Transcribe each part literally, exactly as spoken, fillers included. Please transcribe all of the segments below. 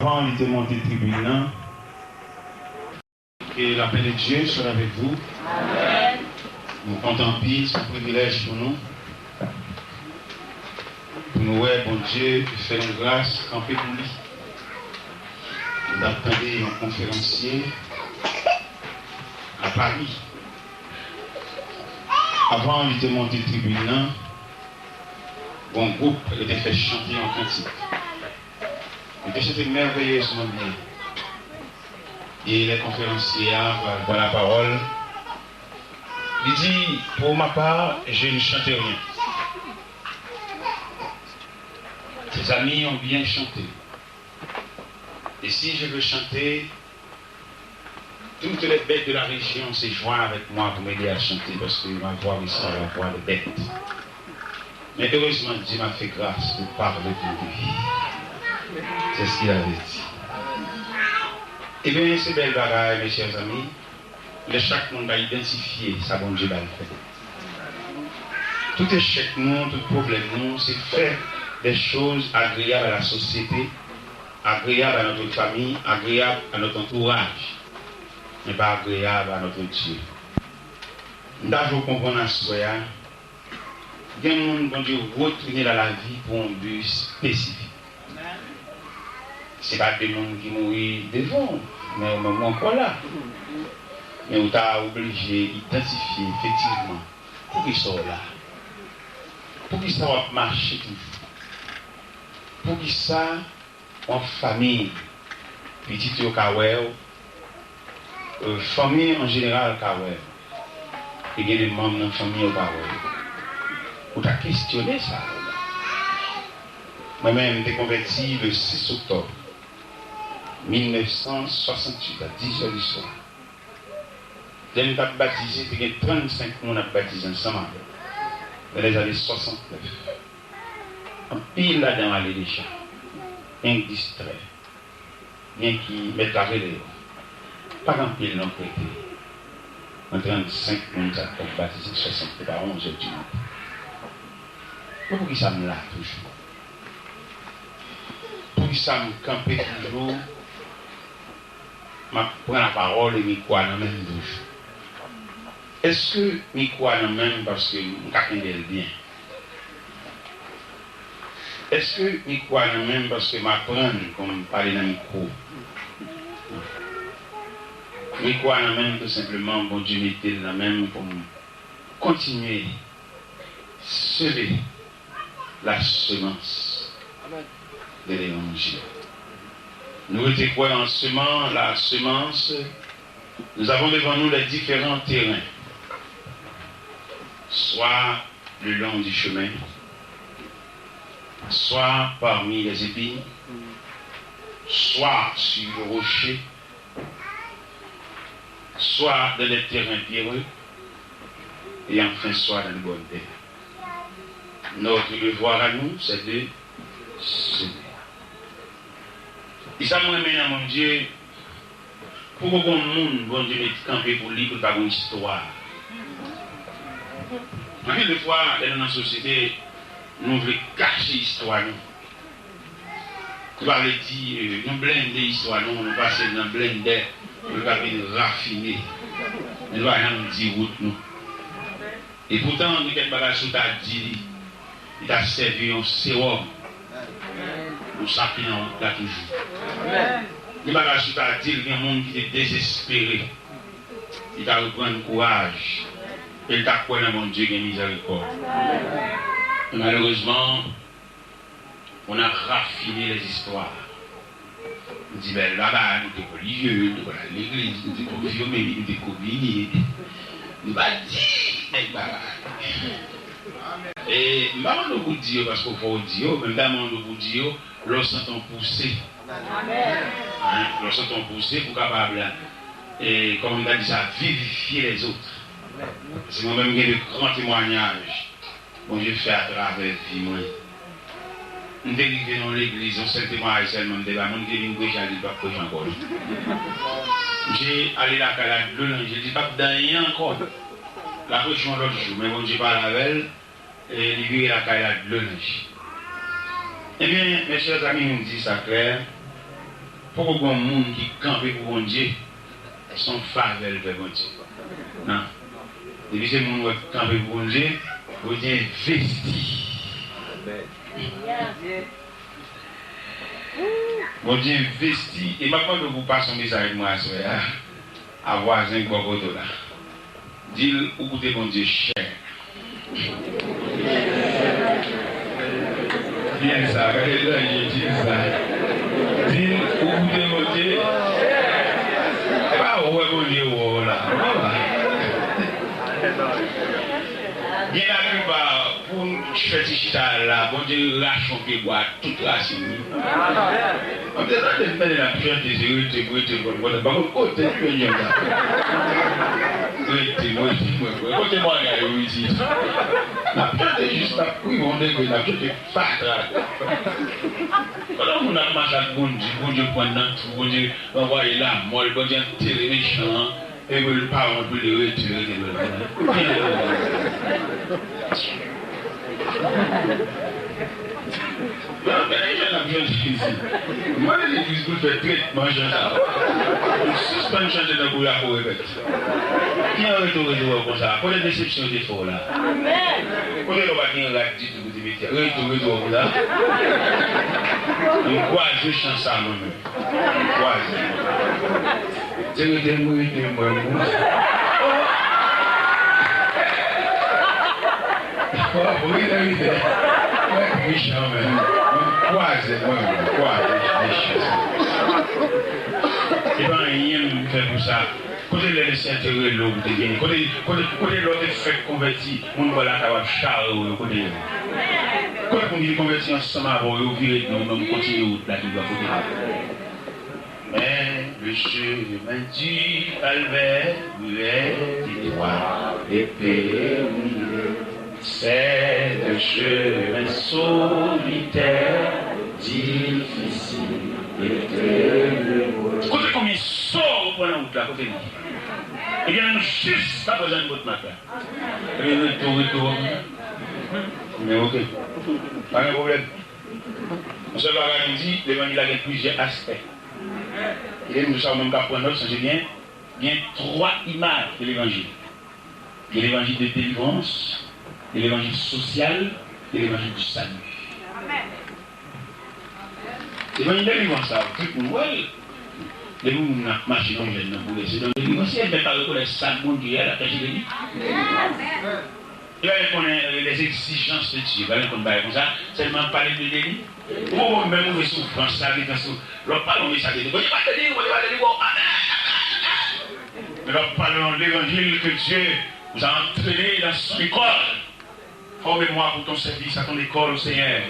Avan li te monte tribin nan. Que la paix de Dieu soit avec vous. Amen. Nou kontan anpil, se yon privilèj pou nou. Pou nou wè Bondye fè nou gras kanpe pou li. Nou t ap tande yon konferansye a Pari. Avan li te monte tribin nan, yon gwoup yo te fè chante yon kantik. Yo te chante mèveyezman byen. E lè konferansye a pral pran lapawòl, li di, pour ma part, je ne chante rien. Ces amis ont bien chanté. Et si je veux chanter, toutes les bêtes de la région se joignent avec moi pour m'aider à chanter parce que ma voix ressemble à la voix des bêtes. Mais heureusement, Dieu m'a fait grâce de parler pour lui. C'est ce qu'il avait dit. Ebyen, se bèl bagay, mes chers amis. Lè chak moun ka idantifye sa Bondye ba l fè. Tout echèk nou, tout pwoblèm nou, se fè des choses agréables à la société, agréables à notre famille, agréables à notre entourage, mais pas agréables à notre Dieu. M ta vle w konprann aswè a, gen moun Bondye retounen nan lavi pou yon bi espesifik. Se pa de moun ki mouri devan w, men ou menm ou ankò la. Men ou ta oblije idantifye efektivman poukisa w la. Poukisa w ap mache toujou? Poukisa w an fanmi? Pitit yo ka wè w, euh, fanmi an jeneral ka wè w. E gen de manm nan fanmi yo pa wè w. Ou ta kestyone sa. Mwen menm, m te konvèti le six octobre mille neuf cent soixante-huit à dix heures du soir. Lè m t ap batize, te gen trannsenk moun ap batize ansanm avè m. Dans les années soixante-neuf. Anpil ladan yo ale deja. Enk distrè. Gen ki mèt lave deyò. Pa gen anpil non k rete. Nan trannsenk moun sa k t ap batize an swasannte pa onz è di maten. Men poukisa m la toujou? Poukisa m kanpe toujou? M ap pran lapawòl e mikwo a nan men m toujou. Èske mikwo a nan men m paske m ka kenbe l byen? Èske mikwo a nan men m paske m aprann pou m pale nan mikwo? Mikwo a nan men m tou senpleman, Bondye mete l nan men m pou m kontinye seme la semence de l'évangile. Nous étions quoi en semant la semence? Nous avons devant nous les différents terrains, soit le long du chemin, soit parmi les épines, soit sur le rocher, soit dans les terrains pierreux, et enfin soit dans les bonnes terres. Notre devoir à nous, c'est de semer. E sa m renmen nan Bondye, poko gon moun Bondye met kanpe pou li pou l pa gon istwa. Anpil de fwa, lè nou nan sosyete, nou vle kache istwa nou. Sa vle di, euh, nou blende istwa nou, nou pase l nan blendè pou l ka vin rafine. Nou pa janm di wout nou. E poutan, gen kèk bagay si w ta di li, li ta sèvi yon sewòm pou sa ki nan wout la toujou. Gen bagay si w ta di l, gen moun ki te dezespere, li ta reprann kouraj, e l ta kwè nan Bondye gen mizèrikòd. Men malerezman, on a raffiné les histoires. Nou di bèl bagay, nou te religieux, nou te pral legliz, nou te konfime, nou te kominye. Nou pa di bèl bagay. E m pa mande w pou di yo paske w fò w di yo, men m ta mande w pou di yo lè w santi w pouse. Hein, lè w santi w pouse pou w kapab, e, kòman m ta di sa, vivifye lèzòt. Paske mwen menm, m gen de gran temwanyaj Bondye fè atravè vi mwen. M te rive nan yon legliz, yon sèl temwayaj sèlman m te bay, moun ki te vin preche a, li di l p ap preche ankò non. Misye ale lakay la, dlo nan je l, di l p ap di anyen ankò. L a preche yon lòt jou, men Bondye pale avè l, E li vire lakay la dlo nan je. Ebyen, mes chers amis, m di sa klè, poko gen yon moun ki kanpe pou Bondye, se yon favè l fè Bondye. Non. Depi se moun wè k kanpe pou Bondye, Bondye envesti. Bondye envesti. E m ap mande w pou w pase yon mesaj pou mwen aswè a, a vwazen k bò kote w la. Di l ou koute Bondye chè. Di l sa, gade l nan je, di l sa. Di l ou koute Bondye. E pa ou wè Bondye wè w la. Gen laplipa pou n fè ti chita la, Bondye rache yon pye bwa ak tout rasin li. Mwen te tande m tande n ap chante, se rete m, rete m, mwen pa konn kote m jwenn jan sa. Rete m, rete m, rete m. Kote mwaga yo isit? N ap chante jis n ap rive yon degre, n ap chante fatra. Pandan moun ap mache ak Bondye, Bondye pran nan twou, Bondye ranvwaye lamò, Bondye antere mechan an. E pou l pa wont, pou l rete, rete, rete. Nan, men jan n ap chante isi. Mwen vin legliz pou l fè tretman jan sa. Sispann chante tankou Jako Repèt. Ki an reto, reto wè konsa? Kote desepsyon te fè w la? Kote lè w pa gen rad ditou pou te mete? Reto, reto wè konsa? M kwaze chan sa mwen menm. Kwaze. Se rete m, rete m, mwen, mwen. Oh, rete, rete. Mwen mechan, men. Mwen kwaze, mwen, mwen kwaze, mechan. E pa anyen m fè pou sa. Kote lè Lesenyè te rele w pou te vini? Kote, kote, kote lè w te fèk konvèti, moun bò lakay w ap chare w yo, kote yo? Kote moun ki te konvèti ansanm avè w yo vire do, menm kontinye wout la ki dwat, kote yo? Men le chemin du calvaire est étroit et périlleux. C'est un chemin solitaire, difficile et ténébreux. Kote konbyen sò ou pran nan wout la, kote li? Ebyen, menm jis pa bezwen bòt mak la. Ebyen, reto, reto. Men oke. Pa gen pwoblèm. Yon sèl bagay m di, levanjil la gen plizyè aspè. E nou sa ou menm k ap pran nòt, sonje byen, gen twa imaj de levanjil. Gen levanjil de delivrans, gen levanjil sosyal, gen levanjil du salut. Levanjil delivrans la, tout moun wè l. Depi moun ap mache nan jèn nan boulè, se nan delivrans li ye, men pa rekonèt sa k Bondye ye a, l ap chache delivrans. Li pa vle konnen les exigences de Dieu, pa vle konn bagay konsa, sèlman pale de delivrans. Ou poko menm rive soufrans sa ki gen sou. Lè w pale yon mesaj de Bondye pa delivre, Bondye pa delivre w. Amèn, amèn, amèn. Men lè w pale yon levanjil ke Dieu vous a entraîné dans son école. Forme-moi pour ton service à ton école, au Seigneur.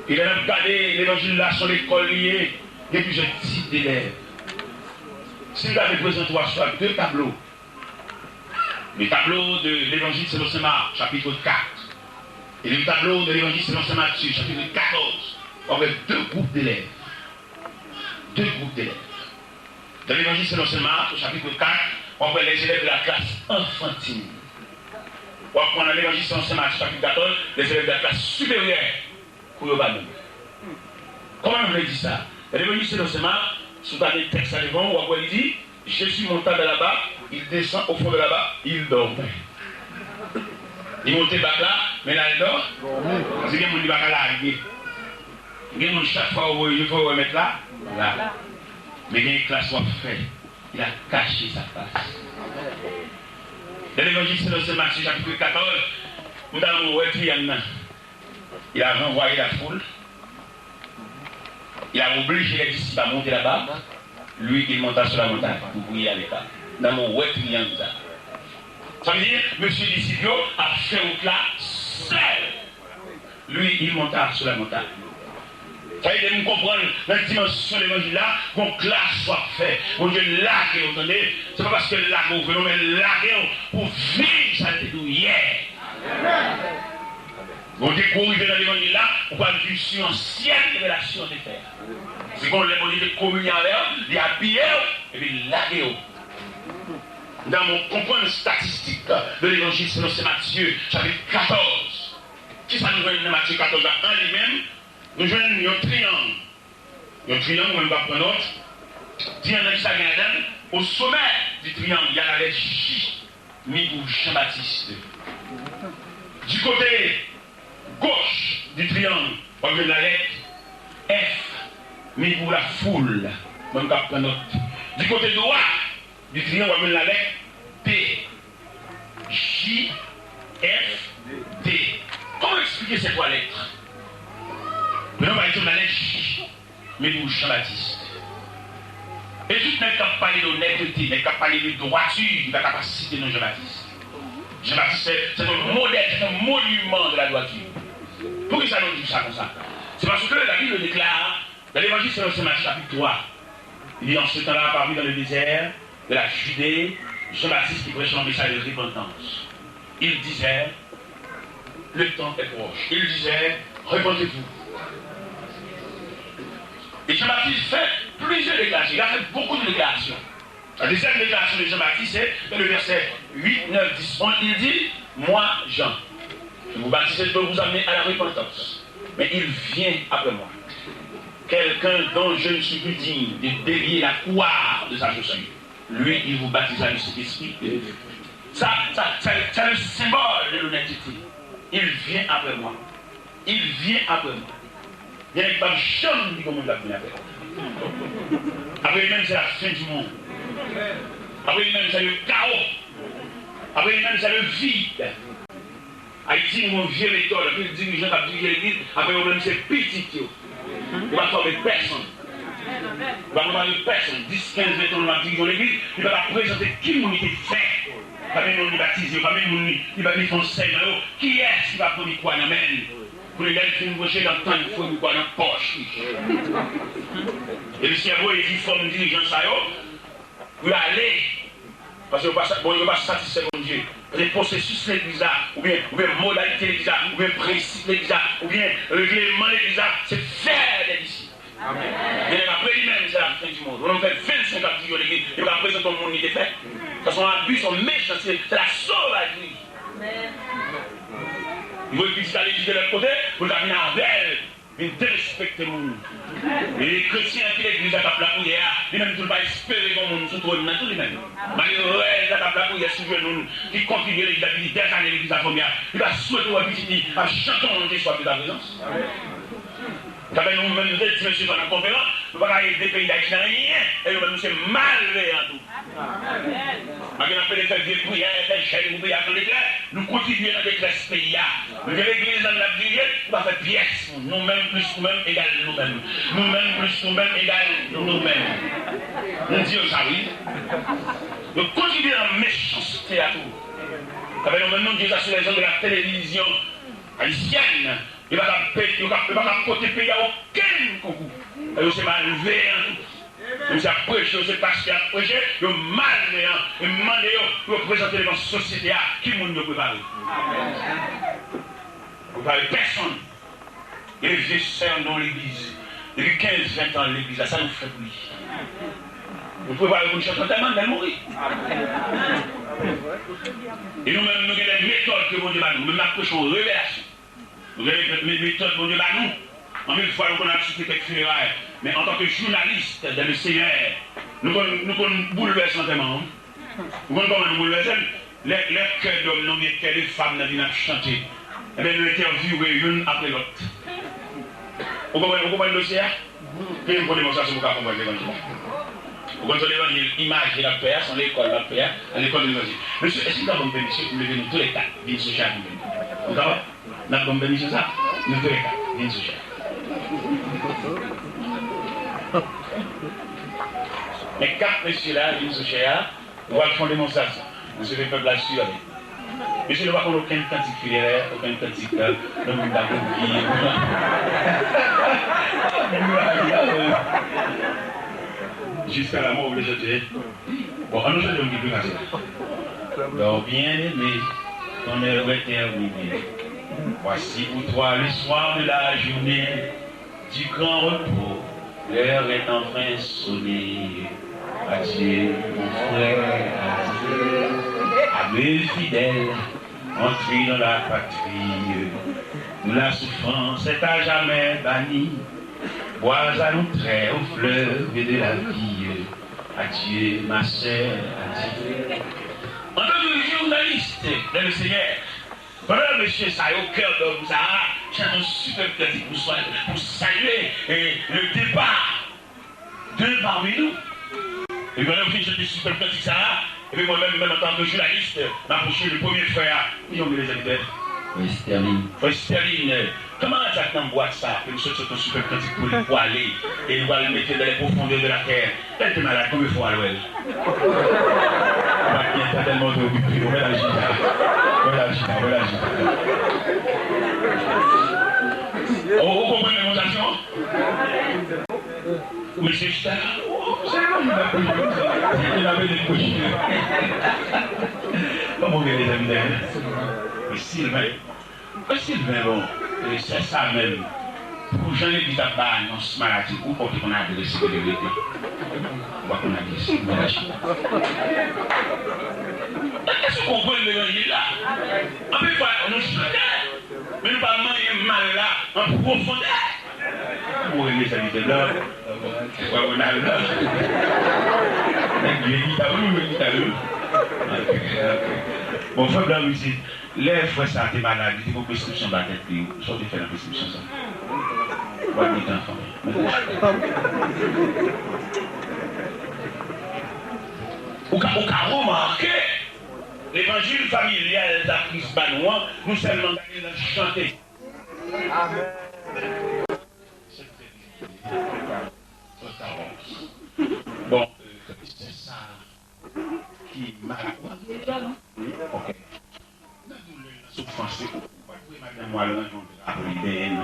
E lè n ap gade levanjil la, se yon lekòl li ye. Gen plizyè tip delèv. Si n ta vle prezante w aswè a de tablo, le tableau de l'Évangile selon Saint Marc, chapitre quatre, et le tableau de l'Évangile selon Saint Matthieu, chapitre quatorze, w ap wè de gwoup delèv. De gwoup delèv. Dans l'Évangile selon Saint Marc, au chapitre quatre, w ap wè les élèves de la classe enfantine. W ap pran nan l'Évangile selon Saint Matthieu, chapitre quatorze, les élèves de la classe supérieure. Pou yo pa menm. Kòman nou vle di sa? Levanjil selon Sen Mak, si w ta gen tèks la devan w, w ap wè li di, Jésus monta dans la barque, il descend au fond de la barque, il dormait. Li monte bak la, men l al dò. Paske gen moun li pa ka lage. Gen moun chak fwa w voye je fò w wè mèt la, la. Men gen klas w ap fè, il a caché sa face. Dans l'Évangile selon Saint Matthieu, chapitre quatorze, m ta renmen w wè triang nan. Il a renvoyé la foule. Il a obligé les disciples à monter là-bas. Lui, il monta sur la montagne pour prier avec eux. Nan mo wè triang sa. Sa vle di, mesye disip yo ap fè wout la sèl. Lui, il monta sur la montagne. Sa vle di, m konprann nan dimansyon levanjil la, gon klas w ap fè. Bondye lage w, tande. Se pa paske l lage w vre, non, men l lage w pou viv sa l te di w yè. Gon de kou w rive nan levanjil la, ou pral viv sou yon ansyen revelasyon te fè a. Se gon lè Bondye te kominye avè w, li abiye w, epi l lage w. Nan w konprann statistik de l'Évangile selon Saint Matthieu, chapitre quatorze. Kisa nou jwenn nan Matye katòz la an li menm? Nou jwenn yon triyang. Yon triyang, ou menm k ap pran nòt. Triyang nan, kisa gen ladan l? Au sommet du triangle, il y a la lettre J, mi pou Jean-Baptiste. Du côté gauche du triangle, w ap jwenn la lettre F, mi pou la foule. Ou menm k ap pran nòt. Du côté droit du triangle, w ap jwenn la lettre D. J, F, D. Kòman eksplike ces trois lettres? Men nou pa ekzanp la lettre J, men pou Jean-Baptiste. E tout nèg k ap pale de onètete, nèg k ap pale de dwati, li pa ka pa site non Jean-Baptiste. Jean-Baptiste, c'est, c'est un modèle, c'est un monument de la droiture. Poukisa nou di sa konsa? C'est parce que la Bible déclare, dans l'Évangile selon saint Matthieu chapitre trois, il dit, en ce temps-là apparut dans le désert de la Judée Jean-Baptiste qui prêchait un message de repentance. Il disait, le temps est proche. Il disait, repentez-vous. Et Jean-Baptiste fait plusieurs déclarations. Il a fait beaucoup de déclarations. La deuxième déclaration de Jean-Baptiste, c'est dans le verset huit, neuf, dix, onze, il dit, moi, Jean, je vous baptise de l'eau, vous amenez à la repentance. Mais il vient après moi, quelqu'un dont je ne suis plus digne de délier la courroie de sa chaussure. Lui, il vous baptisera du Saint-Esprit et de feu. Ça, ça, ça, c'est le symbole de l'honnêteté. Il vient après moi. Il vient après moi. Gen nèg ki p ap janm di gen moun k ap vin apre. Apre li menm, c'est la fin du monde. Apre li menm, c'est le chaos. Apre li menm, c'est le vide. Ayiti, nou gen yon vye metòd, anpil dirijan k ap dirije legliz, apre yo menm se pitit yo. Yo pa fòme pèsonn. Yo pa prepare pèsonn. Dis, kenz, ven tan nou ap dirije yon legliz, li pa ka prezante ki moun li te fè. Pa menm moun li batize yo, pa menm moun li, li, li fè yon sèy nan yo. Kiyès ki va pran mikwo a nan men l? Pou li, lè l fin preche, l ap tann fwe mikwo a nan pòch li. E Senyè voye di fòm dirijan sa yo, pou y ale. Paske yo pa sa, bon, yo pa satisfè Bondye. Paske pwosesis legliz la, oubyen, oubyen modalite legliz la, oubyen prensip legliz la, oubyen regleman legliz la, se fè dè disip. Amèn. Gen nèg apre li menm, se la fen di mond. Ou menm fè vennsenk ap dirije yon legliz, li pa ka prezante yon moun li te fè. Sa se yon abi, se yon mechanste, se la sovajri. Li voye pitit la legliz de lòt kote, pou l ka vin avè l. Vin derespekte moun. E kretyen ki legliz la k ap lapriyè a, li menm tou l pa espere gen moun sou twòn nan tou li menm. Malerèz la k ap lapriyè sou jenou l, ki kontribye legliz la depi dèzane legliz la fòme a, li pa swete wè pitit li ap chante yon te swaf de ta prezans. Sa fè nou menm nou te di mesye sa nan konferans, nou pa ka ede peyi Dayiti nan anyen, e nou menm nou se malveyan tou. Malgre n ap plede fè vye priyè, fè jèn pou peyi a pran deklè, nou kontribye nan detrès peyi a. Nou gen legliz nan men n ap dirije, nou pa fè pyès moun. Nou menm plis nou menm egal nou menm. Nou menm plis nou menm egal nou menm. Nou di yo sa wi. Yo kontribye nan mechanste a tou. Sa fè nou menm nou di yo sa sou lèzond de la televizyon ayisyèn. Yo pa ka pe-, yo ka, yo pa ka pote peyi a okenn konkou. Yo se malveyan tou. Menm si y ap preche, yo se pastè y ap preche, yo malveyan. E m mande yo pou yo prezante devan sosyete a ki moun yo prepare. Yo prepare pèsonn. Gen de vye sè nan legliz. Depi kenz, ven tan legliz la, sa nou fè pou li? Nou prepare pou n chante antèman l, lè l mouri. E nou menm, nou gen de metòd ke Bondye ba nou. Menm n ap preche yon revelasyon. Nou gen me-, metòd Bondye ba nou. Anpil fwa, nou konn asiste kèk fineray. Men antanke jounalis dans le Seigneur, nou konn, nou konn boulvèse antèman an. Ou konn kòman nou boulvèse l? Lè, lè kè dòm nan oubyen kè de fanm nan vin ap chante, ebyen, nou entèvyouwe youn apre lòt. Ou konprann, ou konprann dosye a? Fè yon bon demonstrasyon pou w ka konprann levanjil la. Ou konn se yon levanjil imaje l ap fè a, se yon lekòl l ap fè a, an lekòl de levanjil. Mesye, èske w ka ban m pèmisyon pou m leve nou toulèkat vin sou chè a pou m vin? Nou kapab? N ap ban m pèmisyon sa? Nou toulèkat vin sou chè a. Men kat mesye la vin sou chè a, nou pral fè yon demonstrasyon. Mesye fè pèp la swiv avèk nou. Mesye, nou pa konn okenn kantik finerè, okenn kantik, euh, nan moun ta konn ki. Jusqu'à la mort, ou vle chante? Bon, an nou chante yon ki pli fasil. Dors bien, aimé, ton heure est terminée. Voici pour toi le soir de la journée du grand repos. L'heure est enfin sonnée. Adieu, mon frère, adieu. Adieu, fidèle, entrée dans la patrie. La souffrance est à jamais bannie. Bois à nos traits, aux fleuves de la vie. Adieu, ma sœur, adieu. Antanke jounalis nan Lesenyè, pandan mesye sa yo, kè dòm sa a, chante yon sipèb kantik pou swa-, pou salye, eh, le départ de parmi nous. Epi pandan yo fin chante sipèb kantik sa a, epi mwen menm, menm antanke jounalis, m apwoche le premye frè a. Kijan w rele, sèvitè? Frè Sterling. Frè Sterling, kanmarad sa k nan bwat sa, ke nou sot sot yon sipèb kantik pou li, pou ale, e nou pral mete dans les profondeurs de la terre. Lè l te malad, konbyen fwa w al wè l? Ou pa t gen tan tèlman w te okipe. Ou wè l al chita. Ou wè l al chita, ou wè l al chita. Ou, ou konprann demonstrasyon an? Mesye chita la, oh, se yon moun k ap preche, se yon moun k ap preche. Kòman w rele, sèvitè? Silven. Silven, bon, e, se sa menm. Pou jan legliz ap bay anons maladi, ou pa konn adrès kote l rete. Ou pa konn adrès, ou pa konn adrès. Èske w konprann levanjil la? Anpil fwa, nou chante, men nou pa manyen mal la an pwofondè. Mwen renmen sèvitè blan. Wè, Ronald blan. Nèg jwe gita, wi, jwe gita, wi. Ok, ok. Bon, frè blan, wi, se lè frè sa a te malad, li te pran preskripsyon ba tèt li. Sa w te fè nan preskripsyon sa a? Ou pa t gen tan, fanmi. Ou ka, ou ka remake levanjil familyal sa Kris ba nou an, nou sèlman gade l nan chante. Amèn. Bon, euh, se sa ki mal. Wi, ok. Nan doulè, nan soufrans, ou pa t voye madanm ou al ranje yon dra pou li benyen, non?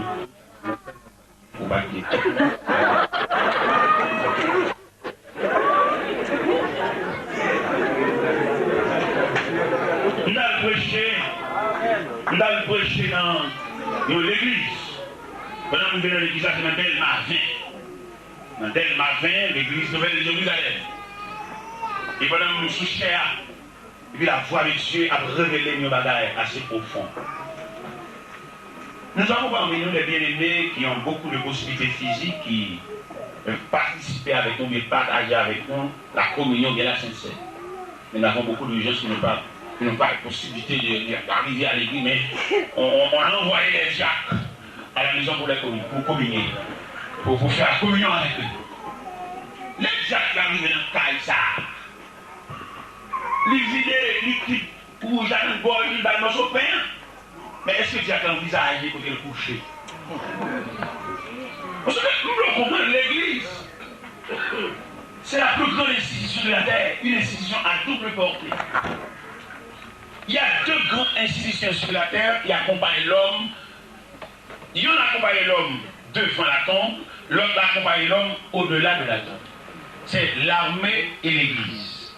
Ou pa t gen. M t al preche, m t al preche nan yon legliz. Pandan m rive nan legliz la, se nan Dèlma ven. Nan Dèlma ven, legliz Nouvèl Jerizalèm. E pandan m sou chè a, epi lavwa de Dye ap revele m yon bagay ase pwofon. Nous avons parmi nous des bien-aimés qui ont beaucoup de possibilités physiques, qui peuvent participer avec nous, bien partager avec nous la communion, bien la Sainte Seine. Nous avons beaucoup de gens qui n'ont pas, qui n'ont pas la possibilité de, de, d'arriver à l'église, mais on, on, on a envoyé les diacres à la maison pour les commun-, pour communier, pour, pour faire la communion avec eux. Lè dyak la rive nan kay sa a, li vide likid wouj la nan bòl, li bay mòso pen an. Men èske dyak la anvizaje kote l kouche? Paske m vle w konprann, legliz, c'est la plus grande institution de la terre, une institution à double portée. Il y a deux grandes institutions sur la terre qui accompagnent l'homme. Youn akonpaye lòm devan latonb, lòt la akonpaye lòm au-delà de la tombe. C'est l'armée et l'église.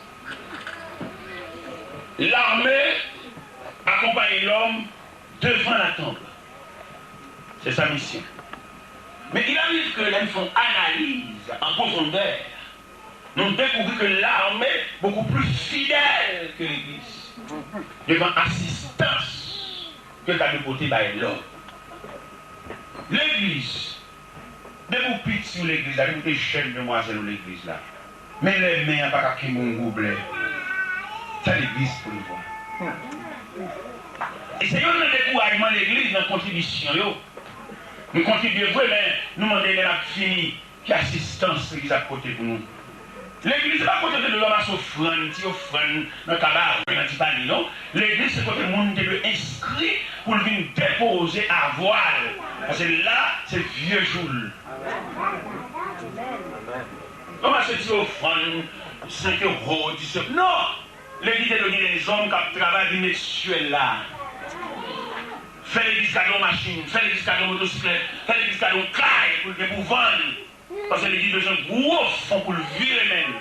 L'armée accompagne l'homme devant la tombe. C'est sa mission. Mais il arrive que lè n fè yon analiz an pwofondè, nou dekouvri ke lame bokou pli fidèl ke legliz devan asistans ke l ta dwe pote bay lòm. Legliz, depi w piti w legliz la, depi w te jèn demwazèl w legliz la, men lè men an pa ka kenbe yon goblè, sa legliz pou l vwa. E se youn nan dekourajman legliz nan kontribisyon yo. Nou kontribye vre, men nou mande lè n ap fini. Ki asistans legliz ap pote pou nou? Legliz se pa kote yo te dwe ranmase ofrann, ti ofrann nan kabawen, nan ti panye, non. Legliz se kote moun te dwe enskri pou l vin depoze avwa l. Paske la, se vye jou l. Ranmase ti ofrann, senk ewo, dis ewo. Non! Legliz te dwe gen dèzòm k ap travay, vin met syèl la. Fè legliz kado yon machin, fè legliz kado yon motosiklèt, fè legliz kado yon kay pou l gen pou vann. Paske legliz bezwen gwo fon pou l vire men l.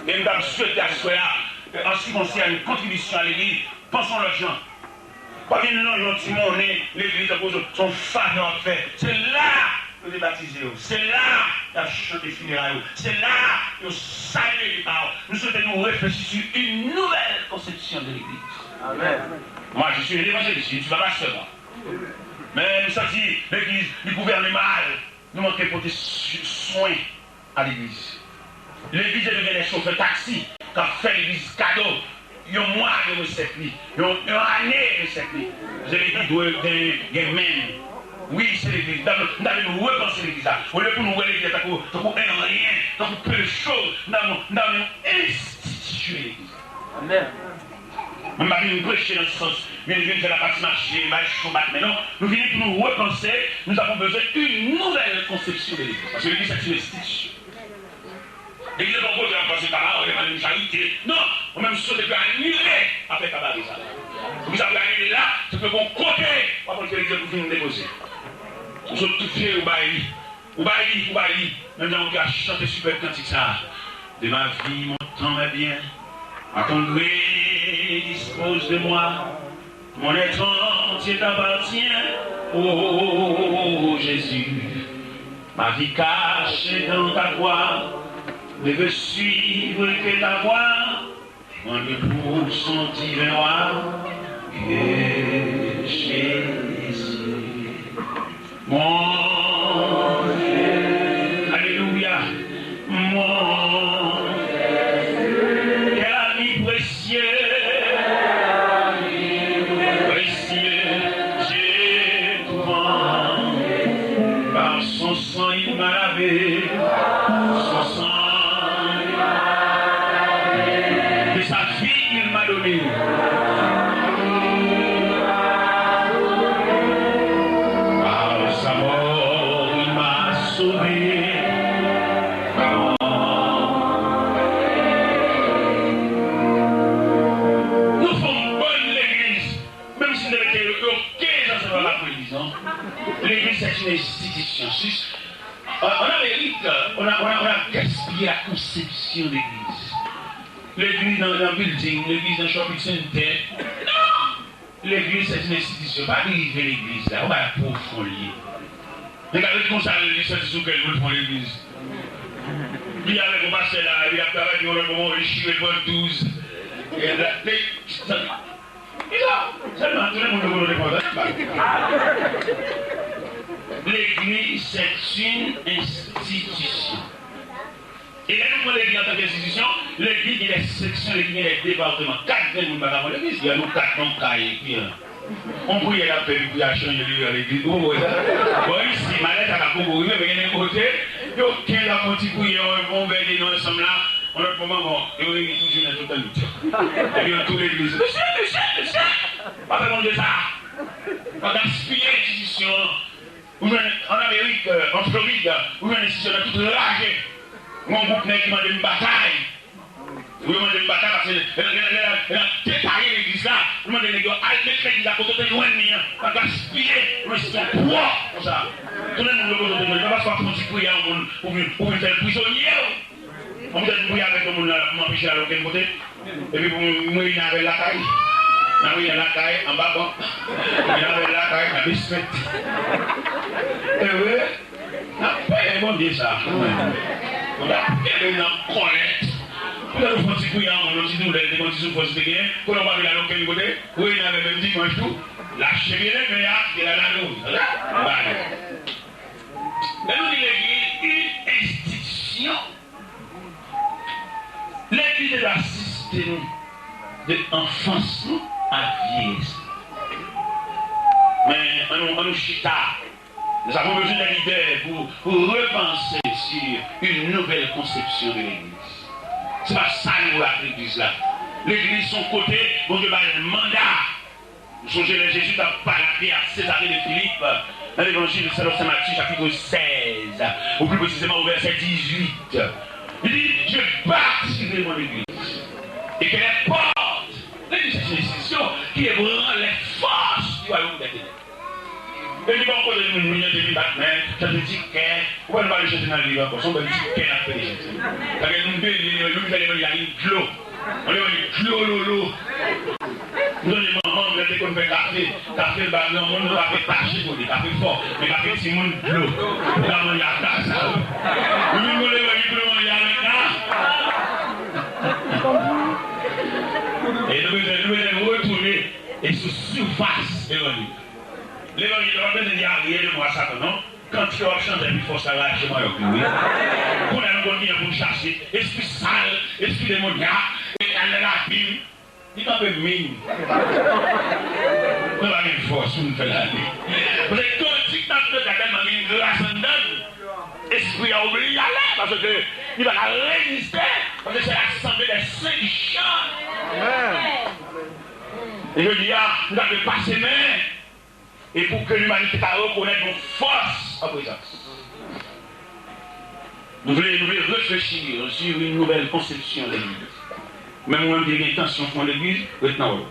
E m t ap swete aswè a, an se ki konsène kontribisyon a legliz, panse yon lòt jan. Pa vin lonje yon ti monnen legliz tankou se yon favè w ap fè. Se la yo te batize yo. Se la y ap chante fineray ou. Se la yo salye depa ou. Nou swete nou reflechi sur une nouvelle conception de l'église. Amèn. Moi, je suis un évangéliste, je ne suis pas pasteur, moi. Men nou santi legliz, li gouvène mal. Nou manke pote swen a legliz. Legliz dwe gen de chofè taksi k ap fè legliz kado. Yon mwa de resèt li, yon, yon ane resèt li. Se legliz dwe gen, gen menm. Wi, se legliz. M ta vle nou repanse legliz la. Olye pou nou wè legliz la tankou, tankou anyen, tankou peu de choses, m ta vle, m ta vle nou enstitye legliz la. Amèn. Mwen pa vin preche nan sans, vin, vin fè lapati mache, bay cho bat men non. Nou vini pou nou repanse, nous avons besoin d'une nouvelle conception de l'église. Paske legliz se yon enstitisyon. Legliz se pa yon kote ap pase pa, ou menm charite. Non, ou menm sot epi anile afè kabare sa. Poukisa pou anile la? Se ke gon kote w ap antre legliz pou vin depoze. Ou sot touche, ou bay li. Ou bay li, ou bay li. Menm jan ou te ap chante sipèb kantik sa a. De ma vie, mon temps, mes biens, à ton gré, dispose de moi. Mon être entier t'appartient, ô Jésus. Ma vie cachée dans ta voix ne veut suivre que ta voix. Prends-le pour son divin roi, que Jésus. Mon Dieu, alléluia, mon Dieu, quel ami précieux, précieux, Dieu tout-puissant, par son sang il m'a lavé, son sang il m'a lavé, de sa vie il m'a donné. Par sa mort, il m'a sauvé. Nou fè yon bòn legliz, menm si nou te mete yo kenz an, se pa la police, non. L'église, c'est une institution. Si, en, en Amérique, on a, on a, on a gaspillé la conception de l'église. Legliz nan, nan building, legliz nan shopping center. Non! Legliz se yon enstitisyon, pa derive legliz la, ou pa pwofon li ye. Nèg la ret konsa, li soti sou kè l pou l fon legliz. Li avèk yon pastè la, epi l ap travay, epi yon lòt moman, li chire l pran douz. E la, li, sa, li la, sèlman, tout le monde le monde dépend. Legliz, c'est une institution. E lè nou pran legliz antanke enstitisyon, legliz gen de seksyon, legliz gen de depatman. Kat grenn moun pa ka pran legliz, gen nou kat manm kay, epi, yon priyè y ap fè, epi priyè a chanje, li vin legliz. Ou konprann sa? Bon, isi, malè sa ka poko rive, men gen de kote, yo kenz ap fè yon ti priyè, yon, yon vè de nou ansanm la, yon lòt moman, bon, yo reyini tout jounen, tout tannwit. Epi yo tou legliz. Mesye, mesye, mesye! Pa fè Bondye sa! Pa gaspiye enstitisyon an. Ou jwenn an Amerik, euh, an Florid, ou jwenn enstitisyon nan tout raje. Yon gwoup nèg ki mande m batay. Yo mande m batay paske lè, lè, lè, lè, lè n ap detaye legliz la, nou mande nèg yo al met legliz la kote w te jwenn li an. Pa gaspiye yon enstitisyon pwòp konsa. Tounen moun yo kote w te jwenn li. Pa paske w ap fè yon ti priyè a yon moun pou vin, pou vin fè l prizonye w. Mwen petèt m priye avèk yon moun la, pou m anpeche l al okenn kote. Epi pou m reyini avè l lakay. N ap reyini lakay, anba ban. Reyini avè l lakay, nan basement. E vre, n ap peye Bondye sa. Bondye ap kenbe nan kòlèt. Poutèt ou fè yon ti priyè a yon moun, yon ti doulè, l te gen yon ti soufrans li te genyen, konnen w pa vle al okenn kote, ou reyini avè l menm dimanch tou, lache byeneme a, kite l al ladore. Tande? Bale. Lè nou di legliz, yon enstitisyon, legliz te dwe asiste nou de anfans nou a vyeyès nou. Men, ann nou, ann nou chita. Nous avons besoin de leaders pour, pour repenser sur une nouvelle conception de l'église. Se pa sa nou vle ak legliz la. Legliz se yon kote Bondye bay manda. Nou sonje lè Jezi t ap pale ak Sezare de Filip, nan Levanjil selon Sen Matye, chapit sèz, ou pli presizeman o vèsè dizuit. Li di, Je bâtirai mon église, et que les portes, legliz se yon enstitisyon ki ébranle les forces du royaume des ténèbres. Epi bon kote nou, nou chante, nou bat men, chante ti kè. Ou pa nou pale chante nan legliz ankò, se yon bèl ti kè n ap fè deja. Sa gen nou beni, nou fè levanjil la vin dlo. Yon levanjil dlo lolo. Nou tande manman m lè te konn fè kafe, kafe l ba granmoun, kafe tache kote, kafe fò, men kafe timoun dlo. Ou ka manje ak sa. Nou vin yon levanjil pou nou manje avèk la. E nou bezwen, nou bezwen retounen e sou sifas levanjil. Levanjil la pa bezwen di aryè de mwa Satan, non. Kantik yo ap chante pi fò sa rache manyòk li, wi. Kounye a nou konn kijan pou n chase espri sal, espri demonyak, e al nan labim. Li kanpe min. Nou pa gen fòs pou n fè l ale. Paske kantik n ap chante a tèlman gen gras anndan l, espri a oblije ale, paske li pa ka reziste, paske se l'assemblée des saints qui chante. Amèn. E jodi a, nou ta dwe pase men. E pou ke limanite ta rekonèt yon fòs an prezans. Nou vle, nou vle reflechi sur une nouvelle conception de Legliz. Menm mwen ki te gen entansyon fè yon legliz, ret nan wè w.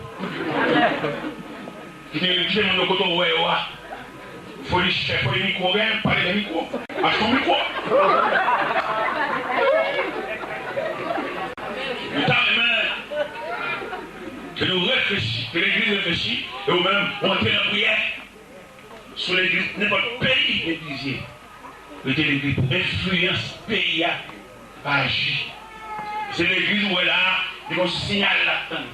Kite, kite moun yo kote w wè yo a. Foli chè, foli mikwo, gen pale de mikwo. Achte yon mikwo. Nou ta renmen ke nou reflechi, ke legliz reflechi, e ou menm, ou antre nan priyè. Sou legliz, nenpòt peyi legliz ye, rete legliz pou enfliyans peyi a pa aji. Se legliz ou wè la a, li gon siyal l ap tann.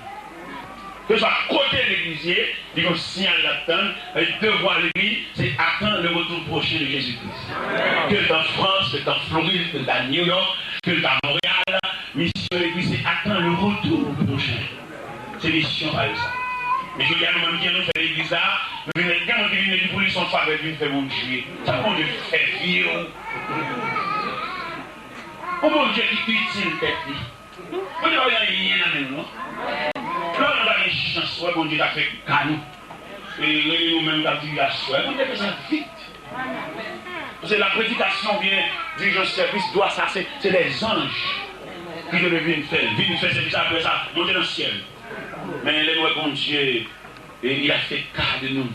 Keswa kote legliz ye, li gon siyal l ap tann. E devwa legliz, se attendre le retour prochain de Jésus-Christ. Que l t an Frans, ke l t an Florid, ke l t a New York, ke l t a Montréal, misyon legliz se attendre le retour prochain. Se misyon pa yo sa. Men jodi a nou menm ki an nou fè legliz la, nou vin gen moun ki vin legliz pou li se yon favè li vin fè Bondye. Sa Bondye fè vye w. Yon Bondye ki itil tèt li. Bondye pa gen anyen nan men nou non. Lè nou pa gen chans wè Bondye ta fè ka nou. E rele nou menm k ap dirijan aswè. Bondye fè sa vit. Paske la predikasyon oubyen dirijan sèvis dwa sa se, se lèzanj ki te dwe vin fè l, vin fè sèvis apre sa monte nan syèl. Men lè nou wè Bondye, e, il a fait cas de nous.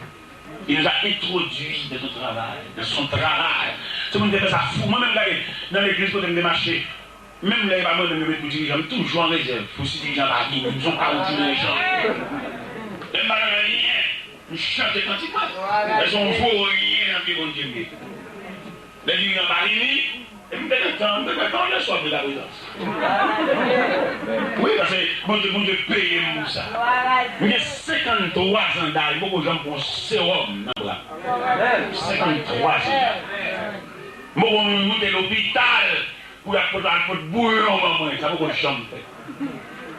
Il nous a introduits dans son travail, dans son travail. Se moun te fè sa fou. Mwen menm gade nan legliz kote m te mache. Menm lè e pa mwen menm yo met pou dirijan, m toujou an rezèv pou si dirijan pa vini, m son kawoutchou nan echanj. Lè m pa nan anyen, m chante kantik mwen. Lè se yon voryen nan pye Bondye m ye. Lè dirijan pa vini, e m te gentan, m te gentan lè swa de la prezans. Wi, paske Bondye, Bondye peye m pou sa. M gen senkanntwa zan daj, m poko janm pran yon sewòm nan bra m. Senkanntwa zan daj. M poko moute lopital. Pou y ap pot al pot bouyon ban mwen, sa poko janm fèt.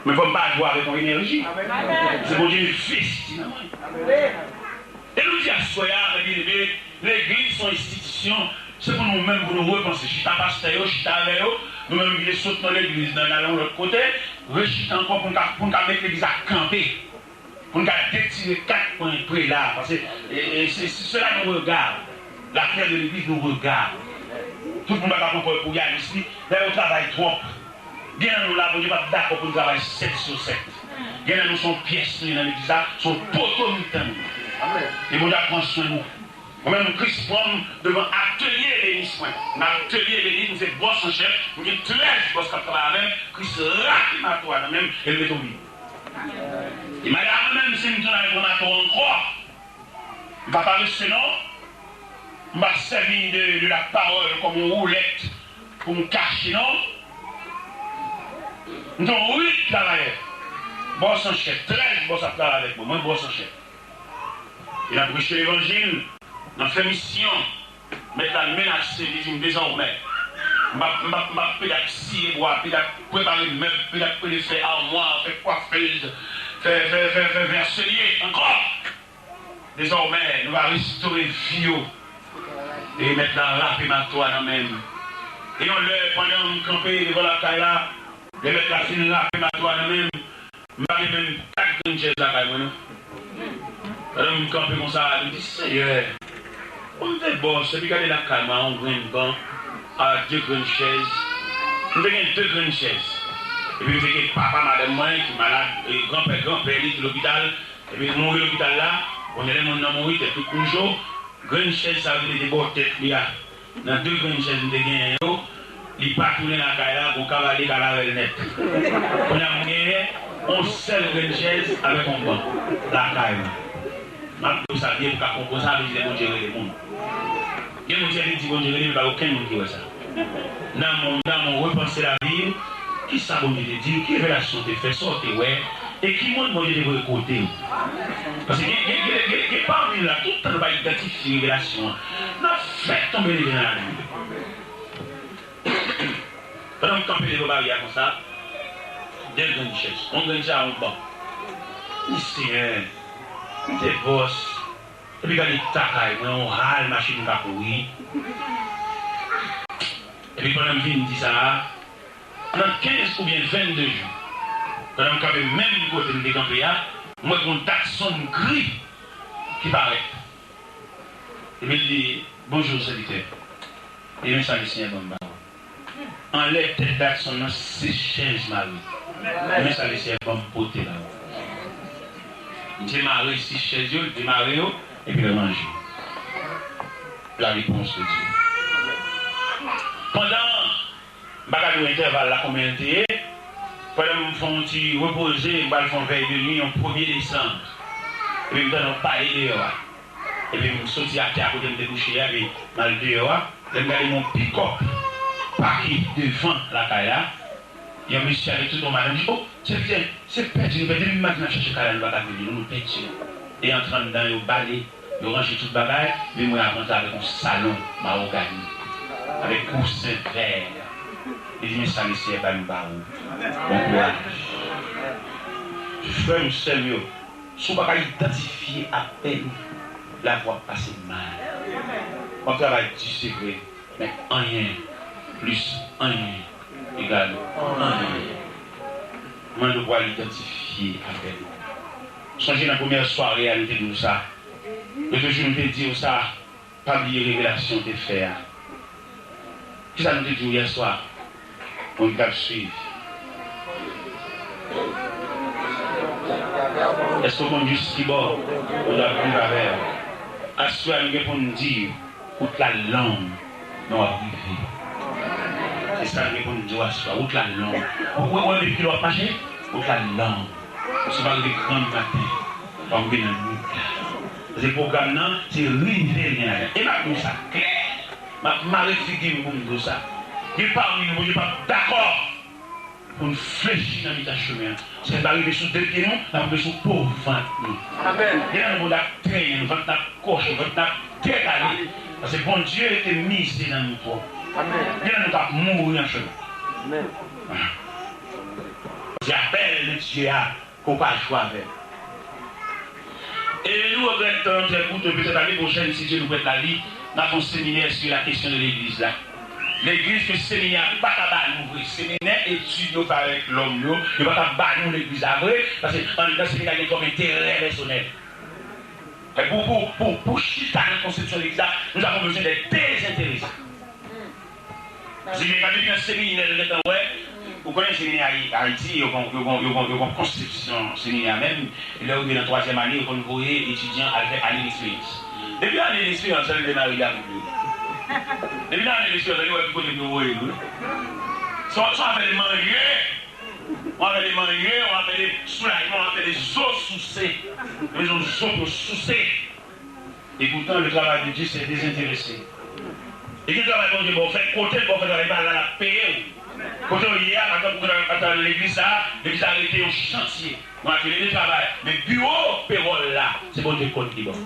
Men fò m pa jwe avèk yon enèji. Se Bondye envesti nan mwen. E nou di aswè a, mè byeneme, legliz se yon enstitisyon, se pou nou menm, pou nou repanse. Chita pastè yo, chita avè yo, nou menm ki te sot nan legliz, nan al yon lòt kote, rechita ankò pou n ka, pou n ka met legliz la kanpe. Pou n ka detire kat pwen prela, paske, e, e, se, se, sela nou rega. Lakrè de legliz nou rega. Tout moun pa ka pran pwen pou Yanis li, lè yo travay twòp. Gen nan nou la, Bondye p ap dakò pou n travay sèt sou sèt. Gen nan nou se yon pyès nou ye nan legliz la, se yon poto mitan nou ye. E Bondye ap pran swen nou. Mwen menm, Kris pran m devan atelye lenis mwen. M atelye lenis, m se bòs an chèf, m gen trèz bòs k ap travay avè m, Kris rache mato a nan men m, e l mete w li. E madanm mwen menm, si m tounen al pran mato ankò, m pa parese non, m pa sèvi de, de la parole kòm yon woulèt pou m kache non. M se yon rit travayè, bòs an chèf, trèz bòs ap travay avèk mwen, mwen bòs an chèf. E n ap preche levanjil, n ap fè misyon. Mèt la menase, li di m, dezòmè, m p ap, m p ap, m p ap pede ak siye bwa, pede ak prepare mèb, pede ak pede fè amwa, fè kwafèz, fè, fè, fè, fè vè selye ankò. Dezòmè, nou va restore vi yo. E mèt la rape mato a nan men m. E yon lè, pandan m kanpe devan lakay la, lè mèt la fin rape mato a nan men m, m pa gen menm kat grenn chèz lakay mwen, non. Pandan m kanpe konsa, m di, Seyè, bon, m te bòs, epi gade lakay mwen, yon grenn ban, a de grenn chèz. M te gen de grenn chèz. Epi m te gen papa madanm mwen ki malad, e granpè, granpè li ki lopital. Epi l mouri lopital la, kounye a lè moun nan mouri, tèt tout kou cho, grenn chèz sa yo te mete bò tèt li a. Nan de grenn chèz m te genyen yo, li pa tounen lakay la, gon kavalye k al avè l nèt. Kounye a m genyen yon sèl grenn chèz avèk yon ban lakay mwen. M ap di w sa byen pou w ka konprann sa vle di lè Bondye rele moun. Gen moun Bondye di Bondye rele, men pa okenn moun ki wè sa. Nan moun, nan moun repanse lavi w, kisa Bondye te di w, ki revelasyon w te fè, sa w te wè, E ki moun Bondye te voye kote w? Paske gen, gen, gen, gen, gen pami nou la, tout tan nou pa idantifye revelasyon an, n ap fèk tonbe leve nan lavi. Pandan m kanpe devan baryè a konsa, de grenn chèz, yon grenn sa, yon ban. M di, Senyè, m te bòs, epi gade eta kay mwen, yon hal machin m ka kouri. Epi pandan m fin di sa a, nan kenz oubyen vennde jou, pandan m kanpe menm kote m te kanpe a, m wè gen yon Datsun gri ki parèt. Epi l di, Bonjou, sèvitè. E men sa Lesenyè ban m ba ou. Anlè tèt Datsun nan, sis chèz mare. E men sa Lesenyè ban m pote ba ou. M te mare sis chèz yo, l te mare yo, epi l ranje. La réponse de Dieu. Pandan, m pa ka di w entèval la konbyen l te ye, pandan m fè yon ti repoze, m pral fè yon vèy de nwi, yon premye desanm. Epi m tande yon pale deyò a. Epi m soti atè a kote m te kouche a, epi m al deyò a. Lè m gade, m wè yon pikòp pake devan lakay la. Yon mesye avèk tout yon madanm di, "O, se byen, se pèdi, nou pèdi, depi maten n ap chache kay la, nou pa ka jwenn li, nou pèdi." E antre anndan, yo bale, yo ranje tout bagay, epi m wè avantre avèk yon salon mawogani, avèk kousen vè. Li di, "Men sa Lesenyè ba nou ba ou. Bon kouraj." Frè m, sè m yo, si w pa ka idantifye apèl ou, lavi w ap pase mal. W ap travay di, se vre, men anyen plis anyen egal anyen. Mande w pou w al idantifye apèl ou. Sonje nan premyè sware a, nou te di w sa. Lòt jou, nou te di w sa. Pa bliye revelasyon w te fè a. Kisa nou te di w yèswa? Moun k ap swiv. Èske w konn jis kibò ou dwe viv avè l? Aswè a, nou gen pou n di w, wout la long, men w ap rive. Se sa nou gen pou n di w aswè a, wout la long. Ou, ou, ou wè depi kilè w ap mache? Wout la long. Si w pa rive granmmaten, w ap rive nan nwit la. Paske pwogram nan, se rive l gen ladan. E m ap di w sa klè, m ap mare figi m pou m di w sa. Gen pami nou, Bondye p ap dakò pou n flechi nan mitan chemen an. Si n pa rive sou de pye nou, n ap rive sou po vant nou. Amèn. Gen nan nou, Bondye ap trennen nou, vant n ap kòche, vant n ap dekale. Paske Bondye te mize nan nou twòp. Amèn. Gen nan nou k ap mouri nan chemen. Amèn. Se apèl de Dye a, ke w pa jwe avè l. E nou regrèt tan an trè kout, petèt ane pwochèn, si Dye nou prèt la, li, n a fè yon seminè sur la question de l'église la. Legliz ke seminè a pa ka ba nou vre. Seminè, etid yo fè avèk lòm yo, yo pa ka ba nou legliz la vre, paske anndan seminè a gen twòp enterè pèsonèl. E pou, pou, pou, pou chita nan konsepsyon legliz la, nous avons besoin d'être désintéressés. Si gen, depi nan seminè, nou gentan wè, ou konnen seminè Ayi-, Ayiti, yo gon, yo gon, yo gon, yo gon konsepsyon seminè menm, e lè yo rive nan twazyèm ane, yo konn voye etidyan al fè ane d'expérience. Depi ane d'expérience, sa, yo demare la pou yo. Depi nan ane d'expérience, yo wè ki kote pou yo voye nou. Se yon, se yon afè de manje, yon afè de manje, yon afè de soulajman, yon afè de zo souse. Yo bezwen zo pou yo souse. Epoutan, le travay de Dye se dezenterese. E gen travay Bondye ba w fè, kote l ba w fè travay, pa la l ap peye w. Kote w ye a, pa tankou w ap travay nan legliz sa a, legliz la rete yon chantye, yon atelye de travay. Men biwo pewòl la, se Bondye k konn ki ba w.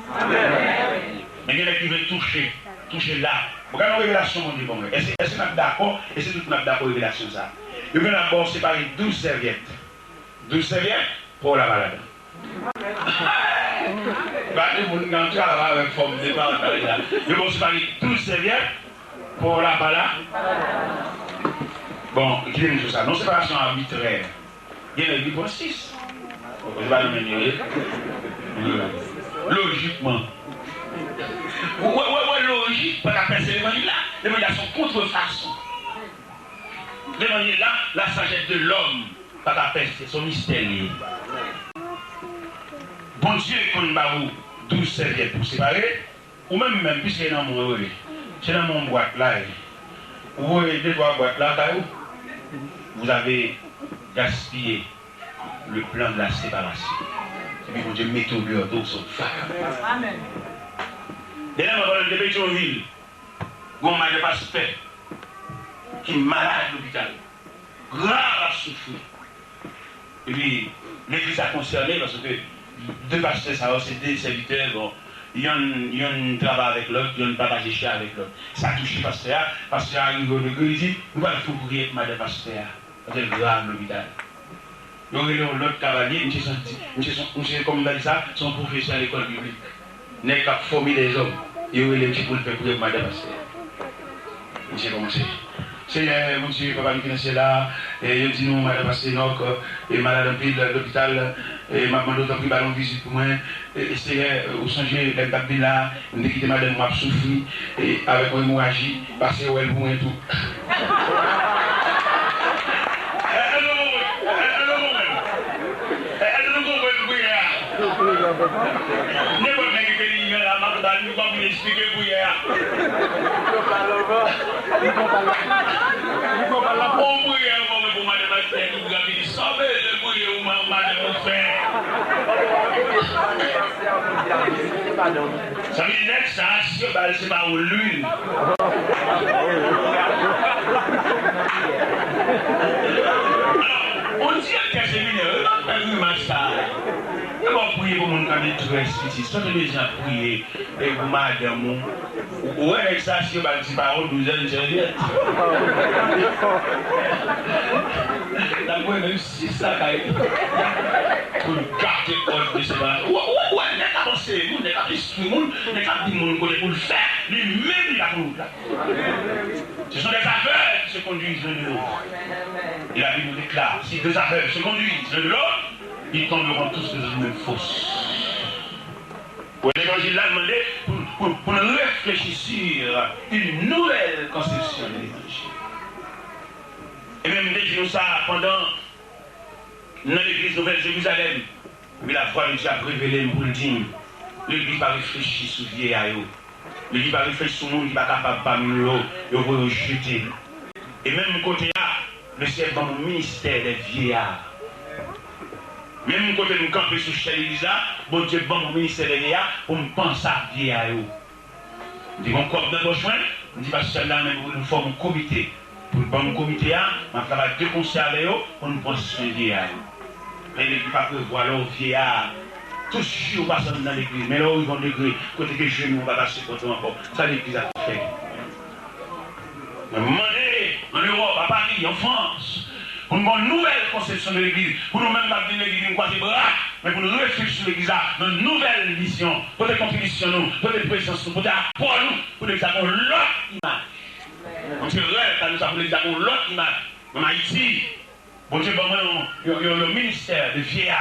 Men gen nèg ki vle touche, touche la. Bon, gade yon revelasyon Bondye ban mwen. Èske, èske n ap dakò? Èske tout moun ap dakò revelasyon sa a? Yo gen la ba w separe douz sèvyèt. Douz sèvyèt, pa w la pa ladan. Pa de moun nan travay avèk fòm de pataj la. Yo ba w separe douz sèvyèt, pa w la pa la. Bon, kite m di w sa. Non, separasyon abitrè. Gen nèg ki pran sis. Ou pa nan menm yo ye. Lojikman. Ou wè, wè, wè, lojik pa ka pèse levanjil la. Levanjil la se yon kontrefason. Levanjil la, la sajès de lòm pa ka pèse, se yon mistè li ye. Bondye konn ba ou douz sèvyèt pou separe, ou menm menm, piske nan men w yo ye. Se nan men yon bwat la ye. Ou voye de twa bwat la kay ou, vous avez gaspillé le plan de la séparation. Epi Bondye mete w deyò, donk se yon vagabon. Amèn. Dènyèman, pandan m te Petyonvil, gen yon madan pastè ki malad lopital. Grav ap soufri. Epi, Legliz la konsène, paske de pastè sa yo, se de sèvitè, bon, yonn, yonn travay avèk lòt, yonn pataje chè avèk lòt. Sa touche pastè a, pastè a rive yon degre, li di, nou pral fè yon priyè pou madan pastè a, paske l grav lopital. Yo rele yon lòt kavalye, misye santi, misye son, misye, kòm m ta di sa, se yon pwofesè lekòl biblik. Nèg k ap fòme dèzòm, yo rele misye pou l fè priyè pou madan pastè a. Misye kòmanse. Senyè, Bondye, Papa nou ki nan syèl la, e yo di nou, madan pastè Enòk, e malad anpil, lopital, e m ap mande w tanpri ba l yon vizit pou mwen. E, e Senyè, ou sonje lè m t ap vin la, m te kite madanm mwen ap soufri, e avèk yon emoraji, pase wè l pou mwen tou. Èske nou konprann? Èske nou konprann? Èske nou konprann priyè a? Nenpòt nèg ki te li men la, m ap ba nou kòm li eksplike priyè a. On priyè pou mwen pou madan pastè ki gravid. Sa w bezwen priye ou man, madanm ou fè. Zanmi, nèg sa, si yo ba l, se pa yon lwil. Alò, on direktè seminè, yo pa fè grimas sa. Yo pa priye pou moun k an detrès, pitit. Sa w te bezwen ap priye, e pou madanm ou. Ou, ou wè nèg sa, si yo ba l ti pawòl, douzèn sèvyèt. L ap voye menm sis lakay li. Pou l gate òd de separatè. Ou, ou, ou wè nèg k ap anseye moun, nèg k ap enstwi moun, nèg k ap di moun kote pou l fè, li menm li pa konn wout la. Ce sont des aveugles qui se conduisent l'un de l'autre. Et la Bible nous déclare, si deux aveugles se conduisent l'un de l'autre, ils tomberont tous dans une même fosse. Pou levanjil la, l mande pou, pou, pou nou reflechi sur une nouvelle conception de l'évangile. E menm m te di nou sa pandan nan legliz Nouvèl Jerizalèm, epi lavwa de Dye ap revele m pou l di m, legliz pa reflechi sou vyeya yo. Legliz pa reflechi sou moun ki pa kapab pami nou yo, yo voye yo jete. E menm kote a, Lesenyè ban m yon ministè dè vyeya. Menm kote m kanpe sou chè legliz la, Bondye ban m yon ministè dè vyeya pou m panse ak vyeya yo. M te gen yon kòb nan pòch mwen, m di pastè m la, men pou nou fòme yon komite. Pou l ban m komite a, m ap travay de konsè avè yo pou nou pran swen vyeya yo. Men legliz pa prevwa lè w vyeya, tout jou w pase anndan legliz, men lè w rive yon degre kote ke jenou w pa ka sipòte w ankò, sa legliz ap fè? Mwen mande, an Ewòp, a Pari, an Frans, pou n gen yon nouvèl konsepsyon de legliz, pou nou menm k ap vin legliz, vin kwaze bra, men pou n reflechi sou legliz la, nan nouvèl vizyon, kote kontribisyon nou, kote prezans nou, kote apò nou, pou legliz la gen yon lòt imaj. Mwen se rèv pa nou sa pou legliz la gen yon lòt imaj. Ann Ayiti, Bondye ban mwen yon, yon, yon, yon ministè de vyeya.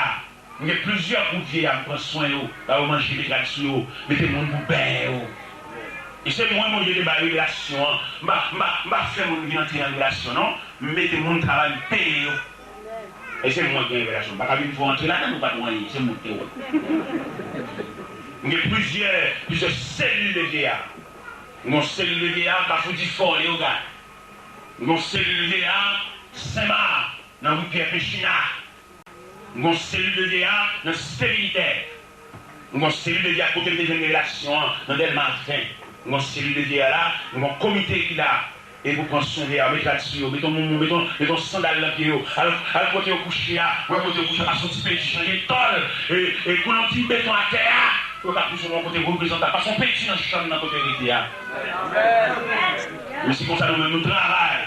M gen plizyè gwoup vyeya, m pran swen yo, ba yo manje, mete rad sou yo, mete moun pou benyen yo. E se mwen Bondye te bay revelasyon an. M pa, m pa, m pa fè moun vin antre nan revelasyon, non. M mete moun travay, m peye yo. E se mwen ki gen revelasyon. M pa ka vin fè w antre ladan l, ou pa t wè anyen. Se mwen ki te wè. M gen plizyè, plizyè selil de vyeya. M gen yon selil de vyeya, Kafou Difò, Leyogàn. M gen yon selil de vyeya, Senmak, nan ri Pyè Pechina. M gen yon selil de vyeya nan Site Militè. M gen yon selil de vyeya kote m te jwenn revelasyon an, nan Dèlma ven. M gen yon selil de vyeya la, m gen yon komite ki la, e pou pran swen vyeya, mete rad sou yo, mete yon moumou, mete yon, mete yon sandal nan pye yo, al, al kote yo kouche a, wè kote yo kouche a, pase yon ti penti, chanje tòl, e, e koule yon ti beton atè a, pou yo ka kouche yon kote reprezantab, pase yon penti nan chanm nan kote yo rete a. Men se konsa nou menm nou travay.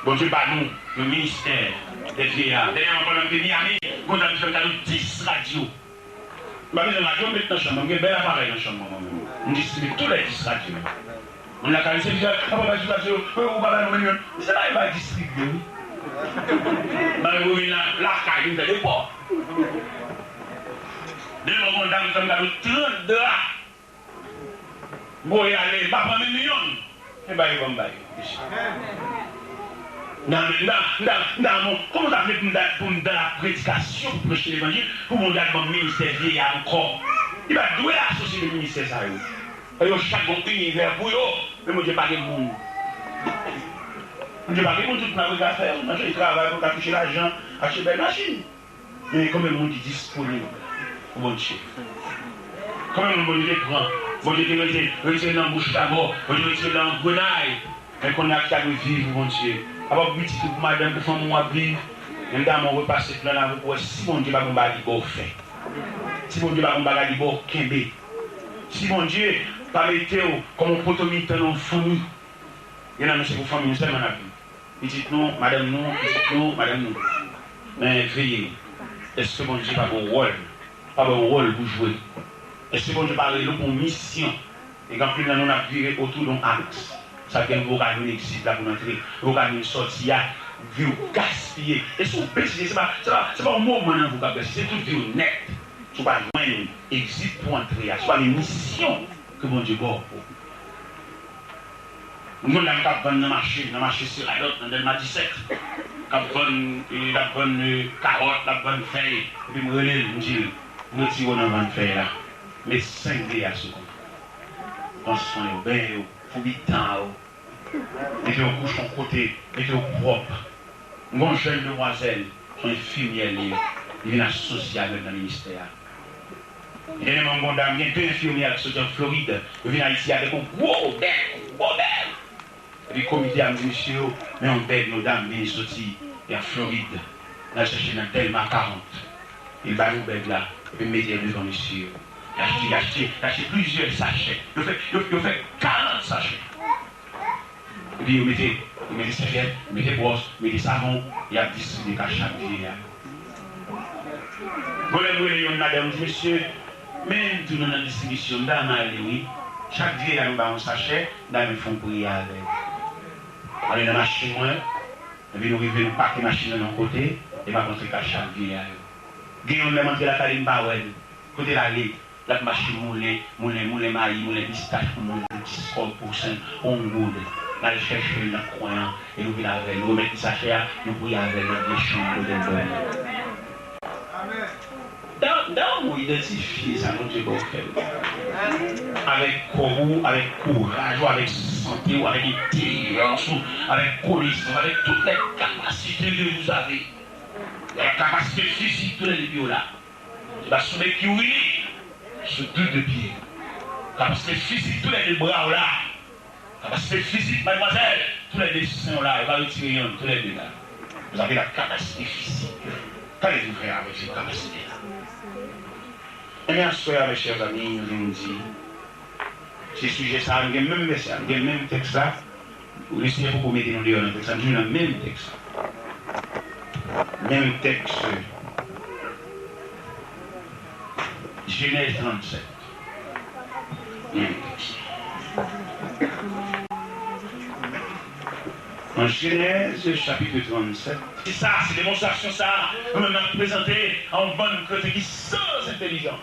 Bondye ba nou yon ministè dè vyeya. Dènyèman, pandan m te Miami, yon dam fè m kado dis radyo. M pa bezwen radyo, m met nan chanm mwen. M gen bèl aparèy nan chanm mwen, mwen menm. M distribiye tou lè dis radyo. Moun lakay, se vye, apa bay sou radyo, ou pa bay nou menm youn. M di, se pa yo bay distribiye, wi. Bay ou vin la, lakay, vin fè depo. Dènyèman, yon dam fè m kado trant dra. Voye ale, m pa pran menm yonn. E ba yo ban m ba yo. Nan, nan, nan, nan, non. Kòman w ta vle pou m ta, pou m ta la predikasyon, pou preche levanjil, pou Bondye al ban m ministè vyeya ankò? Li pa dwe asosye de ministè sa yo. Yo chak gon inivè pou yo, men Bondye pa gen moun. Bondye pa gen moun, tout moun ap rete afè yo, nan travay pou ka touche lajan, achte bèl machin. Men konbyen moun ki disponib pou Bondye? Konbyen moun Bondye te pran? Bondye te retire, retire nan bouch Tabò, Bondye retire nan angrenay. Men kounye a ki ta dwe viv pou Bondye? Apa pou pitit ou, pou madanm, pou fanmi w ap viv? Menm dan yon repa se plan la, pou wè si Bondye pa gon bagay li ba w fè. Si Bondye pa gon bagay li ba w kenbe. Si Bondye pa mete w kòm yon poto mitan nan yon fanmi. Gen nan nou se pou fanmi nou sèlman n ap viv. Pitit nou, madanm nou, pitit nou, madanm nou. Men veye nou. Èske Bondye pa ba w wòl? Pa ba w wòl pou jwe? Èske Bondye pa rele w pou yon misyon? E gen anpil nan nou n ap vire otou de yon aks. Sa gen lè ou ka jwenn egzit la pou n antre, lè ou ka jwenn sòti a, vi w gaspiye. E si w betize, se pa, se pa, se pa yon moman nan vi w k ap gaspiye, se tout vi w nèt. Si w pa jwenn egzit pou antre a, si w pa gen misyon ke Bondye ba w pou. M gen yon dam k ap vann nan mache, nan mache Seradòt, nan Dèlma disèt, k ap vann, e, l ap vann, e, kawòt, l ap vann fèy. Epi m rele l, m di l, "M retire w nan vann fèy la. Met senk V A sou kont ou. Pran swen yo, benyen yo, foubi tan yo. Mete yo kouche yon kote, mete yo pwòp." M gen yon jèn demwazèl, se yon enfimyè li ye, li vin asosye avè m nan ministè a. Dènyèman, m gen yon dam, gen de enfimyè ki soti an Florid, yo vin Ayiti avèk yon gwo bèk, yon gwo bèk. Epi komite a, m di mesye yo, men yon bèg yon dam vin soti, e an Florid, n al chèche nan Dèlma karant. Li ba nou bèg la, epi m mete l devan mesye yo. Y achte, y achte, y achte plizyè sachè. Yo fè, yo, yo fè karant sachè. Epi yo mete, yo mete sèvyèt, yo mete bwòs, yo mete savon, y ap distribye kay chak vye a. Bon, lè m rele youn ladan yo, m di, "Mesye, men m tou nou nan distribisyon, m ta renmen ale wi. Chak vye a nou ba yon sachè, m ta renmen fè yon priyè avè l." M ale nan machin mwen, epi nou rive, nou pake machin nan yon kote, e m ap rantre kay chak vye a yo. Gen youn, lè m antre lakay li, m pa wè l. Kote l ale? L ap mache moulen, moulen, moulen mayi, moulen pistach pou moun, pou dis kòb, pou senk, pou yon goud. N al chèche l nan kwen an, e nou vin avè l. Nou remèt li sachè a, nou priye avè l nan vye chanm kote l dòmi. Dan, dan ou idantifye sa Bondye ba w fè l. Avèk kò w, avèk kouraj ou, avèk sante w, avèk entèlijans ou, avèk konesans, avèk tout lè kapasite ke vous avez. Lè kapasite fizik, tou lè de pye w la. Se pa sou bèk ki w ri, sou tou de pye. Kapasite fizik, tou lè de bra w la. Kapasite fizik, madmwazèl, tou lè de sen w la. Yo pa retire yonn, tou lè de la. Vous avez la capacité physique. Qu'allez-vous faire avec cette capacité-là? Ebyen, aswè a, mes chers amis, nou vin di, se sijè sa a, nou gen menm vèsè a, nou gen menm tèks la. Lesenyè poko mete nou deyò nan tèks la, nou toujou nan menm tèks la. Menm tèks. Jenèz trannsèt. Menm tèks. Nan Jenèz chapit trannsèt. Se sa, se demonstrasyon sa a, nou menm n ap prezante a yon bann kretyen ki san entèlijans.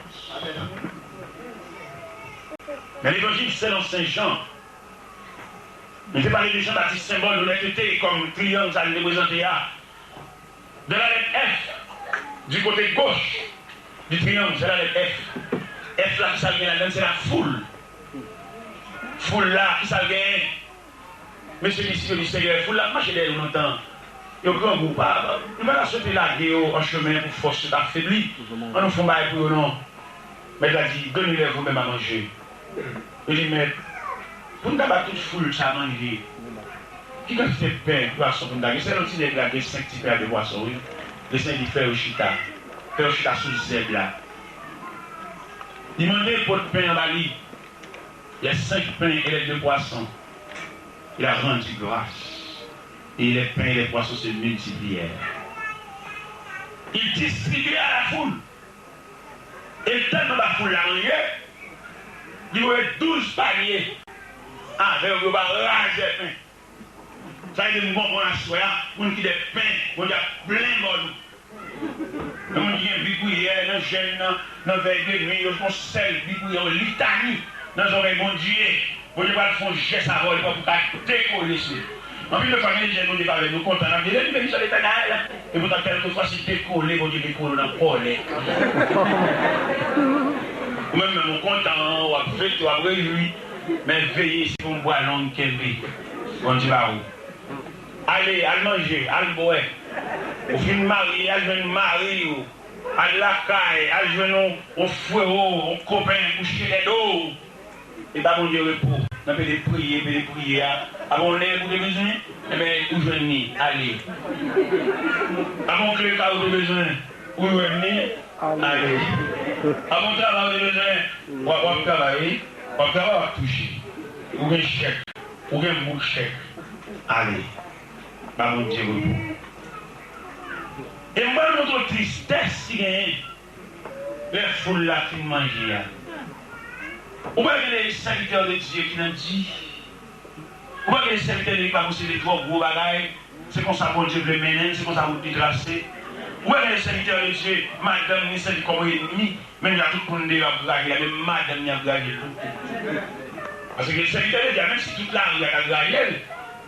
Nan levanjil selon Sen Jan, nou te pale de Jan Batis, senbòl onètete, kòm triyang sa a nou te prezante a. De la lèt F, du kote goch du triyang, se la lèt F. F la, kisa l gen ladan l? Se lafoul. Foul la, kisa l genyen? Mesye misye yo di, Seyè, foul la ap mache dèyè nou lontan. Yo grangou, pa, nou pa ka swete lage yo an chemen pou fòs yo ta febli. An nou fè yon bagay pou yo non. Mèt la di, donnez-leur vous-même à manger. Yo di, Mèt, pou n ta ba tout foul sa manje, ki kantite pen, pwason pou n ta gen? Sèl yon ti nèg la gen senk ti pen ak de pwason, wi. Lesenyè di, fè yo chita. Fè yo chita sou zèb la. Li mande pot pen an ba li. Les cinq pains et les deux poissons, il a rendu grâce. Et les pains et les poissons se multiplièrent. Il distribua à la foule. E l tèlman ba foul la manje, li voye douz panye avè yo, yo ba rajè pen. Sa vle di, m konprann aswè a, moun ki dèyè pen, Bondye ap plen bòl ou. Nan moun ki gen bibwiyè, nan jèn nan, nan vèy de nwi, yo fè yon sèl bibwiyè, yon litani nan zòrèy Bondye. Bondye pral fè yon jès avè w, li pral pou ka dekole sou. Anpil de fwa, gen de jèn Bondye fè avèk nou kontan, n ap di, "Beni, beni, swa Letènèl." Epoutan, kèlkefwa, se dekole, Bondye dekole w nan kòlè. Ou menm, menm, ou kontan, w ap fete, w ap rejwi, men veye, se pou yon bwa long kenbe. Bondye ba ou. Ale, al manje, al bwè. Ou fin marye, al jwenn mari w. Al lakay, al jwenn yon, yon frewo, yon kopen, bouche dèdo w. E ba Bondye repo. Nan pede priye, pede priye a. Apa yon nèg ou te bezwen? Enben, ou jwenn li. Ale. Apa yon kleka ou te bezwen? Ou jwenn li. Ale. Apa yon travay ou te bezwen? W ap, w ap travay, wi. W ap travay, w ap touche. Ou gen chèk. Ou gen bouk chèk. Ale. Ba Bondye repo. E m pral montre w tristès ki genyen lè foul la fin manje a. Ou pa gen de sèvitè de Dye ki nan di. Ou pa gen de sèvitè de Dye ki pa posede twò gwo bagay. Se konsa Bondye vle mennen l, se konsa wout li trase. Ou pa gen de sèvitè de Dye, madanm li sèvi kòm ènmi. Menm jan tout moun deyò ap raje l, menm madanm li ap raje l tou. Paske sèvitè de Dye a, menm si tout lari a t ap raje l,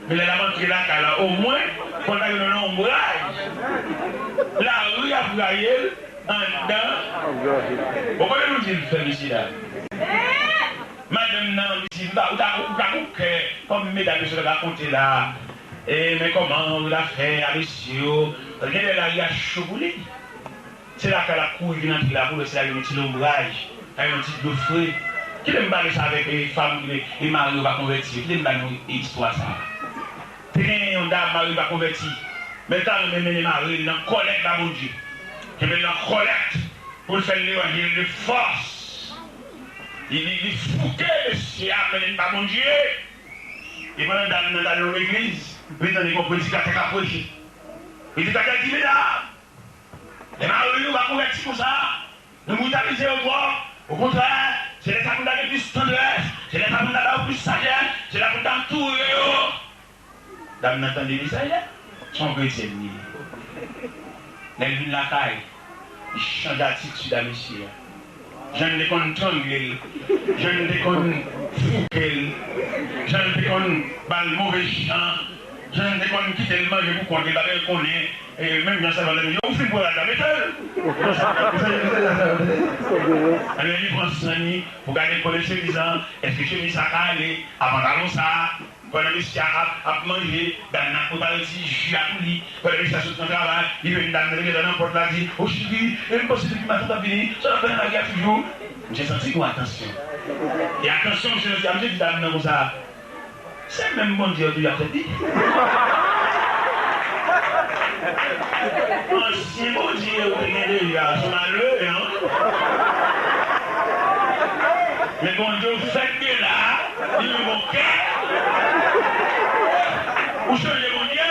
men lè l ap antre lakay la, omwen, fò l ta gen yon lonbraj. Lari ap raje l anndan. Bon, kote nou di l fè, mesye dam? Madanm nan, li di, ou ta, ou ta gon kè, kòm medam yo sot rakonte la, e, men kòman, ou ta fè, a mesye yo, gen lè lari a cho pou li. Se lakay l ap kouri vin antre la pou l wè si l ap jwenn yon ti lonbraj, l ap jwenn yon ti dlo fre. Kite m pale sa avèk, e, fanm ki, e, mari yo pa konvèti yo. Kite m ba nou, e, istwa sa a. Te gen yon dam, mari l pa konvèti. Men l ta renmen mennen mari l nan kòlèt ba Bondye. Kenbe l nan kòlèt pou l fè l levanjil de fòs. Li, li, li fouke mesye a, mennen l ba Bondye. E pandan dam nan t al nan yon legliz, li tande yon predikatè k ap preche. Predikatè di, medam, lè mari nou pa konvèti konsa, nou brutalize yo twòp. Okontrè, se lè sa pou n ta gen plis tandrès, se lè sa pou n ta ba yo plis sajès, se lè pou n ta antoure yo. Dam nan tande mesaj la, se yon kretyèn li ye. Lè l vin lakay, li chanje atitid a mesye a. Jan l te konn trangle l, jan l te konn fouke l, jan l te konn ba l move jan, jan l te konn kite l manje pou kont li, pa t konnen, e, menm jan sèvant la di, yo, ou fin pran rad la, mete l! Ebyen, li pran san li pou gade kòlè chemiz lan, èske chemiz sa ka ale a pantalon sa? Pandan mesye a ap, ap manje, dam nan ap prepare ti ji a pou li. Pandan mesye a sot nan travay, li jwenn dam nan te gentan nan pòt la, di, o cheri, e m panse depi maten w t ap vini, sa w t ap fè nan lari a toujou? Misye santi gon atansyon. E atansyon misye santi a, misye di dam nan konsa, se menm Bondye yo toujou ap sèvi. Ansyen Bondye ou te gen deja, se malere, an. Men Bondye w fèk gen la, li gen bon kè. Ou chanje Bondye?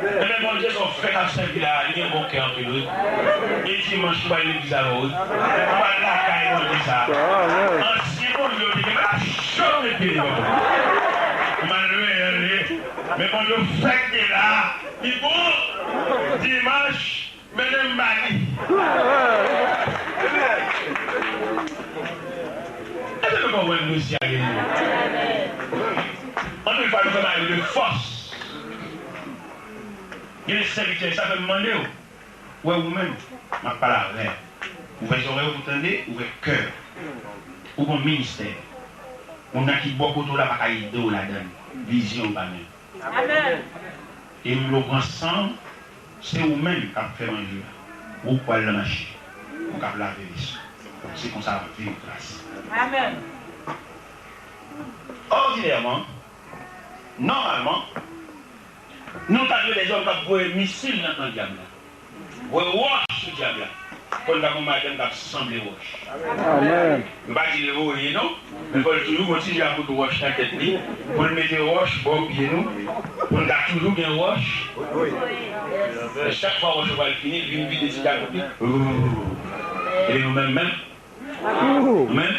Ebyen, Bondye sa w fèk ap sèvi la, li gen bon kè anpil, wi. E dimanch, ou pral legliz avè w, wi. Ou pral lakay Bondye sa. Ansyen Bondye w te gen la, ap chòm epi li bon. Malere, an, li ye. Men Bondye w fèk gen la, li bon. Dimanch, mennen m ba li. Èske nou konprann dosye a byen? Anpil fwa, nou fè bagay yo de fòs. Gen de sèvitè, sa fè m mande w. Wè ou menm, m ap pale avè w. Ouvè zòrèy ou pou tande, ouvè kè w. Ou gon ministè. Moun nan ki bò kote w la pa ka ede w ladan l. Vizyon ou pa menm. Amèn. E m vle w pran san w, se ou menm k ap fè manje a. Ou k pral nan mache, ou k ap lave veso. Se konsa l ap viv klas. Amèn. Òdinèman, nòmalman, nou ta dwe lèzòm k ap voye misil nan kan dyab la. Voye wòch sou dyab la. Fò n ta gon madanm k ap sanble wòch. Amèn. M pa di l voye non, men fò l toujou gon ti dyakout wòch nan tèt li, pou l mete wòch bò pye nou, pou n ka toujou gen wòch. Men chak fwa wòch yo pral fini, l vin vide ti dyakout li. Epi nou menm menm, men,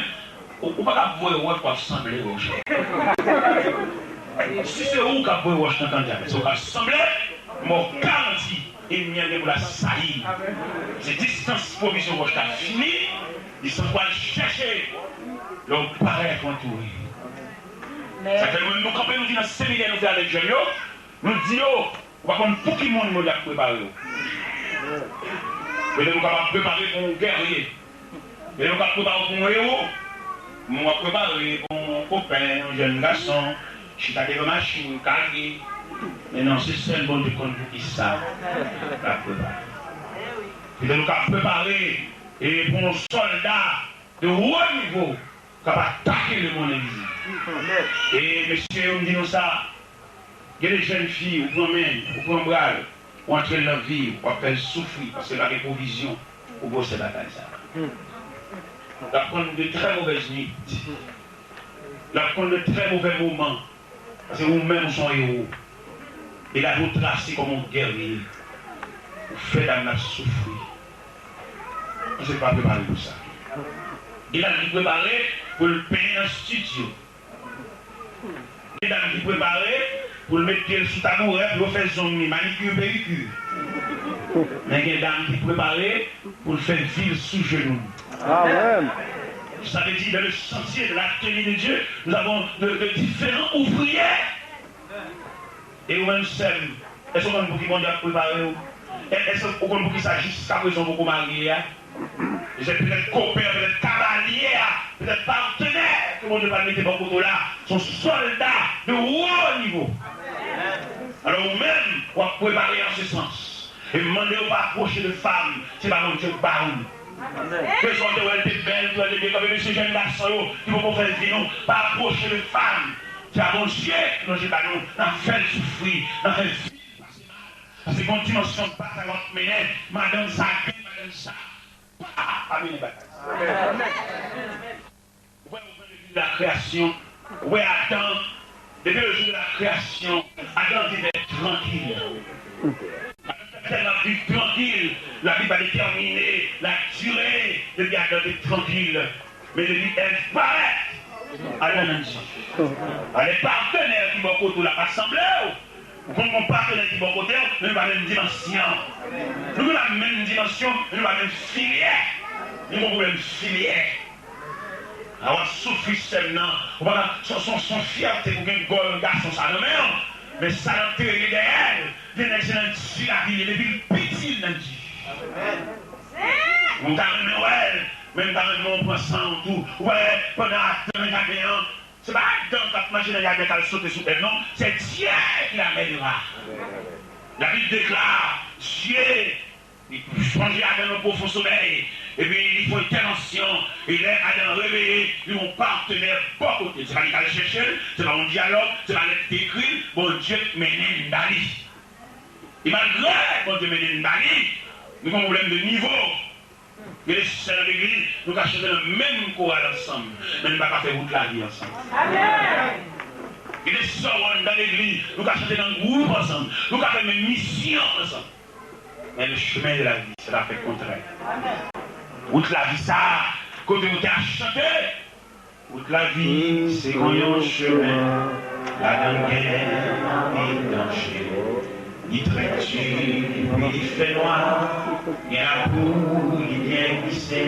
ou, ou pa ka voye wòch pou ap sanble wòch. Si se ou k ap voye wòch nan kan dyab, se ou k ap sanble, men w garanti, ènmi an gen pou l assaillir. Se distans pwovizyon wòch la fini, li sanble w al chèche. Lè w parèt, w antoure. Sa fè nou menm nou kanpe, nou di nan seminè nou fè avèk jèn yo, nou di yo, ou pa konn pou ki moun Bondye ap prepare w. Petèt ou kapab prepare pou yon gèrye. Petèt ou kapab prepare w pou yon ewo. Moun w ap prepare pou yon kopen, yon jèn gason, chita devan machin, kage. Men non, se sèl Bondye k konn pou ki sa l ap prepare. Petèt ou kapab prepare, e, pou yon sòlda de wo nivo. k ap atake lemonn envizib. E mesye yo, m di nou sa, gen de jèn fi, ou pran men l, ou pran bra l, ou antre l nan vi, w ap fè l soufri, paske l pa gen pwovizyon pou gwosè batay sa a. L ap konn de trè movèz nwit. L ap konn de trè movè moman. Paske ou menm ou se yon ewo. E lavi w trase kòm yon gèrye. Ou fè dam nan soufri. Paske l pa prepare pou sa. Gen dam ki prepare pou l penyen nan estidyo. Gen dam ki prepare pou l mete l sou tabourèt, pou l fè zong li, manikir, pedikir. Men gen dam ki prepare pou l fè vi l sou jenou. Amen. Ça veut dire, dans le chantier de la tenue de Dieu, nous avons de, de différents ouvriers. E ou menm sè m, èske w konn pou ki Bondye ap prepare w? È- Èske w konn pou ki sa jiskaprezan w poko marye a? Se petèt kopen an, petèt kavalye a, petèt patenè ke Bondye pral mete bò kote w la. Se yon sòlda de wo nivo. Alò ou menm, w ap prepare an se sans. E m mande w pa apwoche de fanm, se pa Bondye k ba ou. Ke sa w te wè l te bèl, te wè l te byen kanpe, mesye jèn gason yo ki poko fè vi nou, pa apwoche de fanm. Se pa Bondye ki lonje ba nou, n ap fè l soufri, n ap fè vi l pase mal. Paske gon dimansyon batay w ap mennen, madanm sa, bèl madanm sa, pa, pa mennen batay sa. Ou wè, ou pran legliz la kreyasyon, ou wè Adan, depi le jou de la kreyasyon, Adan te viv trankil. Adan te tèlman viv trankil, Labib pa detèmine ladire depi Adan te trankil. Men depi Èv parèt, Adan nan di. Alè patnè ki bò kote w la pa sanble w. Ou konn gon patnè ki bò kote w, men nou pa menm dimansyon. Nou gen la menm dimansyon, men nou pa menm filyè. Nou gon pwoblèm filyè. A w ap soufri sè m nan. Ou pa ka, son, son, son fyète pou gen gòl gason sa nan men w. Men sa l antere dèyè l. Gen nèg se nan di lavi l ye, depi l piti l nan di. Ou ta renmen wè l, men m ta renmen w pran san w tou. Ou wè, pandan Adan nan jaden an, se pa Adan k ap mache nan jaden k al sote sou Èv non, se Dye ki la mènera. Labib deklare, Dye, li plonje Adan nan pwofon somèy, epi li fè yon entèvansyon, e lè Adan reveye, li yon patnè bò kote l. Se pa li k al chèche l, se pa yon dyalòg, se pa lèt li te ekri l, Bondye k mennen l ba li. E malgre Bondye mennen l ba li, nou gen pwoblèm de nivo. Gen de sè nan legliz, nou ka chante nan menm koral ansanm, men nou pa ka fè wout lavi ansanm. Gen de sè w anndan legliz, nou ka chante nan gwoup ansanm, nou ka fè menm misyon ansanm. Men le chemin de la vie, se pa fè kontrè. Wout lavi sa a, kote nou te ap chante, Wout lavi se kon yon chemen, ladan l gen anpil danje. Li trè di, epi li fè nwa, gen lapouy, li byen glise.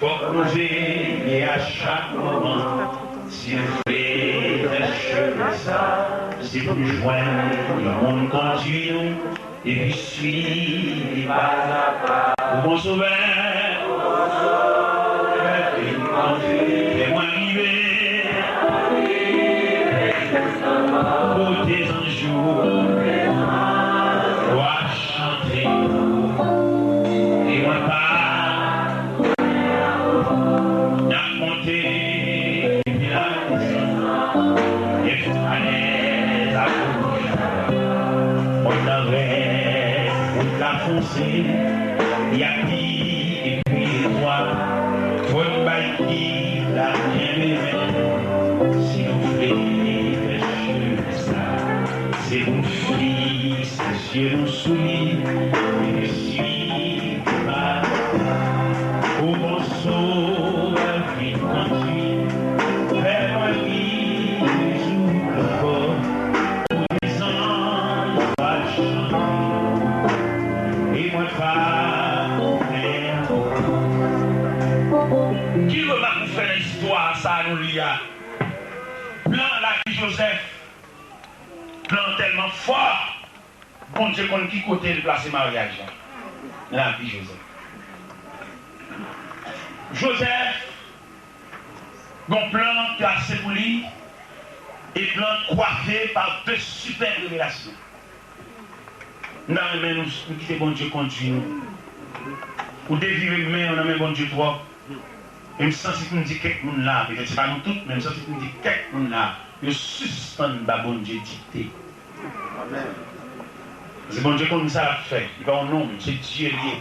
Fòk nou veye a chak moman, si nou vle fè chemen sa, se pou n jwenn yon moun kondui nou. Epi swiv li pa a pa. O bon Sovè, vin kondui, fè mwen rive kote zanj ou w ap chante pou ou. E mwen pa N ap monte epi n ap desann, eskalè lakou. Mòn nan rèd, wout la fonse, y a pi epi etwat. Fò n bay gid la kenbe men. Si nou vle fè chemen sa, se pou n fikse zye nou sou li, epi swiv pa. O bon Sovè, vin kondui, fè mwen viv yon jou ankò. Pou lèzanj va chante, e mwen pa konnen ankò. Ki remak ou fè nan istwa sa a nou li a? Plan lavi Jozèf, plan an tèlman fò. Bondye konn ki kote l plase maryaj la nan lavi Jozèf. Jozèf gon plan trase pou li, e plan kwafe pa de sipè revelasyon. M ta renmen nou, nou kite Bondye kondui nou. Ou devire men w nan men Bondye twòp. E m santi pou m di kèk moun la, petèt se pa nou tout, men m santi pou m di kèk moun la, yo sispann ba Bondye dikte. Paske Bondye konn sa l ap fè. Li pa yon nonm, se Dye l ye.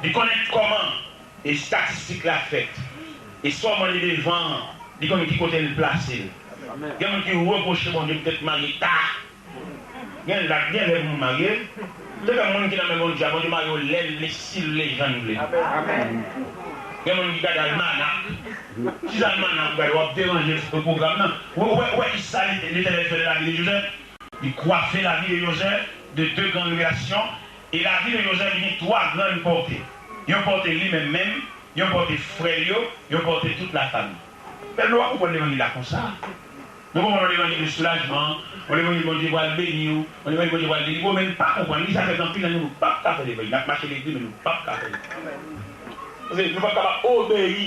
Li konnen kòman estatistik la fèt. E sa w mande devan an, li konnen ki kote l plase l. Gen moun ki repwoche Bondye poutèt marye ta. Gen lè, gen lè pou moun marye. Te gen moun ki nan men Bondye a, Bondye marye w lè l vle, si l vle, jan l vle. Gen moun ki gade almanak. Ti almanak ou gade, w ap deranje pwogram nan. Ou wè, ou wè ki sa Letènèl fè nan lavi de Jozèf? Li kwafe lavi de Jozèf de de gran revelasyon, e lavi de Jozèf li gen twa grann pòte. Yon pòte li menm menm, yon pòte frè l yo, yon pòte tout lafanmi. Pèp nou pa konprann levanjil la konsa. Nou konprann yon levanjil de soulajman, yon levanjil Bondye pral beni w, yon levanjil Bondye pral delivre w, men nou pa konprann li. Sa fè gen anpil nan nou, nou p ap ka fè levanjil. N ap mache legliz, men nou p ap ka fè levanjil. Paske nou p ap kapab obeyi.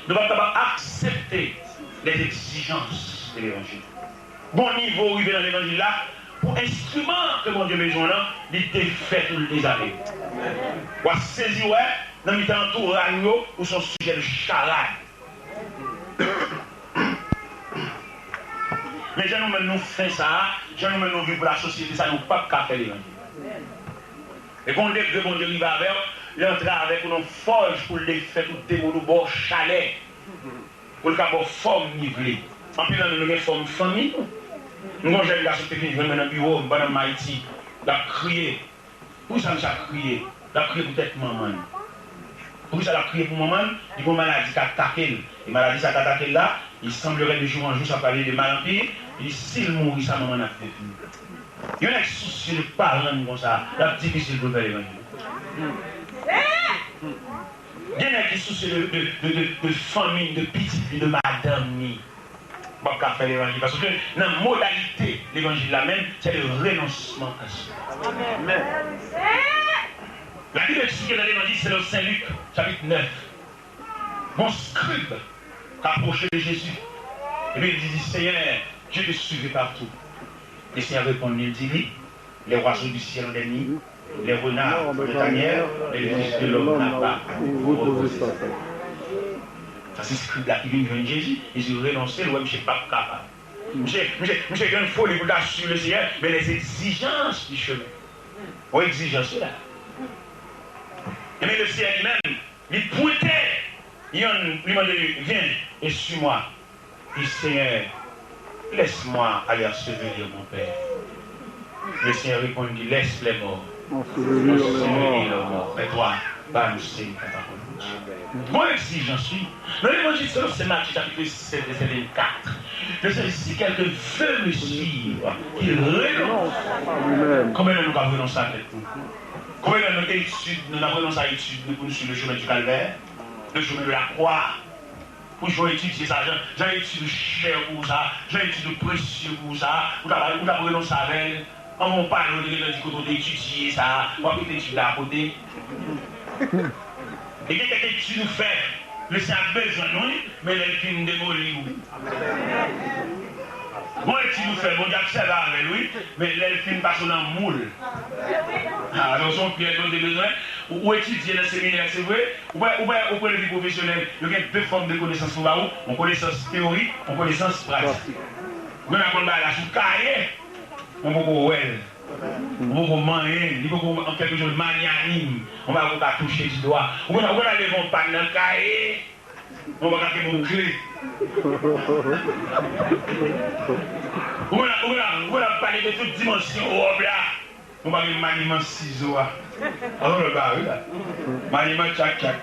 Nou p ap kapab aksepte les exigences de levanjil. Bon nivo w rive nan levanjil la, pou enstriman ke Bondye bezwen w lan, li defèt ou, l dezame w. W a sezi wè, nan mitan antouraj ou yo, ou se yon sijè de charad. Men jan nou menm nou fen sa a, jan nou menm nou viv pou lasosyete sa, nou p ap ka fè levanjil. E gon degre Bondye rive avè w, li antre avèk ou nan fòj pou l defèt ou, demoun ou, ba w chalè, pou l ka ba w fòm li vle. Anpil nan nou, nou gen fòm fanmi nou. M gon jèn gason ki te vin jwenn mwen nan biwo m pandan m Ayiti, l ap kriye. Poukisa misye ap kriye? L ap kriye poutèt manman l. Poukisa l ap kriye pou manman l? Li gon maladi k atake l. E maladi sa k atake l la, il semblerait de jour en jour sa pral vin de mal en pire. Li di si l mouri sa manman l ap detwi. Yon nèg sousye de paran l konsa, l ap difisil pou l fè levanjil. Gen nèg ki sousye de, de, de, de, de fanmi, de pitit li, de madanm li. W ap ka fè levanjil. Paske nan modalite levanjil la menm, c'est le renoncement à soi. Amen. La Bible explique dans l'Évangile selon Saint Luc, chapitre neuf. Bon scribe approché de Jésus. Epi li di, Seigneur, je te suivrai partout. Le Seigneur répond, il dit, les oiseaux du ciel ont des nids, les renards ont des tanières, mais le Fils de l'homme n'a pas où reposer sa tèt. Sa se skrib la ki vin jwenn Jezi. Jezi renonse, l wè misye p ap kapab. Misye, misye, misye gen foli pou l ta swiv Leseyè, men les exigences du chemin. Yon egzijans la. Ebyen, Leseyè li menm, li pwente yonn, li mande li, viens et suis-moi. Li, Seigneur, laisse-moi aller ensevelir mon père. Le Seigneur répondit, laisse les morts ensevelir leurs morts, mais toi, va annoncer la parole de Dieu. Gon egzijans, wi. Nan levanjil selon Sen Matye, chapitre sept, verset vingt-quatre, le Seigneur dit, si quelqu'un veut me suivre, qu'il renonce. Konbyen nan nou ka renonse a tèt nou? Konbyen nan nou etid nou, n ap renonse a etid nou pou nou swiv le chemin du calvaire, le chemin de la croix? Pou jan w etidye sa, jan, jan etid ou chè pou ou sa, jan etid ou presye pou ou sa, ou t ap, ou t ap renonse avè l. Anvan w pale, w te gentan di kote w te etidye sa, w ap kite etid la akote. E gen kèk etid ou fè, Leseyè ap bezwen l, wi, men lè l fin demoli w. Bon etid ou fè, Bondye ap sèvi avè l, wi, men lè l fin pase w nan moul. A, alò, se yon pyèj Bondye bezwen. Ou, ou etidye nan seminè, se vre, Ou wè, ou wè, ou pran vi pwofesyonèl, yo gen de fòm de konesans pou ba ou, yon konesans teyorik, yon konesans pratik. Ou konn aprann bagay la sou kaye, men w poko wè l. Ou poko manyen l, li poko an kèlke sòt magnanime, yon bagay ou ka touche di dwa. Ou konn, ou konn al leve yon pàn nan kaye, yon bagay ki bon kle. Ou konn, ou konn, ou konn ap pale de tout dimansyon wòb la. Nou pa gen maniman sizo a. Alò, lòt bagay, wi, la. Maniman tchak tchak.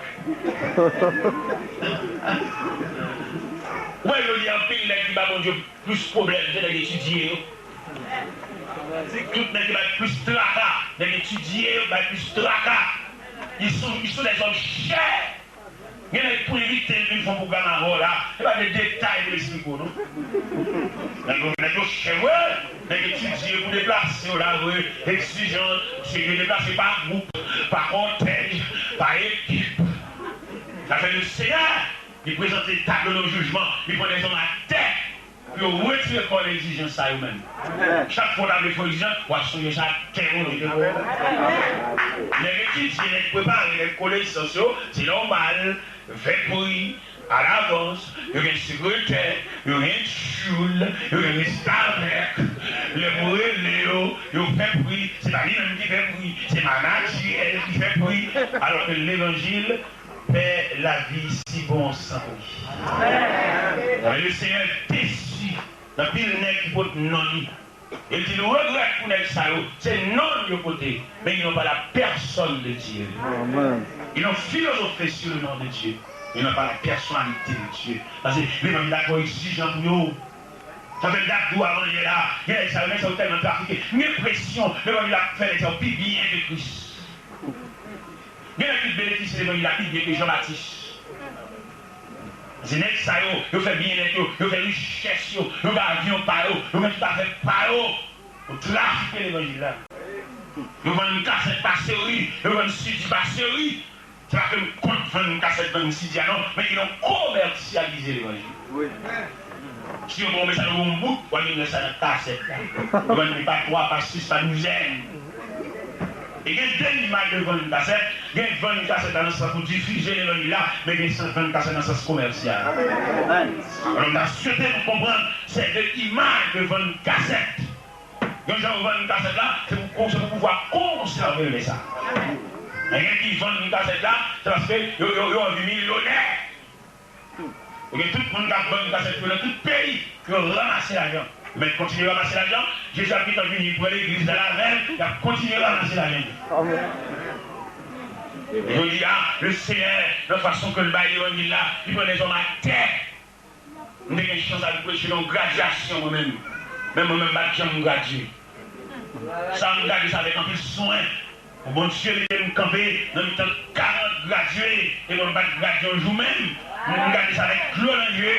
Ou wè, jodi a, anpil nèg ki ba Bondye plis pwoblèm, se nèg etidye yo. Tout nèg ki bay plis traka, nèg etidye yo bay plis traka. Ils sont, ils sont des hommes chers. Gen nèg pou envite l vin fè yon pwogram avè w la, e pa de detay pou l eksplike w, non. Nèg yo, nèg yo chè vre, nèg etidye pou deplase yo la vre, egzijan, se yo deplase pa gwoup, pa kòtèj, pa ekip. Sa fè Leseyè, li prezante tablo nan jijman, li pran dèzòm atè. Pou yo retire kò l egzijans sa yo menm. Chak fwa w ta vle fè yon egzijans, w ap sonje sa tè yo te fè. Nèg etidye, nèg prepare, nèg konesans yo, se nòmal, Fè pri alavans, yo gen sekretè, yo gen tchoul, yo gen restavèk. Lè m rele yo, yo fè pri. Se pa li menm ki fè pri, se manadjè l ki fè pri. Alòske levanjil, pè, lavi si bon san pri. Lesenyè desi d anpil nèg ki pot non li. E l di, nou regrèt pou nèg sa yo, se non yo pote, mais ils n'ont pas la personne de Dieu. Ils ont philosophé sur le nom de Dieu, mais ils n'ont pas la personnalité de Dieu. Paske levanjil la twò egzijan pou yo. Sa fè m t ap di w avanyè la, gen nèg sa yo, nèg sa yo tèlman trafike, m gen enpresyon levanjil la fè nèg sa yo pi byen ke Kris. Gen nèg ki benefisye levanjil la pi byen ke Jan Batis. Se nèg sa yo, yo fè byennèt yo, yo fè richès yo, yo gen avyon pa yo, yo gen tout afè pa yo. Yo trafike levanjil la. Yo vann kasèt pa seri, yo vann sidi pa seri. Se pa ke m kont vann kasèt, vann sidi a non, men yo komèsyalize levanjil. Si yo ba w mesaj, yo ba w yon bout, w al vin wè sa nan kasèt la. Yo vann li pa twa, pa sis, pa douzèn. E gen de imaj de vann kasèt. Gen vann kasèt la nan sans pou difize levanjil la, men gen sans vann kasèt nan sans komèsyal. Alò, m ta swete nou konprann se de imaj de vann kasèt. Yon jan yo vann kasèt la, se pou, se pou pouvwa konsève lè sa. Men gen ki vann kasèt la, se paske yo, yo, yo anvi milyonè. Ebyen, tout moun k ap vann kasèt yo nan tout peyi, yo ranmase lajan. Men kontinye ranmase lajan, Jezi ap gentan vini pran legliz la avè l, y ap kontinye ranmase lajan. Jodi a, Lesenyè, nan fason ke l bay levanjil la, li pran dèzòm atè. M te gen chans al preche nan yon gradyasyon mwen menm. Men mwen menm, m pa t janm gradye. Sa m gade sa avèk anpil swen. Bondye mete m kanpe nan mitan karant gradye, e mwen m pa t gradye yon jou menm. M gade sa avèk dlo nan je.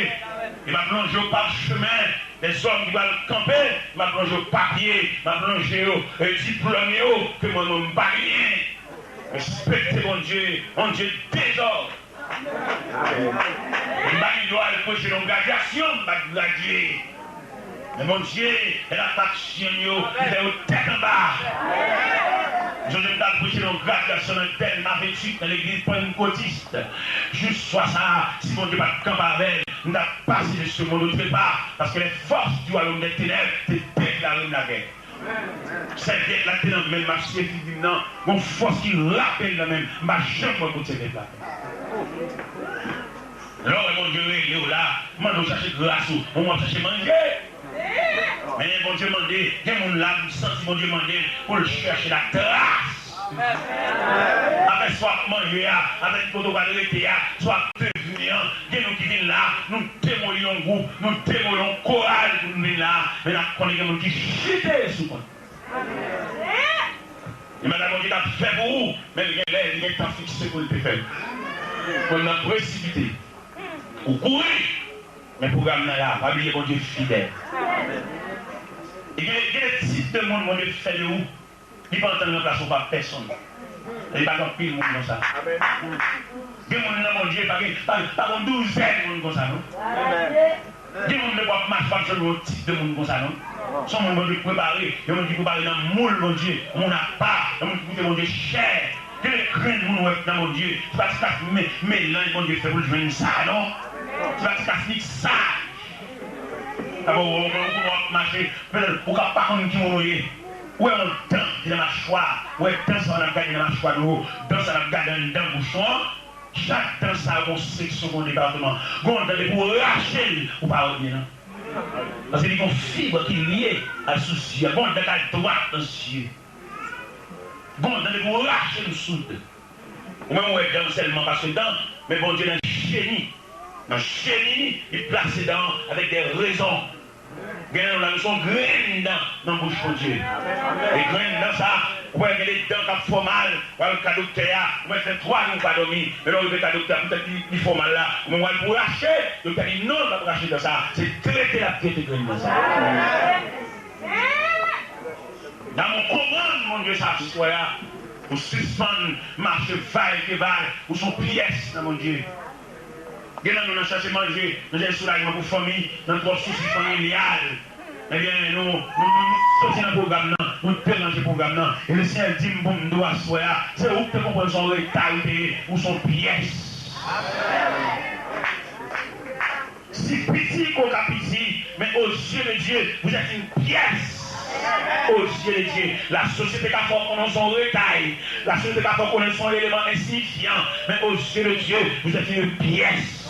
E m ap lonje yo pachemen. Lèzòm ki pral kanpe, m ap lonje yo papye, m ap lonje yo, e, diplòm yo, ke mwen menm m pa genyen. Respekte Bondye, Bondye dezòd. M pa gen dwa al preche nan yon gradyasyon, m pa t gradye. Men Bondye, lè l ap aksyon yo, li fè yo tèt anba. M sonje m t al preche nan yon gradyasyon nan Dèlma venntuit, nan legliz Pannkotis. Jou swa sa a, si Bondye pa t kanpe avè m, m t ap pase de ce monde au trépas, paske les forces du royaume des ténèbres te deklare m lagè. Sèvyèt la te nan men m, m ap siye figi m nan. Gon fòs ki rape l nan men m. M pa janm wè kote sèvyèt la. Lè w wè Bondye rele w la, mande w chache gras ou, ou w ap chache manje. Men Bondye mande, gen moun la, m santi Bondye mande l pou l chèche latras. Avèk sa w ap manje a, avèk kote w pral rete a, sa w ap devni an, gen nou ki vin la, nou demoli yon gwoup, nou demoli yon koral pou nou vin la, men n ap konnen gen moun ki chite sou kont. E bagay Bondye t ap fè pou ou, men l gen lè, li gen tan fikse pou l te fè l. Moun nan presipite, ou kouri, men pwogram nan la, pa bliye Bondye fidèl. E gen, gen de tip de moun Bondye fè de ou, li pa antann ranplase w pa pèsonn. E pa gen anpil moun konsa. Gen moun nan Bondye, pa gen, pa, pa gen douzèn moun konsa, non. Gen moun depi w ap mache, w ap jwenn yon tip de moun konsa, non. Se yon moun Bondye prepare, yon moun ki prepare nan moul Bondye, yon moun apa, yon moun ki koute Bondye chè. Gen de grenn moun w wè nan Bondye, se pa ti kas me-, melanj Bondye fè pou l jwenn sa, non. Se pa ti kas miksaj. Dabò, w, w, w, w ap mache, petèt ou ka pa konn ki moun ou ye. Ou wè yon dan ki nan machwa, ou wè dan sa w ap gade nan machwa dlo, dan sa w ap gade anndan bouchon an. Chak dan sa gon seksyon, gon depatman. Gon dan depi w rache l, ou pa wè byen non. Paske li gon fib ki lye al sou zye a. Gon dan k al dwat nan zye. Gon dan depi w rache l ou soud. Ou menm ou wè dan sèlman paske dan, men Bondye nan jeni. Nan jeni li, li plase dan avèk de rezon. Gen nan nou la, nou se yon grenn dan nan bouch Bondye. E grenn dan sa, ou wè gen de dan k ap fè w mal, w al ka doktè a, ou mèt fè twa jou ou pa dòmi. Men lè w rive ka doktè a, poutèt li, li fè w mal la, ou menm w al pou rache, doktè a di non, l p ap rache dan sa. Se trete l ap trete grenn dan sa. Damou konprann Bondye sa aswè a, ou sispann mache vayekeval, ou se yon pyès nan Bondye. Gen nan nou nan chache manje, nan chache soulajman pou fanmi, nan twòp sousi familyal. Ebyen, nou, nou, nou, nou soti nan pwogram nan, nou deranje pwogram nan. E Lesenyè di m pou m di w aswè a, se ou ki te konprann se yon reta ou te ye, ou se yon pyès. Si piti ke w ka piti, men aux yeux de Dieu, vous êtes une pièce. Aux yeux de Dieu, la sosyete ka fè w konnen w se yon retay. La sosyete ka fè w konnen w se yon eleman ensiyifyan. Men aux yeux de Dieu, vous êtes une pièce.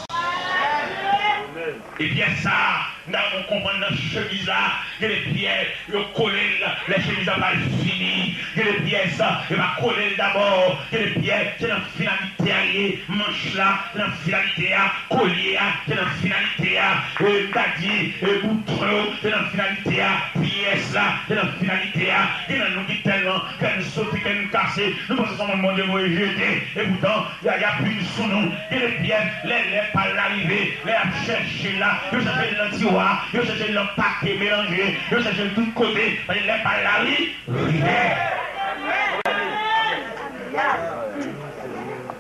E pyès sa a, m ta konprann nan chemiz la, gen de pyès, yo kole l, lè chemiz la pral fini. Gen de pyès, yo pa kole l dabò. Gen de pyès, se nan finalite a li ye. Manch la, se nan finalite a. Kolye a, se nan finalite a. E, m ta di, e, bouton yo, se nan finalite a. Pyès la, se nan finalite a. Gen nan nou ki tèlman kè n sote, kè n kase, nou panse se yon moun Bondye voye jete. Epoutan, y a, y a pini sou nou. Gen de pyès, lè, lè pa l la rive, lè y ap chèche l la, yo chèche l nan tiwa, yo chèche l nan pake melanje, yo chèche l tout kote, paske lè pa l la ri, rive.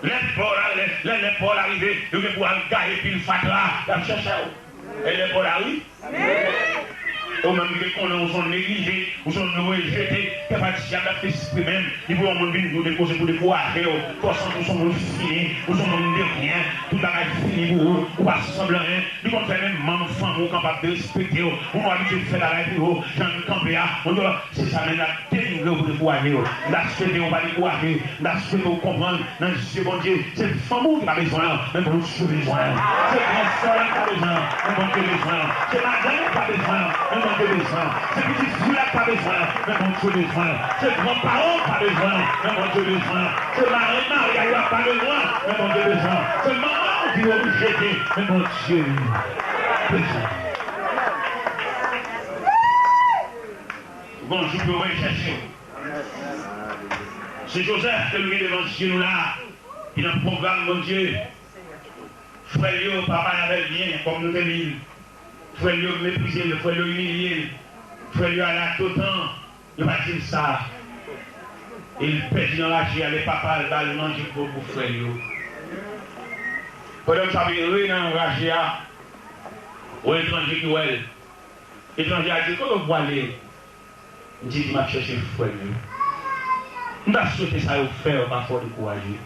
Lè pa w la, lè, lè, lè pa w la rive, yo gen pou al gaye pil fatra, y ap chèche w. E lè pa w la ri, ou menm ki te konnen ou se yon neglije, ou se yon rejete, kè pa dyab la fè espri menm, li pou yon moun vin pou dekoze, pou dekouraje w, fè w santi ou se yon moun fini, ou se yon moun de ryen, tout bagay fini pou ou, ou pa sanble anyen, li konn fè menm manm fanmi w kapab derespekte w, ou nou abitye fè bagay pou yo, jan n kanpe a, on di, se sa menm l ap denigre w pou dekouraje w, m ta swete w pa dekouraje, m ta swete w konprann, nan je Bondye, se fanmi w ki pa bezwen l, men Bondye bezwen l. Se gran sè w la ki pa bezwen l, men Bondye bezwen l. Se madanm ou ki pa bezwen l, men Bondye bezwen l. Se pitit fi w la ki pa bezwen l, men Bondye bezwen l. Se gran paran w ki pa bezwen l, men Bondye bezwen l. Se mari, maryaj la ki pa bezwen l, men Bondye bezwen l. Se manman w ki yo rejete, men Bondye bezwen l. Gon jou pou yo vin chèche w. Se Jozèf ke nou gen devan zye nou la a, ki nan pwogram Bondye. Frè l yo pa pale avè l byen, kòm nou te li l. Frè l yo meprize l, frè l yo imilye l. Frè l yo ale ak otan, yo pa di l sa. E l pèdi nan raje a, lè papa l ba l manje pou, pou frè l yo. Pandan m t ap ere nan raje a, yon etranje ki wè l. Etranje a di, "Kote w pwale?" M di, "M ap chèche frè m yo." M ta swete sa yo fè w pa fè w dekouraje.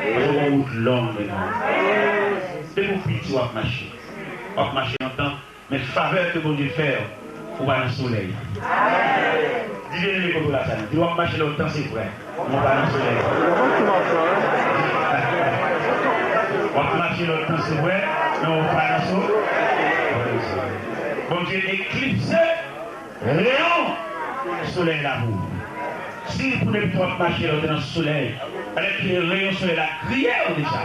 Yo gon wout long devan w. Depi w piti w ap mache. W ap mache lontan, men favè ke Bondye fè w, ou pa nan solèy. Di byeneme kote w la sa, di l w ap mache lontan se vre. Mwen pa nan solèy. W ap mache lontan se vre, men w pa nan solèy. Bondye eklipse reyon solèy la pou ou. Si pou depi w ap mache la, w te nan solèy, alèkile reyon solèy la griye w deja.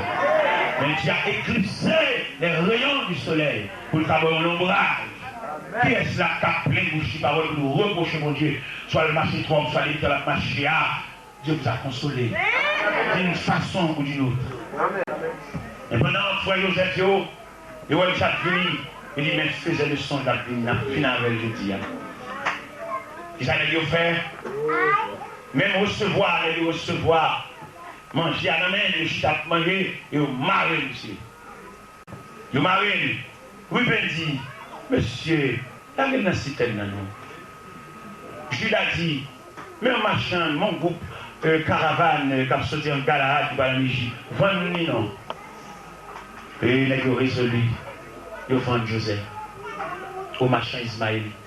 Men Dye a eklipse les rayons du soleil pou l ka ba w yon lonbraj. Kiyès la k ap plen bouch li pawòl pou nou repwoche Bondye? Swa l mache twòp, swa li t ap mache a. Dye pou sa konsole d'une façon ou d'une autre. Men pandan frè Jozèf yo, yo wè misye ap vini, yo di, "Men fezè de sonj l ap vini, n ap fini avè l jodi a." Kisa nèg yo fè? Menm resevwa, nèg yo resevwa manje a nan men l, yo chita ap manje, yo mare misye. Yo mare l. Riben di, "Mesye, lage l nan sitèn nan non." Jida di, "Men yon machann, men yon gwoup, eh, karavàn, eh, k ap soti an Galaad ki pral an Ejip. Vann li non." E nèg yo rezoli, yo vann Jozèf o machan izmayelit.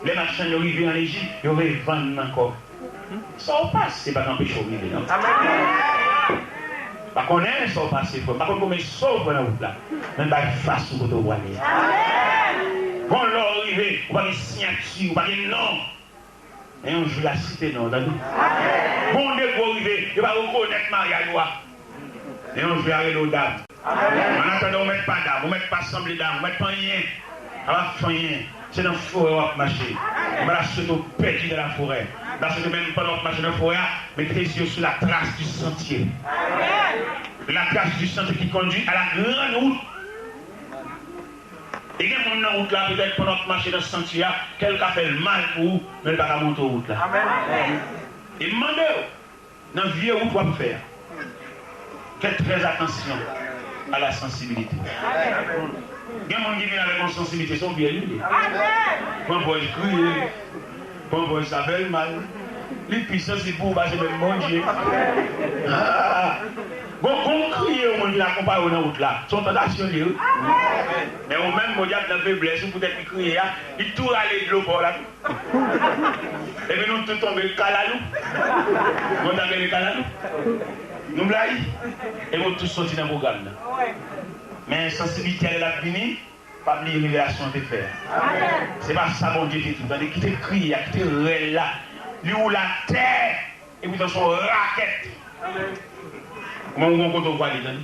Lè machann yo rive an Ejip, yo revann l ankò. Sa w pase pa t anpeche w rive, non. Pa konnen sa w pase, frè m. Pa konn konbyen sa w pran nan wout la. Men bay fas ou kote w prale a. Bon, lè w rive, ou pa gen siyati, ou pa gen non. Men yon jou, y a site non w, tande. Bon, de gwo rive, yo pa rekonèt maryaj ou a. Men yon jou, y a rele w dam. Annatandan, ou mèt pa dam, ou mèt pa sanble dam, ou mèt pa anyen. A pa fè anyen. Se nan forè w ap mache. Mwen ta swete w pèdi nan laforè. Mwen ta swete menm pandan w ap mache nan forè a, men kite zye w sou la trace du sentier. La trace du sentier qui conduit à la grande route. E gen moun nan wout la, petèt pandan w ap mache nan sentier a, kè l ka fè l mal pou ou, men l pa ka montre w wout la. E m mande w, nan vye wout w ap fè a, fè trè atansyon a la sansibilite. Gen moun ki vin avèk yon sansibilite, se yon pyèj li ye. Pran pòz kriye, pran pòz sa fè l mal. Li pi sansib pou ou pase menm Bondye. Ah! Gon, gon kriye yon moun vin akonpaye w nan wout la. Se yon tantasyon li ye, wi. Men ou menm, podyab nan feblès ou, poutèt li kriye a, li tou rale dlo pa w la tou. Epi nou tout tonbe kalalou. Mwen ta rele kalalou. Nou blayi. Epi nou tout soti nan pwogram nan. Men sansibilite a lè l ap vini, pa bliye revelasyon te fè a. Se pa sa Bondye te di w. Tande, kite kriye a, kite rèl la. Li woule atè. Epi se yon rakèt. Ou menm ou gon kote ou prale, tande.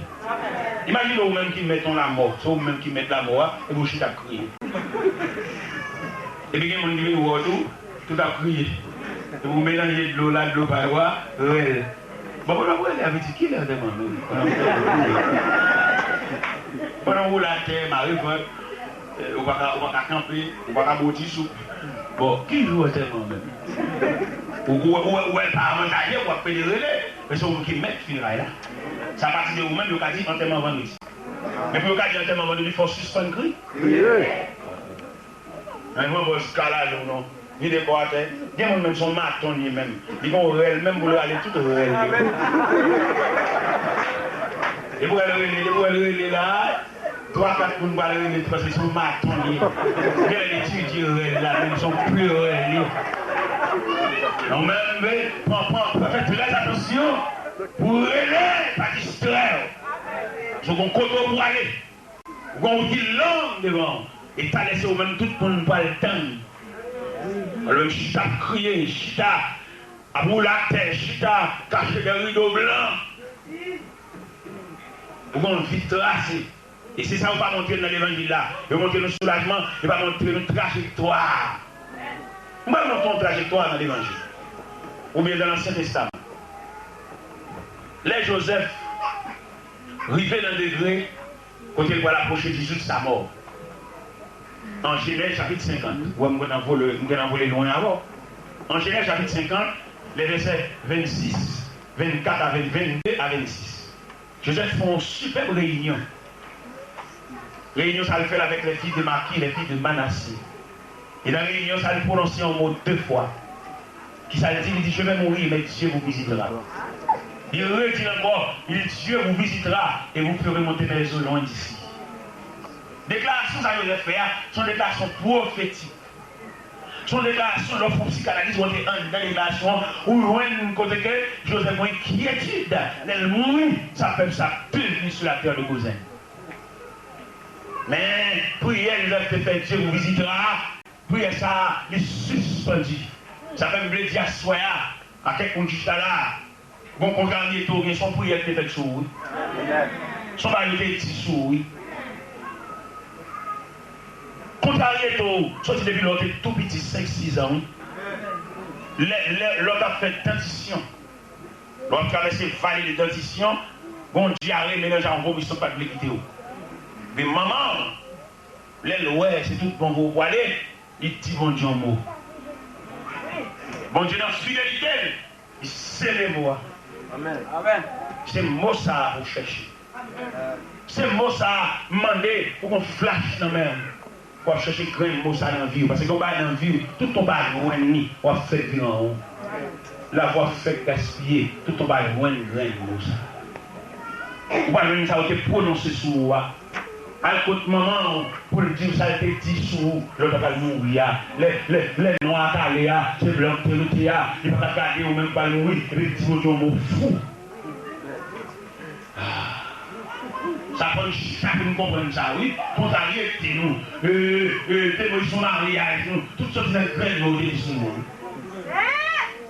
Imajine ou menm ki mèt yon lamò, se ou menm ki mèt lamò a, epi ou chita ap kriye. Epi gen moun ki vin wè w tou, tout ap kriye. Epi ou melanje dlo la, dlo pa yo a, rèl. Bon, pandan w rèl, a vle di kilè antèman menm? Pandan w woule atè, mare vant, Eh, ou pa ka, ou pa ka kanpe, ou pa ka bwoti soup. Bon, ki jou antèman menm? Ou, ou, ou, ou wè l pa avantaje, w ap pede rele, men se ou ki mèt fineray la. Se apati de ou menm yo ka di antèman vandredi. Men pou yo ka di antèman vandredi, fò w sispann kriye. Men mwen bòz kalalo non. Vide kò atè. Gen moun menm se yon maton li ye menm. Li gen yon rèl menm pou l rale tout rèl li. Depi w wè l rele, depi w wè l rele la, twa kat moun pral rele tou paske se yon maton li ye. Gen lè l etidye rèl la, menm se yon pye rèl li ye. Non menm, men, pran, pran, fè trè atansyon pou rele, pa distrè w. Se yon kote w prale. Ou gen yon wout ki long devan w. E talè se ou menm tout moun pral tann. Alò, chita ap kriye, chita ap woule atè, chita kache dèyè rido blan. Ou gen yon vi trase. E se sa yo pa montre n nan levanjil la. Yo montre nou soulajman, yo pa montre nou trajektwa. M pral montre w trajektwa nan levanjil. Oubyen nan Ansyen Testaman. Lè Jozèf rive nan degre kote l pral apwoche dizout sa mò. An Jenèz chapit senkant. Ou wè m gentan vole, m gentan vole lwen avè w. An Jenèz chapit senkant, lè vèsè vennsis, vennkat a venn, vennde a vennsis. Jozèf fè yon sipèb reyinyon. Reyinyon sa l fè l avèk les fils de Maki, les fils de Manasye. E nan reyinyon sa, li pwononse yon mo de fwa. Kisa li di? Li di, "Je vais mourir, mais Dieu vous visitera." Li redi l ankò, li di, "Dieu vous visitera et vous ferez monter mes os loin d'ici." Deklarasyon sa Jozèf fè a, se yon deklarasyon pwofetik. Se yon deklarasyon, lè w fè yon psikanaliz, ou antre anndan deklarasyon an, ou jwenn kote ke Jozèf gen enkyetid, lè l mouri, sa pèp sa devni sou latè de Gozen. Men, priyè Jozèf te fè, Dieu vous visitera, priyè sa a, li sispandi. Sa fè m vle di aswè a, a kèk moun ki chita la a, gon kontraryete w gen, se yon priyè ki te fèt sou ou, wi. Se yon bagay yo te di sou ou, wi. Kontraryete w, soti depi lè w te tou piti, senk, sis an, wi. Lè, lè, lè w t ap fè dantisyon, lè w ap travèse vale de dantisyon, gon dyare melanje a yon vomisman k pa t vle kite w. Men manman w, lè l wè se tout bon vre w pwale, li di Bondye yon mo. Bondye nan fidelite l, li sele mo a. Amèn. Amèn. Se mo sa a pou w chèche. Se mo sa a m mande pou gon flach nan men w. W ap chèche grenn mo sa a nan vi w. Paske gen yon bagay nan vi w, tout tan w pa jwenn li, w ap fè l vin an ou. Lavi w ap fèk gaspiye, tout tan w pa jwenn grenn mo sa a. Ou pa jwenn sa yo te pwononse sou ou a. Al kot manman w pou l di w sa l te di sou ou lè w t apral mouri a. Lè, lè, lè nwa a t ale a, se blan k te rete a, li pa t ap gade ou menm k pral mouri, epi l di Bondye yon mo fou. Ah. Sa fò n chita pou n konprann sa, wi. Kontraryete nou, e, e, temwen sou maryaj nou, tout soti nan grenn yo te di sou nou.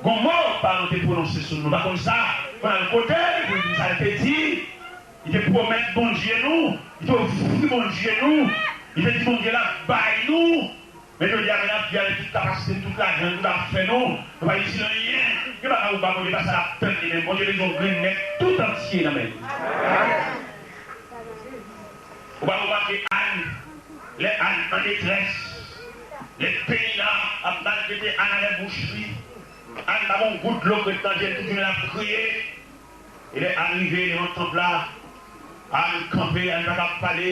Gon mo paran te pwononse sou nou, pa konn sa, fò n al kote l pou l di sa l te di. Li te pwomèt Bondye nou, li te ofri Bondye nou, li te di Bondye l ap bay nou. Men jodi a, men n ap di avèk tout kapasite n, tout lajan n, tout afè nou, nou pa itil anyen. Gen bagay ou ba Bondye, pa sa l ap tann li menm. Bondye bezwen yon grenn nèg tout antye nan men li. Ou pa remake Ann, lè Ann an detrès, lè Penina ap maltrete Ann avèk bouch li, Ann pa gen yon gout dlo k ret nan je l, tout jounen l ap kriye. E lè Ann rive devan tanp la, Ann kanpe, Ann pa ka pale.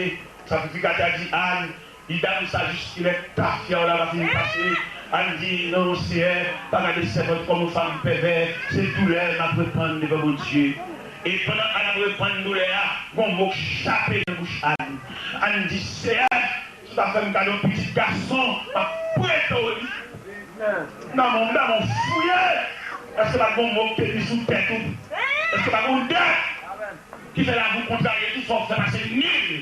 Sakrifikatè a di Ann, li dam sa jiskilè tafya w la pa fin pase. Ann di, "Non, Seyè, pa gade sèvant kòm yon fanm pèvè, se doulè m ap repann devan Bondye." E pandan Ann ap repann doulè a, gon mo k chape nan bouch Ann. Ann di, Seyè, si w ta fè m kado yon pitit gason, m ap prete w li. M ta bon, m ta bon fouye. Èske pa t gon mo k te pli sou tèt ou? Èske pa t gon dèt ki fè lavi w kontrarye tou sa w fè pase nil?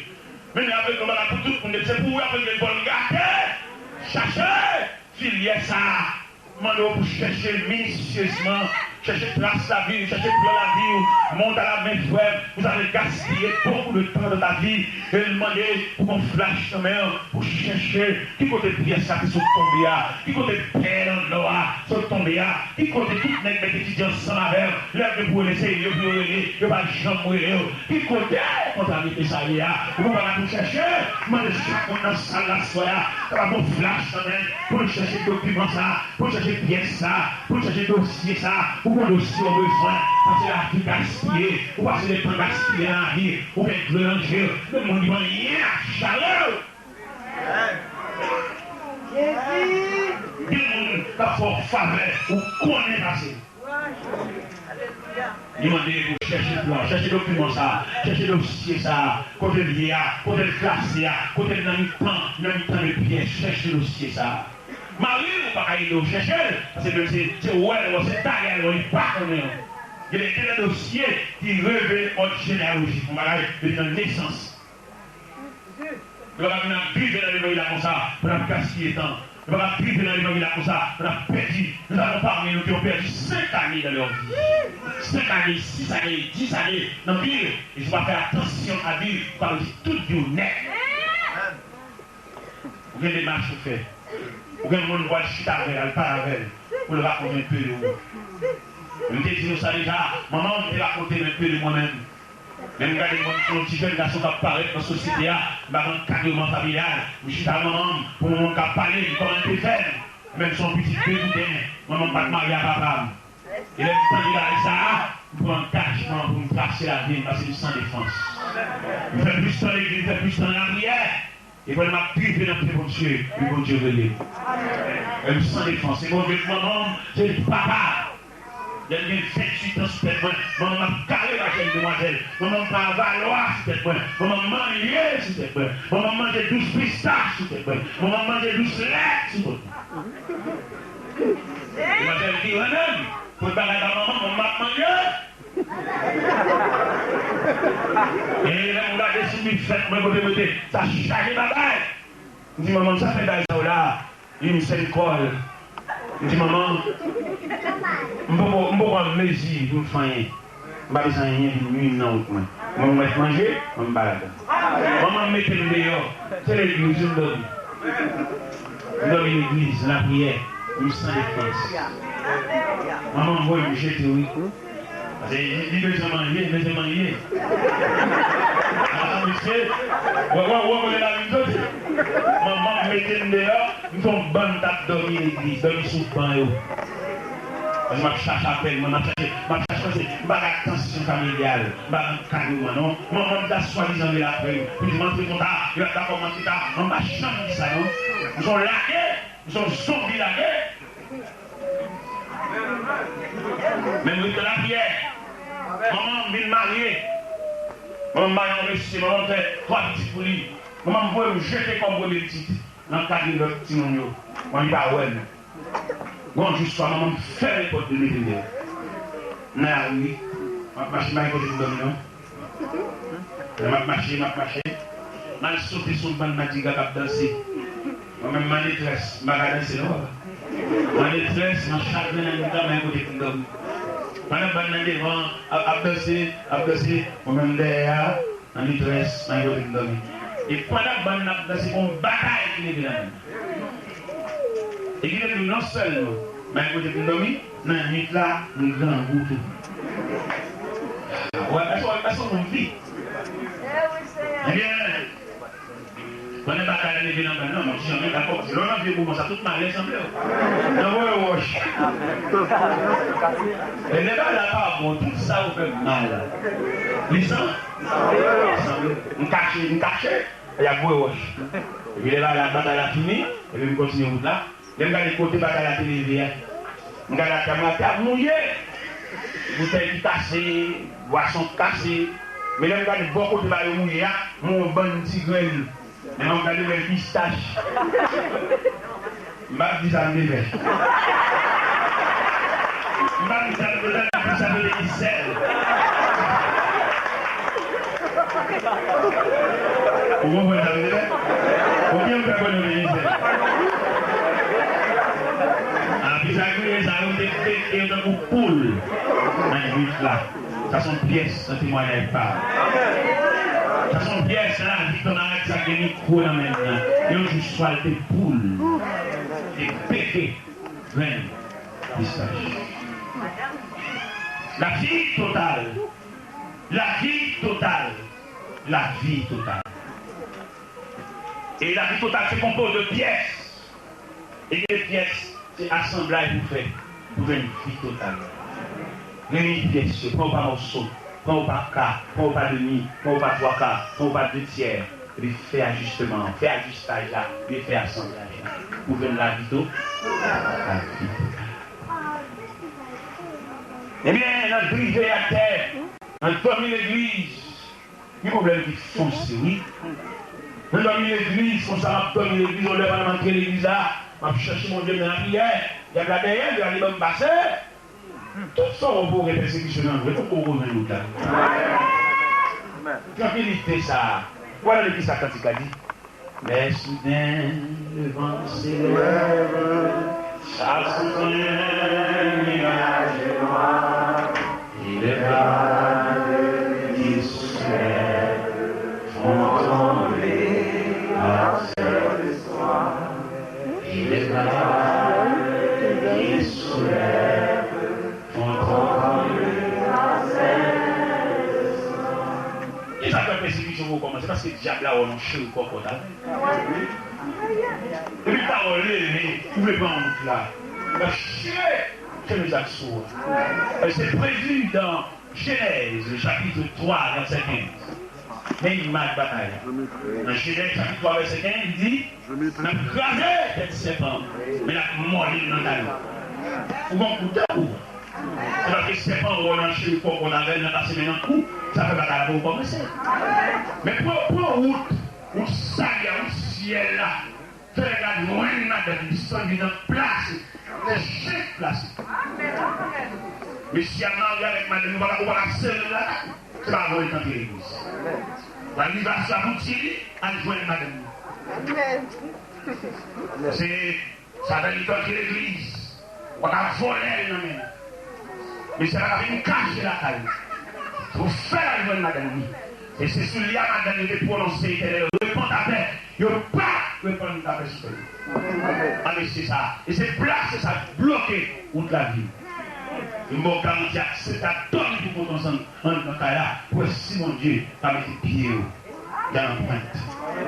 Men avèk yon bagay pou tout moun, depi se pou ou, avèk yon vòl gate, chache filyè sa a. Mande w pou chèche minisyezman, chèche tras lavi w, chèche plan lavi w. Monte à la main, frè, vous avez gaspillé beaucoup de temps dans ta vie. E l mande pou gon flach nan men w, pou chèche ki kote pyès la te sot tonbe a, ki kote pèl an lò a sot tonbe a, ki kote tout nèg mèt etidye ansanm avè w, lè yo gen pou rele, se yo pou yo rele, yo pa janm rele w. Ki kote kontrarye sa ye a? Ou pa ka tou chèche, mande chak moun nan sal la aswè a, kapab yon flach nan men, pou l chèche dokiman sa, pou l chèche pyès sa, pou l chèche dosye sa, ou gon dosye w bezwen, paske lavi gaspiye, ou pase letan gaspiye nan lavi, ou gen dlo nan je w, menm moun ki pa anyen ap chale w. Gen moun k ap fè w favè, ou konnen pase. Li mande pou chèche plan, chèche dokiman sa, chèche dosye sa, kote l ye a, kote l klase a, kote l nan mitan, nan mitan de pyès, chèche dosye sa. Mari w pa ka ede w chèche l, paske menm se, se wè l wè, se tayè l wè, li pa konnen w. Gen de, gen de dosye ki reve òd jeneyalojik, yon bagay depi nan nesans. Nou pa ka vin ap drive nan levanjil la konsa, pou n ap gaspiye tan. Nou pa ka drive nan levanjil la konsa, pou n ap pèdi. Nou ta gon pami nou ki yo pèdi senk ane dans leur vie. Senk ane, sis ane, dis ane nan vi yo. E si w pa fè atansyon a vi, ou ka pèdi tout vi w nèt. Ou gen demach ou fè. Ou gen moun pou al chita avè l, al pale avè l, pou l rakonte yon pe de ou. M te di nou sa deja, manman m te rakonte m yon pe de mwen menm. Men m gade mwen, m se yon ti jèn gason k ap parèt nan sosyete a, m pa gen ankadreman familyal. M chita ak manman m, pou yon moun ka pale m kòman l te fè m. Menm se yon pitit degouten, manman m pa t marye ak papa m. E lè m tande bagay sa a, m pran angajman pou m trase lavi m, paske m san defans. M fè plis tan legliz, m fè plis tan nan lapriyè. E pandan m ap drive nan pye Bondye, wi, Bondye rele m. E m san defans. Se Bondye k manman m, se li k papa. Lè m gen venntuit an sou tèt mwen, manman m ap kale pa jèn demwazèl. Manman m pa avalwa sou tèt mwen. Manman m manye sou tèt mwen. Manman m manje dous pistach sou tèt mwen. Manman m manje dous lèt sou tèt mwen. Demwazèl ki renmen m, pot bagay pa manman m, manman m ap manje. E lè m gade sou bifèt mwen kote m rete, sa chaje bagay. M di, "Manman, sa fè bagay sa yo la?" Li di m, "Sèl kòl." M di, "Manman, m poko, m poko an mezi pou m fè anyen. M pa bezwen anyen vin nwi m nan wout mwen. Mwen, m mèt manje, mwen, m pa ladan." Manman m mete m deyò. Se legliz wi m dòmi. M dòmi legliz, lapriyè. M san defans. Manman m voye m jete wi. Paske li, li bezwen manje, li bezwen manje. A, mesye, wè, wè, wè, kote lavi m soti. Manman m mete m deyò, m se yon bann t ap dòmi legliz, dòmi sou ban yo. Paske m ap chache apèl mwen, m ap chache, m ap chache, paske m pa gen atansyon familyal, m pa gen ankadreman, non. Manman m ta swadizan vle apre m, pou di m antre konsa, yo pa dakò m antre ta, mwen m pa janm di sa, non. M se yon lage, m se yon zonbi lage. Men m ret nan lapriyè. Manman m vin marye. Manman m marye yon mesye. Manman m fè twa pitit pou li. Manman m voye m jete kòm premye pitit nan kade lòt timoun yo. Bon, li pa wè m. Gon jou swa, manman m fèmen pòt li, mete m deyò. Nan lari, m ap mache, m pa gen kote pou m dòmi, non. Lè m ap mache, m ap mache, m al sote sou yon bann madigra k ap danse. Mwen menm, m an detrès, m pa ka danse non, papa. M an detrès, m an chagren nan mitan, m pa gen kote pou m dòmi. Pandan bann nan devan ap, ap danse, ap danse, mwen menm dèyè a, an detrès, m pa gen kote pou m dòmi. E pandan bann nan ap danse, gon batay ki leve nan bann nan. E ki te di m non sèlman m pa gen kote pou m dòmi, nan nuit la, m grangou tou. Wè, èske, èske w konprann? Ebyen, pandan batay la leve nan bann nan, m ap janm dakò. Lè w nan vye moman sa, tout malè sanble w. Nan voye wòch. E lè bagay la pa bon, tout sa yo fè mal. Li san-, sanble. M kache, m kache, y ap voye wòch. Epi lè bagay la, batay la fini, epi m kontinye wout la. Lè m gade kote batay la te leve a, m gade atè a, m wè atè a mouye. Boutèy ki kase, bwason k kase. Men lè m gade bò kote ba yo mouye a, m wè yon bann ti grenn. Men m ap gade, m wè pistach. M p ap di sa m te fè. M p ap di sa m te fè, m ap di sa m te fè sèl. Ou konprann sa m te fè? Oubyen m fè konnen w te sèl. Api sa kriye sa yo te pete yo tankou poul nan nwit la. Sa se yon pyès nan temwayaj pa m. Sa se yon pyès nan lavi kanmarad sa gen mikwo nan men l nan. Yon jou swa l te poul, te pete grenn pistach. Lavi total. Lavi total. Lavi total. E lavi total se konpoze de pyès. E gen de pyès, se asanblay pou fè, pou jwenn vi total. Reyini pyès yo, pran yo pa mòso, pran yo pa ka, pran yo pa demi, pran yo pa twa ka, pran yo pa de tyè, epi fè ajisteman an, fè ajistaj la, epi fè asanblaj la, pou jwenn lavi to-, lavi total. Ebyen, nan drive atè, nan dòmi legliz, gen pwoblèm ki fonse, wi. Mwen dòmi legliz, konsa m ap dòmi legliz, yon lè pandan m antre legliz la, m ap chèche Bondye m nan lapriyè, dyab la dèyè m, li ban m pase. Tout sa w wè pou w gen pèsekisyon nan, ou poko jwenn wout la. Trankilite sa a. Ou pa tande kisa kantik la di? Lè souden levan se lève, sa souden miraj e nwa, e lè vag ki soulève font tranble la sèl lespwa, e lè vag ki soulève font tranble la sèl lespwa. Kisa k fè pèsekisyon yo kòmanse? Paske dyab la wè w nan cheri kòkòt avè l. Depi pawòl leve, ou vle pran wout la. Ou va chire chemiz ak sou a. E se predi dan Jenèz, chapit twa, vèsè kenz. Men imaj batay la. Nan Jenèz, chapit twa, vèsè kenz, li di, n ap kraze tèt sèpan an, men n ap mòde l nan talon. Ou gon kout ou. Se paske sèpan an wè w nan cheri kòkòt avè l, nan pase men nan kou, sa fè batay la poko kòmanse. Men pran, pran wout, wout sali a, wout syèl la. Fè nèg la jwenn madanm li, san li nan plase, nan jen plase. Mesye a marye avèk madanm li, ou pa ka, ou pa ka sere l lakay ou. Se pa vòlè k antre legliz. Ou al rive aswè a pou di li, al jwenn madanm li. Se Satan li k antre legliz. Ou pa ka vòlè l nan men l. Mesye a pa ka vin kache lakay ou. Se pou fè l al jwenn madanm li. E se sou li a madanm li te pwononse, Etènèl, repann ta pè. Yo pa repann ta pè sou tè yo. A mesye sa a. E se plase sa k bloke wout lavi. M ba w garanti, aksepte a dòmi pou kont w ansanm anndan kay la, pou wè si Bondye pa mete pye yo, y a anprent,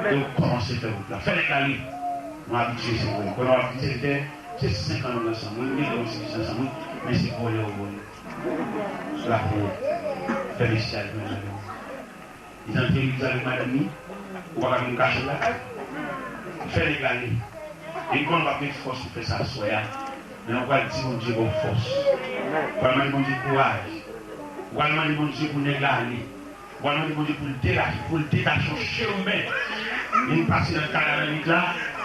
e w kòmanse fè wout la. Fè nèg la li. Nou abitye se vre. Konnen w ap di sèvitè, se senk an nou ansanm, wi, nou gen yon sèvis ansanm, wi, men se vòlè ou vòlè. Sou la pou fè mesye a jwenn madanm. Li t antre legliz avèk madanm li, ou pa ka vin kache l lakay. Fè nèg la li. E m konnen w ap gen fòs pou fè sa aswè a, men ou pral di Bondye ba w fòs. Ou pral mande Bondye kouraj. Ou pral mande Bondye pou nèg la ale. Ou pral mande Bondye pou l detache, pou l detache yon cheriben. Vin pase nan kay la nan nwit la,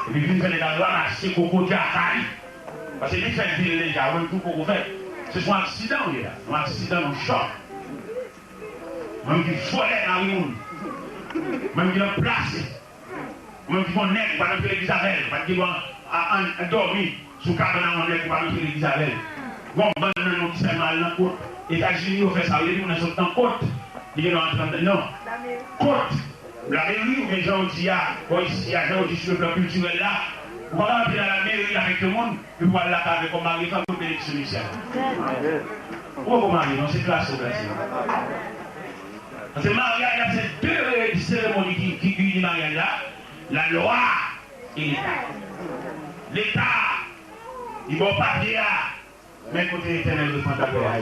epi vin fè nèg la ranmase koko djaka li. Paske li fèk vin deja, ou menm tou poko fèk. Se sou yon aksidan ou ye la. Yon aksidan, yon chòk. Ou menm ki vòlè mari moun. Ou menm ki nan plase. Ou menm ki gon nèg, ou pa t antre legliz avè l, ou pa t gen dwa a, a, a dòmi sou kabann a yon nèg, ou pa t antre legliz avè l. Gon bann nan nou ki sèlman al nan kot. Etazini yo fè sa, yo di moun nan sot nan kot, li gen dwa antre anndan, non. Kot, lameri oubyen jan yo di a, bò isi a, jan yo di sou le plan kiltirèl la, ou pa ka antre nan lameri avèk yon moun, epi w al lakay avè l kòm mari e fanm pou benediksyon nisyèl. Ou poko marye non, se klase w klase. Paske maryaj la se de seremoni ki, ki ini maryaj la, lalwa e leta. Leta, li ba w papye a, men kote Etènèl repann ta pè a.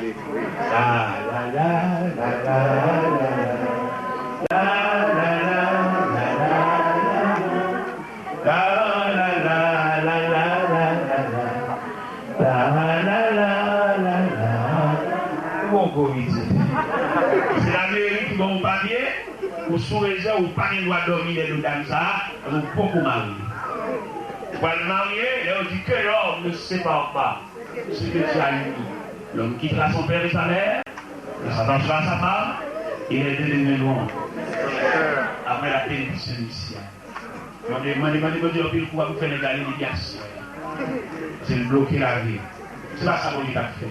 La, la, la, la, la, la, la. La, la, la, la, la, la, la. La, la, la, la, la, la, la. La, la, la, la, la, la. Gwo vizit. Se lameri ki ban w papye, ou sou rezèv, ou pa gen dwa dòmi lè do dam sa a, paske w poko marye. Ou pral marye, lè yo di que l'homme ne se sépare pas, ce que Dieu a uni, l'homme quittera son père et sa mère, et s'attachera à sa femme, et les deux deviendront. Apre l ap benedisyon isi a. Mande, mande, mande Bondye anpil kou pou fè nèg la rele li aswè a. Se l bloke lavi l. Se pa sa Bondye t ap fè.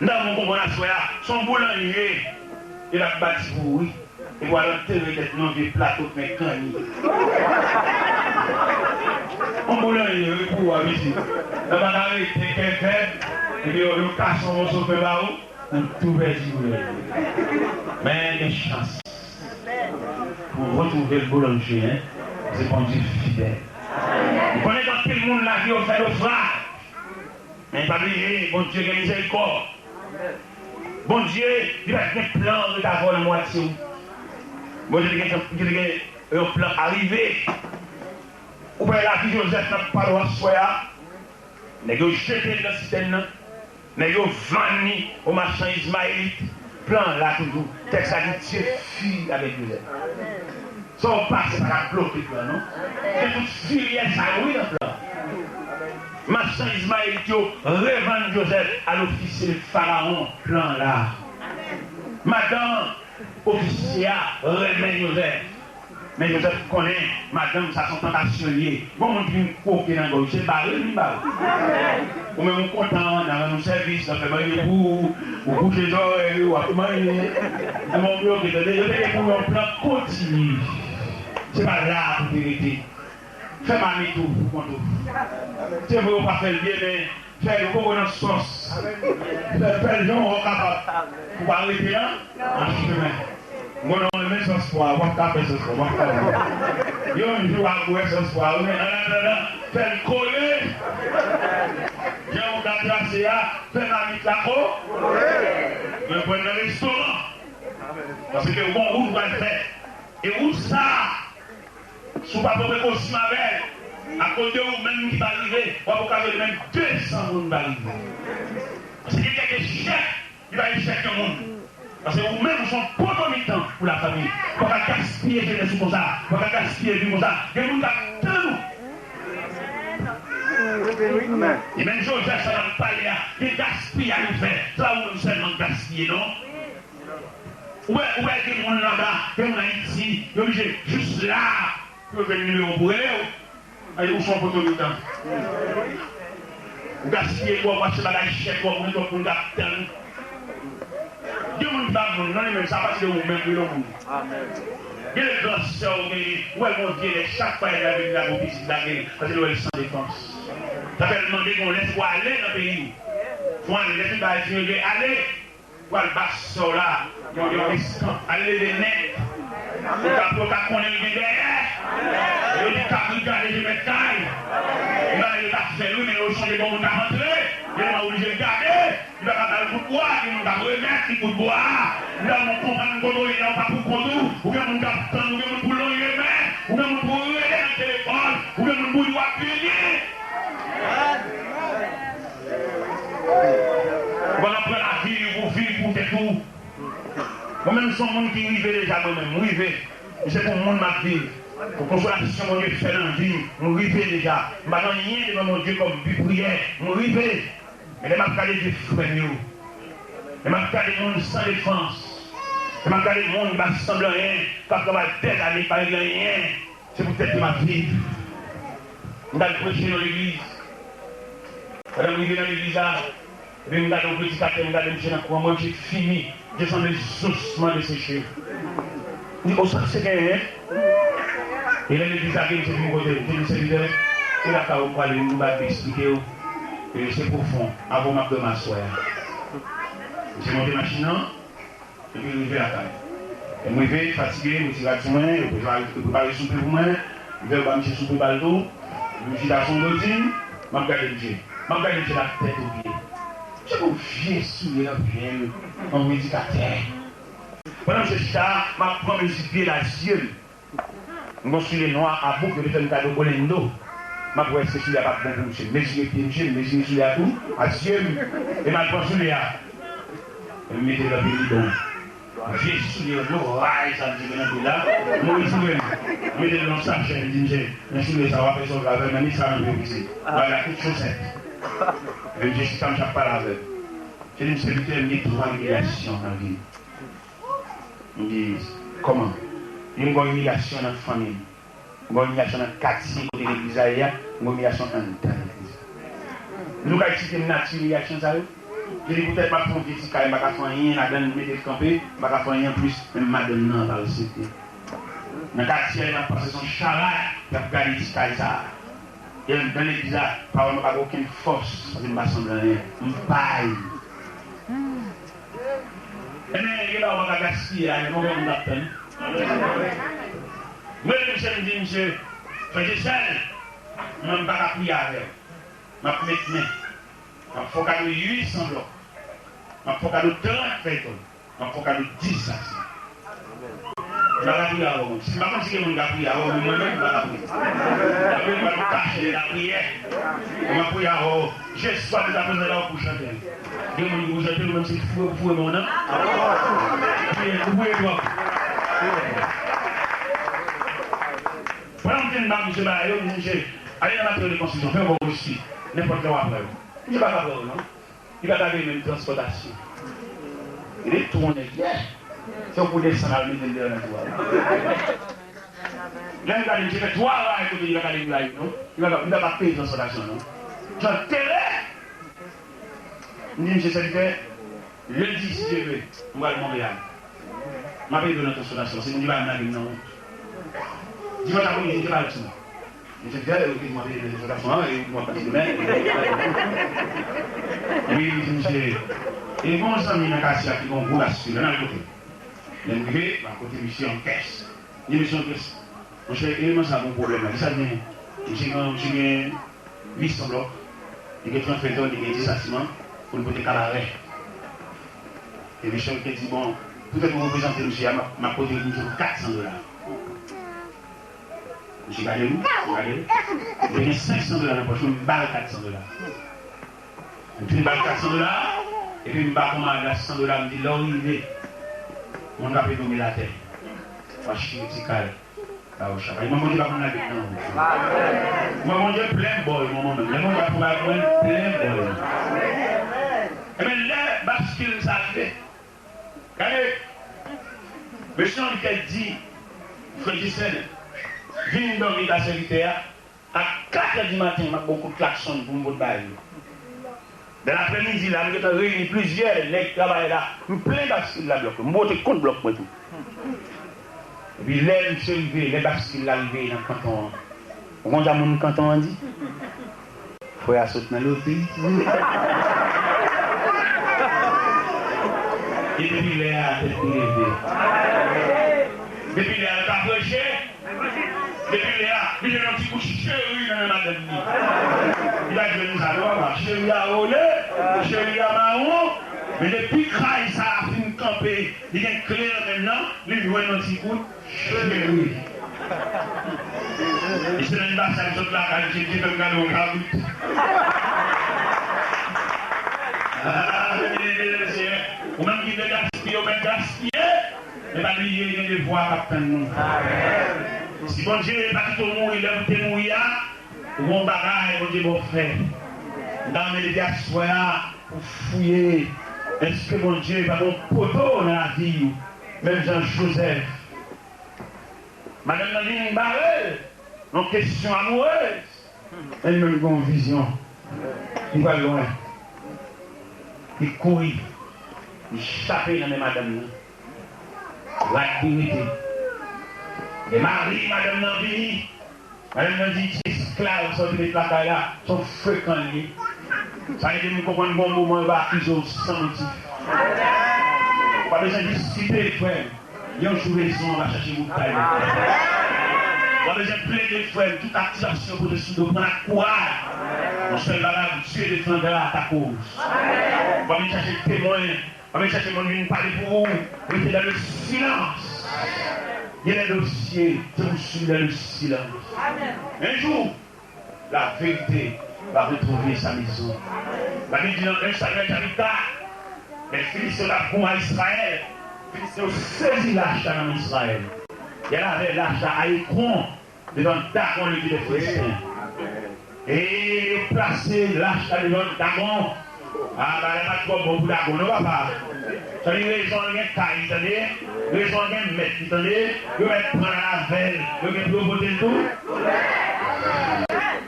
Nan moun konprann aswè a, se yon boulanje, e l ap bati pou ou wi. E pou al antere tèt nan vye plato k men kanni. Yon boulanje, wi, pou ou a, mesye. Nan pa ka rete kè vèb, epi yo, yo kase yon moso pen ba ou. Ou tou pèdi vre. Men gen chans pou w retwouve l boulanje, en. Se Bondye fidèl. M konnen gen anpil moun lavi yo fè nofraj. Men pa bliye, Bondye gen mizèrikòd. Bondye, li pa t gen plan ret avè w nan mwatye w. Bondye te gen, te gen yon plan arive. Ou pa wè lavi Jozèf n ap pale w aswè a? Nèg yo jete l nan sitèn nan. Nèg yo vann li o machan Izmayelit. Plan an la toujou. Tèks la di, Dieu fut avec Joseph. Sa w pase pa ka bloke plan, non. Gen tout filyè sa yo, wi, nan plan. Machan Izmayelit yo revann Jozèf a lofisye Farawon. Plan an la. Madanm ofisye a renmen Jozèf. Men Jozèf konnen madanm sa se yon tantasyon l ye. Gon moun ki vin kwoke nan gòj, se bare l vin bare. Ou menm ou kontan, n ap rann ou sèvis, n ap fè manje pou ou, ou bouche zòrèy ou, w ap manje. Epi w bloke, tande, yo te gen pou yon plan kontini. Se pa la pou te rete. Fè mamit ou pou kont ou. Se vre ou pa fè l byen, men fè l koko nan sòs. Fè, fè l jan w kapab. Pou pa rete nan, nan chimen. Mwen, non, renmen sòs pwa, w ap ka fè sòs pwa, w ap ka fè. Yon jou, w ap wè sòs pwa, wi, men annatandan, fè l kole. Jan w ka trase a, fè mamit la ko. Men pran nan restoran. Paske yon wout w pral fè. E wout sa a, si w pa pran prekosyon avè l, akoz de ou menm ki pa rive, w ap okazyone menm de san moun pa rive. Paske gen kèk echèk, li pa echèk yon moun. Paske ou menm, ou se yon poto mitan pou lafanmi. Ou pa ka gaspiye jenès ou konsa. Ou pa ka gaspiye vi konsa. Gen moun k ap tann ou. Amen. E menm Jozèf sa n ap pale a, gen gaspiyay ou fè. Se pa ou menm sèlman k gaspiye, non. Ou wè, ou wè gen moun anba, gen moun Ayiti, yo oblije jis la pou yo jwenn nimewo pou rele w. Ay, ou se yon poto mitan. Ou gaspiye kò w, ou achte bagay chè twòp, ou gen twòp moun k ap tann. Gen moun ki pa moun, non, li menm, sa pase de ou menm, rele w moun. Gen de gran sè w genyen, ou wè l gon vye nèg, chak fwa l leve, li la gon pitit lage l, paske l wè l san defans. Sa fè l mande gon lè pou ale nan peyi w. Pou ale, lè fini bagay fini, ale. Pral ba sè w la yon, yon eskanp. Al leve nèt. Pou ka, pou ka konnen l gen dèyè. Yo di kabrit gade je mèt kay. Bagay yo t ap fè l wi, men yo chanje bon moun k ap antre. Yo pa oblije gade. Li pa ka ba l kout bwa, gen moun k ap remèt li kout bwa. Lè w konprann kote w ye, lè w pa pou kont ou, ou gen moun k ap tann, ou gen moun pou lonje men, ou gen moun pou rele nan telefòn, ou gen moun pou di w ap vini. Ou pa ka pran lavi pou viv pou tèt ou. Mwen menm, se yon moun ki rive deja, mwen menm, m rive. E se pou moun m ap viv. Pou konsolasyon Bondye fè nan vi m, m rive deja. M pa gen anyen devan Bondye kòm bi priyè, m rive. Men lè m ap gade vye frè m yo, lè m ap gade moun san defans, lè m ap gade moun ki pa sanble anyen, k ap travay dèzane, ki pa regle anyen, se pou tèt li m ap viv. M t al preche nan legliz. Pandan m rive nan legliz la, epi m gade yon predikatè, m gade misye nan kouran, m wè misye fini, misye sanble zosman deseche. M di, o, sa misye genyen? E lè legliz la gen, misye vin kote m, misye di, sèvitè, e lakay ou pwale, m ba eksplike w. E se pwofon, avan m ap dòmi aswè a. Misye monte machin nan, epi l rive lakay. Lè m rive, fatige, m retire rad sou mwen, yo prepare, yo prepare soupe pou mwen, m fè yo ba misye soupe ba l tou, epi m chita sou yon bòdin, m ap gade misye. M ap gade misye la tèt o pye. Misye gon vye soulye nan pye l, yon predikatè. Pandan misye chita, m ap pran mezi pye l ak zye m. M gon soulye nwa a bouk, yo te fè m kado Orlando. M ap wè èske soulye a p ap bon pou misye. M mezire pye misye, m mezire soulye a tou, ak zye m, e m al pran soulye a. E m mete l nan bidon. Vye soulye yo, ray sa m jete nan pye la, m retire l. M mete l nan sachè, m di misye, men soulye sa, w ap fè sa w vle avè l, men met sa nan pye w isit. W al ak tout chosèt. Epi misye chita, misye ap pale avè m. Misye di m, sèvitè, m gen twa imilyasyon nan vi m. M di, kòman? Li di m, m gen yon imilyasyon nan fanmi m. M gen yon imilyasyon nan katye kote legliz la ye a, m gen yon imilyasyon anndan legliz la. Nou ka eksplike m nati imilyasyon sa yo? Li di poutèt m ap fè yon pye ti kay, m pa ka fè anyen ladan l, m mete l kanpe, m pa ka fè anyen anplis, menm madanm nan pa respekte. Nan katye a, m ap pase son charay, y ap gade ti kay sa a. E anndan legliz la, pawòl mwen pa gen okenn fòs, paske m pa sanble anyen. M bay. Ebyen, gen bagay ou pa ka gaspiye a, e konbyen moun k ap tann? Mwen, misye, m di misye, frè Jesèl, mwen, m pa ka priye avè w. M ap met men. M ap fè w kado uit san blòk. M ap fè w kado trant fèy tòl. M ap fè w kado dis sak siman. M pa ka priye avè w, mwen. Si m pa konn si gen moun k ap priye avè w, men mwen menm, m pa ka priye. Apre, m pa kache lapriyè. M ap priye avè w. Jezi, depi apre sa, la, ou pou chante. Gen moun ki pou chante, ou menm se foure, foure men w nan. Ou priye, ou priye twòp. Pandan m fin ba misye bagay yo, m di misye, ale nan materyèl de konstriksyon, fè yon bon resit. Nenpòt lè w ap wè yo. Misye pa ka wè yo, non. Li pa ka peye menm transpòtasyon. Li tou yon nèg, yeah. Se yon kou desann al mete l deyò nan twou a. Lè m gade, misye fè twa bagay kote li pa ka depi la, non. Li pa ka, li pa ka peye transpòtasyon, non. Jan tere! M di misye, sèvitè, lendi, si Dye vle, m pral Monreyal. M ap ede w nan transpòtasyon. Se moun ki pa lage m nan wout. Dimanch apremidi, m te pale sou mwen. Mwen te di, "Gade, oke, mwen te di, mwen ta fè, e mwen pati demen." Epi, li di, "Misye, e bon zanmi nan katye a ki gon gwo baskil, ann al kote l." Lè m rive, m al kote misye an kès. Li di, "Mesye an kès, monchè, eleman sa a gon pwoblèm la. Kisa l genyen?" Misye gen, misye gen uit san blòk, li gen trant fèy tòl, li gen dis sak siman pou l pote Kabarè. E misye an te di, "Bon, poutèt ou reprezante misye a, m ap, m ap pote misye pou kat san dola." Misye gade m, misye gade m. Mwen te gen senk san dola nan pòch mwen, m ba l kat san dola. M fin ba l kat san dola, epi m ba konmanda san dola, m di, "Lè w rive, moun k ap ede w met atè, w a chire ti kal ba yo chak." Mwen, Bondye pa konn lage m nan wout. Mwen, Bondye plen bòl mwen, mwen menm. Lè Bondye ap fè bagay pou mwen, plen bòl mwen. Ebyen, lè baskil sa rive, gade, mesye an te di, frè Gisèl, vin dòmi ta sèvitè a, a kat è di maten, m ap ba w kout klakson pou m pot bay yo. Nan laprèmidi la, m gentan reyini plizyè nèg travay la, m plen baskil la blòk yo, m bwote kont blòk mwen tou. Epi lè misye rive, lè baskil la rive nan kanton an, ou konn sa moun kanton an di? Frè a sot nan lotri. E depi lè a, tèt li leve. Depi lè a, l ka preche. Depi lè a, li jwenn yon ti kout cheri nan men madanm li. Li pa t jwenn sa non, papa. Cheri a wole, cheri a mawon. Men depi kay sa a fin kanpe, li gen kle nan men l nan, li jwenn yon ti kout cheri. E semèn pase a, m sot lakay, misye te fè m gade yon kabrit. Ah, mesye, ou menm ki vle gaspiye, ou mèt gaspiye. Men pa bliye, gen devwa k ap tann nou. Si Bondye pa kite w mouri lè pou w te mouri a, ou gen yon bagay Bondye ba w fè. M ta renmen depi aswè a, ou fouye. Èske Bondye pa gen yon poto nan lavi w? Menm jan Jozèf. Madanm nan vin bare l nan kesyon amourèz. Men li menm li gen yon vizyon. Li pral lwen. Li kouri. Li chape nan men madanm nan. Rad li rete. Lè mari madanm nan vini, madanm nan di, "Ti esklav sa w te met lakay la, se yon frekan l ye." Sa ede m konprann gon moman yo va akize w san motif. Ou pa bezwen diskite, frè m. Yon jou rezon an va chache boutay nan tèt ou. Ou pa bezwen plede, frè m, tout akizasyon pote sou do, pran ak kouraj. Yon sèl bagay, Dieu défendra ta cause. Ou pa vin chache temwen, ou pa vin chache moun vin pale pou ou. Rete dans le silence. Il y a des dossiers, c'est pour suivre dans le silence. Un jour, La vérité va retrouver sa maison. Labib di nan en Samyèl chapit kat, lè Filistin yo t ap goumen ak Izrayèl, Filistin yo sezi lach la nan men Izrayèl. Y al avè lach la a Ekron, devan Dagon, le dieu des Philistins. E yo plase lach la devan Dagon. A, bagay la pa t twò bon pou Dagon, non, papa. Sa di rezon an gen kay li, tande. Rezon an gen mèt li, tande. Yo mèt pran l avè l. Yo gen pou yo pote l tou.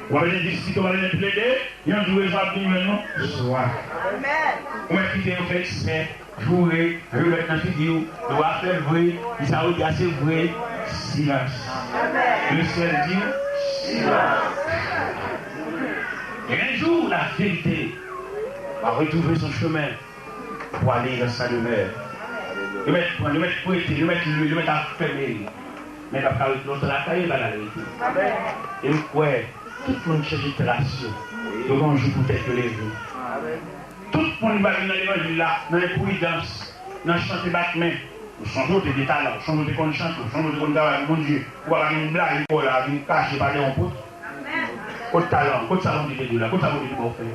W ap vin di si to, w ap vin plede. Yon jou rezon ap vin jwenn nou. Swa. Ou mèt kite yo fè eksprè. Joure, remèt nan figi w, nou pa fè l vre, ki sa yo di a se vre, silans. Le ciel dit silence. Et un jour, la vérité va retrouver son chemin pour aller dans sa demeure. Yo mèt pran, yo mèt prete, yo mèt lwil, yo mèt afèmen li. Men l ap ka ret lontan lakay li, l pa ka rete. E m kwè, tout moun chanje tras yo. Yo gen yon jou pou tèt yo leve. Tout moun ki pa vin nan levanjil la, nan enpridans, nan chante bat men. Ou sonje w te gen talan, ou sonje w te konn chante, ou sonje w te konn travay pou Bondye. Ou pa ka vin blayi kò w la, vin kache pa dèyè yon pòt. Kot talan w? Kot sa Bondye te di w la? Kot sa Bondye te ba w fè a?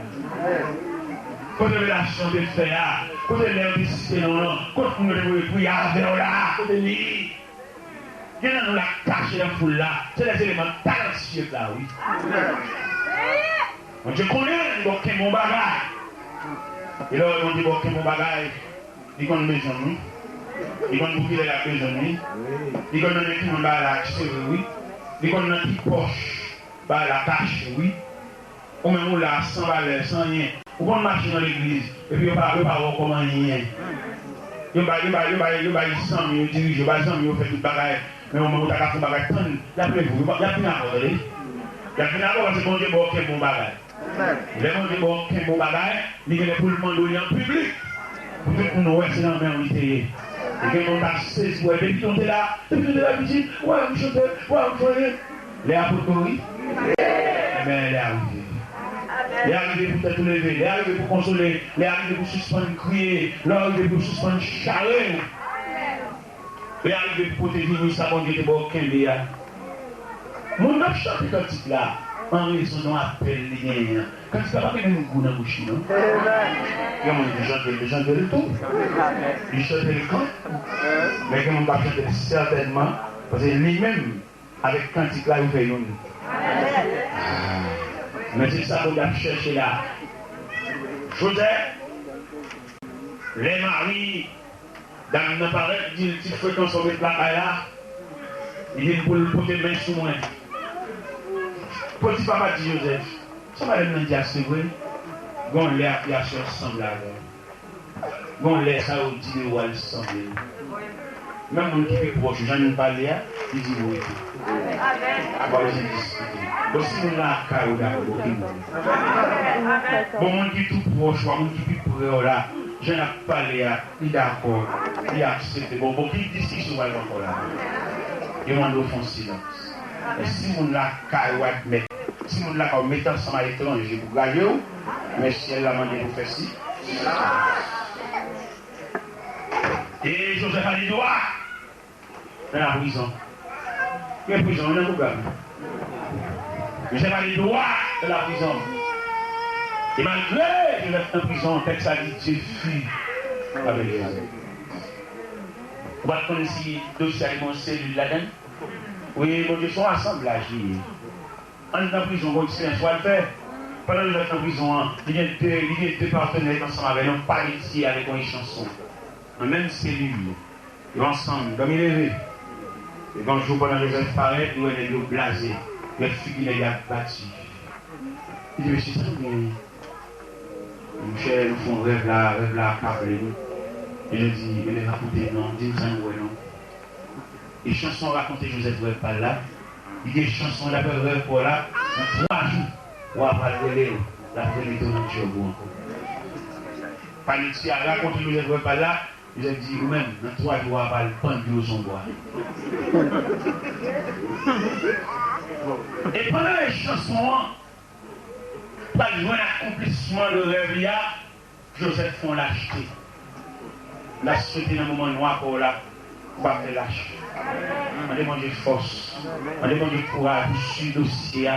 Kot revelasyon te fè a? Kote lè yo te site non w lan? Kot moun yo te voye priye avè w la? Kote li? Gen nan nou la k kache nan foul la. Se lè se eleman talansyè la, wi. Bondye konnen li ba w kenbe yon bagay. E lè w wè Bondye ba w kenbe yon bagay, li konn bezwen w, wi. Li konn pou kilè l ap bezwen w, wi. Li konn nan men ki moun bagay la ap sere, wi. Li konn nan ki pòch bagay la kache, wi. Ou menm ou la, san valè, san anyen. Ou konn mache nan legliz, epi yo pa, yo pa wè w kòm anyen. Yo bay, yo bay, yo bay, yo bay zanmi yo dirije, yo bay zanmi yo fè tout bagay. Men ou menm ou ta ka fè yon bagay, tann, y ap leve w, y ap vin avè w, tande. Y ap vin avè w paske Bondye ba w kenbe yon bagay. Lè Bondye ba w kenbe yon bagay, li genlè pou l mande w li an piblik. Pou tout moun wè se nan men w li te ye. E gen moun k ap sezi wè, depi nou te la, depi nou te la piti, wè m chante, wè m chante. Lè a potko, wi. Ebyen, lè a rive. Lè a rive pou tèt ou leve. Lè a rive pou konsole. Lè a rive pou sispann kriye. Lè a rive pou sispann chare. Lè a rive pou pote vini sa Bondye te ba w kenbe a. Moun nan ap chante kantik la an rezon de yon apèl li genyen an. Kantik la pa gen menm gou nan bouch li, non. Gen moun ki chante l, li chante l tou. Li chante l kan. Men gen moun k ap chante l sètènman, paske li menm, avèk kantik la, yo fè youn. Ah. Men se sa Bondye ap chèche la. Jozèf, lè mari dam nan parèt, di l, "Ti frekan, sa w met lakay la?" Li di l pou l pote men sou mwen. Potifa pa di Jozèf, "Sa madanm nan di a se vre?" Gon lè a, y a sè sanble avè l. Gon lè sa yo di de ou a li sanble. Menm moun ki pi pwòch ou, jan nou pale a, li di wi tou. Ou pa bezwen diskite. Bon, si moun lakay ou dakò, bon, ki moun. Bon, moun ki tou pwòch ou a, moun ki pi pre w la, jan n ap pale a, li dakò, li aksepte. Bon, bon, ki diskisyon w al ankò la? Yo mande w fè yon silans. Men si moun lakay ou admèt, si moun lakay ou met ansanm a etranje pou graye w, men syèl la mande pou fè si. E Jozèf ale dwat nan laprizon. Gen prizon nan pwogram. Jozèf ale dwat nan laprizon. E malgre Jozèf nan prizon, tèks la di, Dieu fut avec Joseph. Ou pa t konnen si dosye a gen yon selil ladan l? Wi, Bondye se yon asanblaj li ye. Anndan prizon, gon eksperyans w al fè. Pandan Jozèf nan prizon an, li gen de, li gen de patnè ansanm avè l, yon paletye avèk yon echanson. Nan menm selil, yo ansanm, dòmi leve. Epi yon jou, pandan Jozèf parèt, li wè nèg yo blaze, yo wè figi nèg yo abati. Li di, "Mesye, sa nou genyen?" Monchè, nou fè yon rèv la, rèv la akable nou. E yo di, "Elèv a koute non, di m sa nou wè non." Echanson rakonte Jozèf rèv pa l la. Li di echanson daprè rèv pa w la, nan twa jou, wa pa l rele w, l ap remete w nan djòb ou ankò. Paletye a rakonte Jozèf rèv pa l la, Jozèf di, ou menm, nan twa jou wa pa l pandi w sou yon bwa. E pandan echanson an pral jwenn akonplisman de rèv li a, Jozèf fè yon lachte. N ap swete nan moman nwa pa w la, ou pa fè lach. Mande Bondye fòs. Mande Bondye kouraj pou swiv dosye a.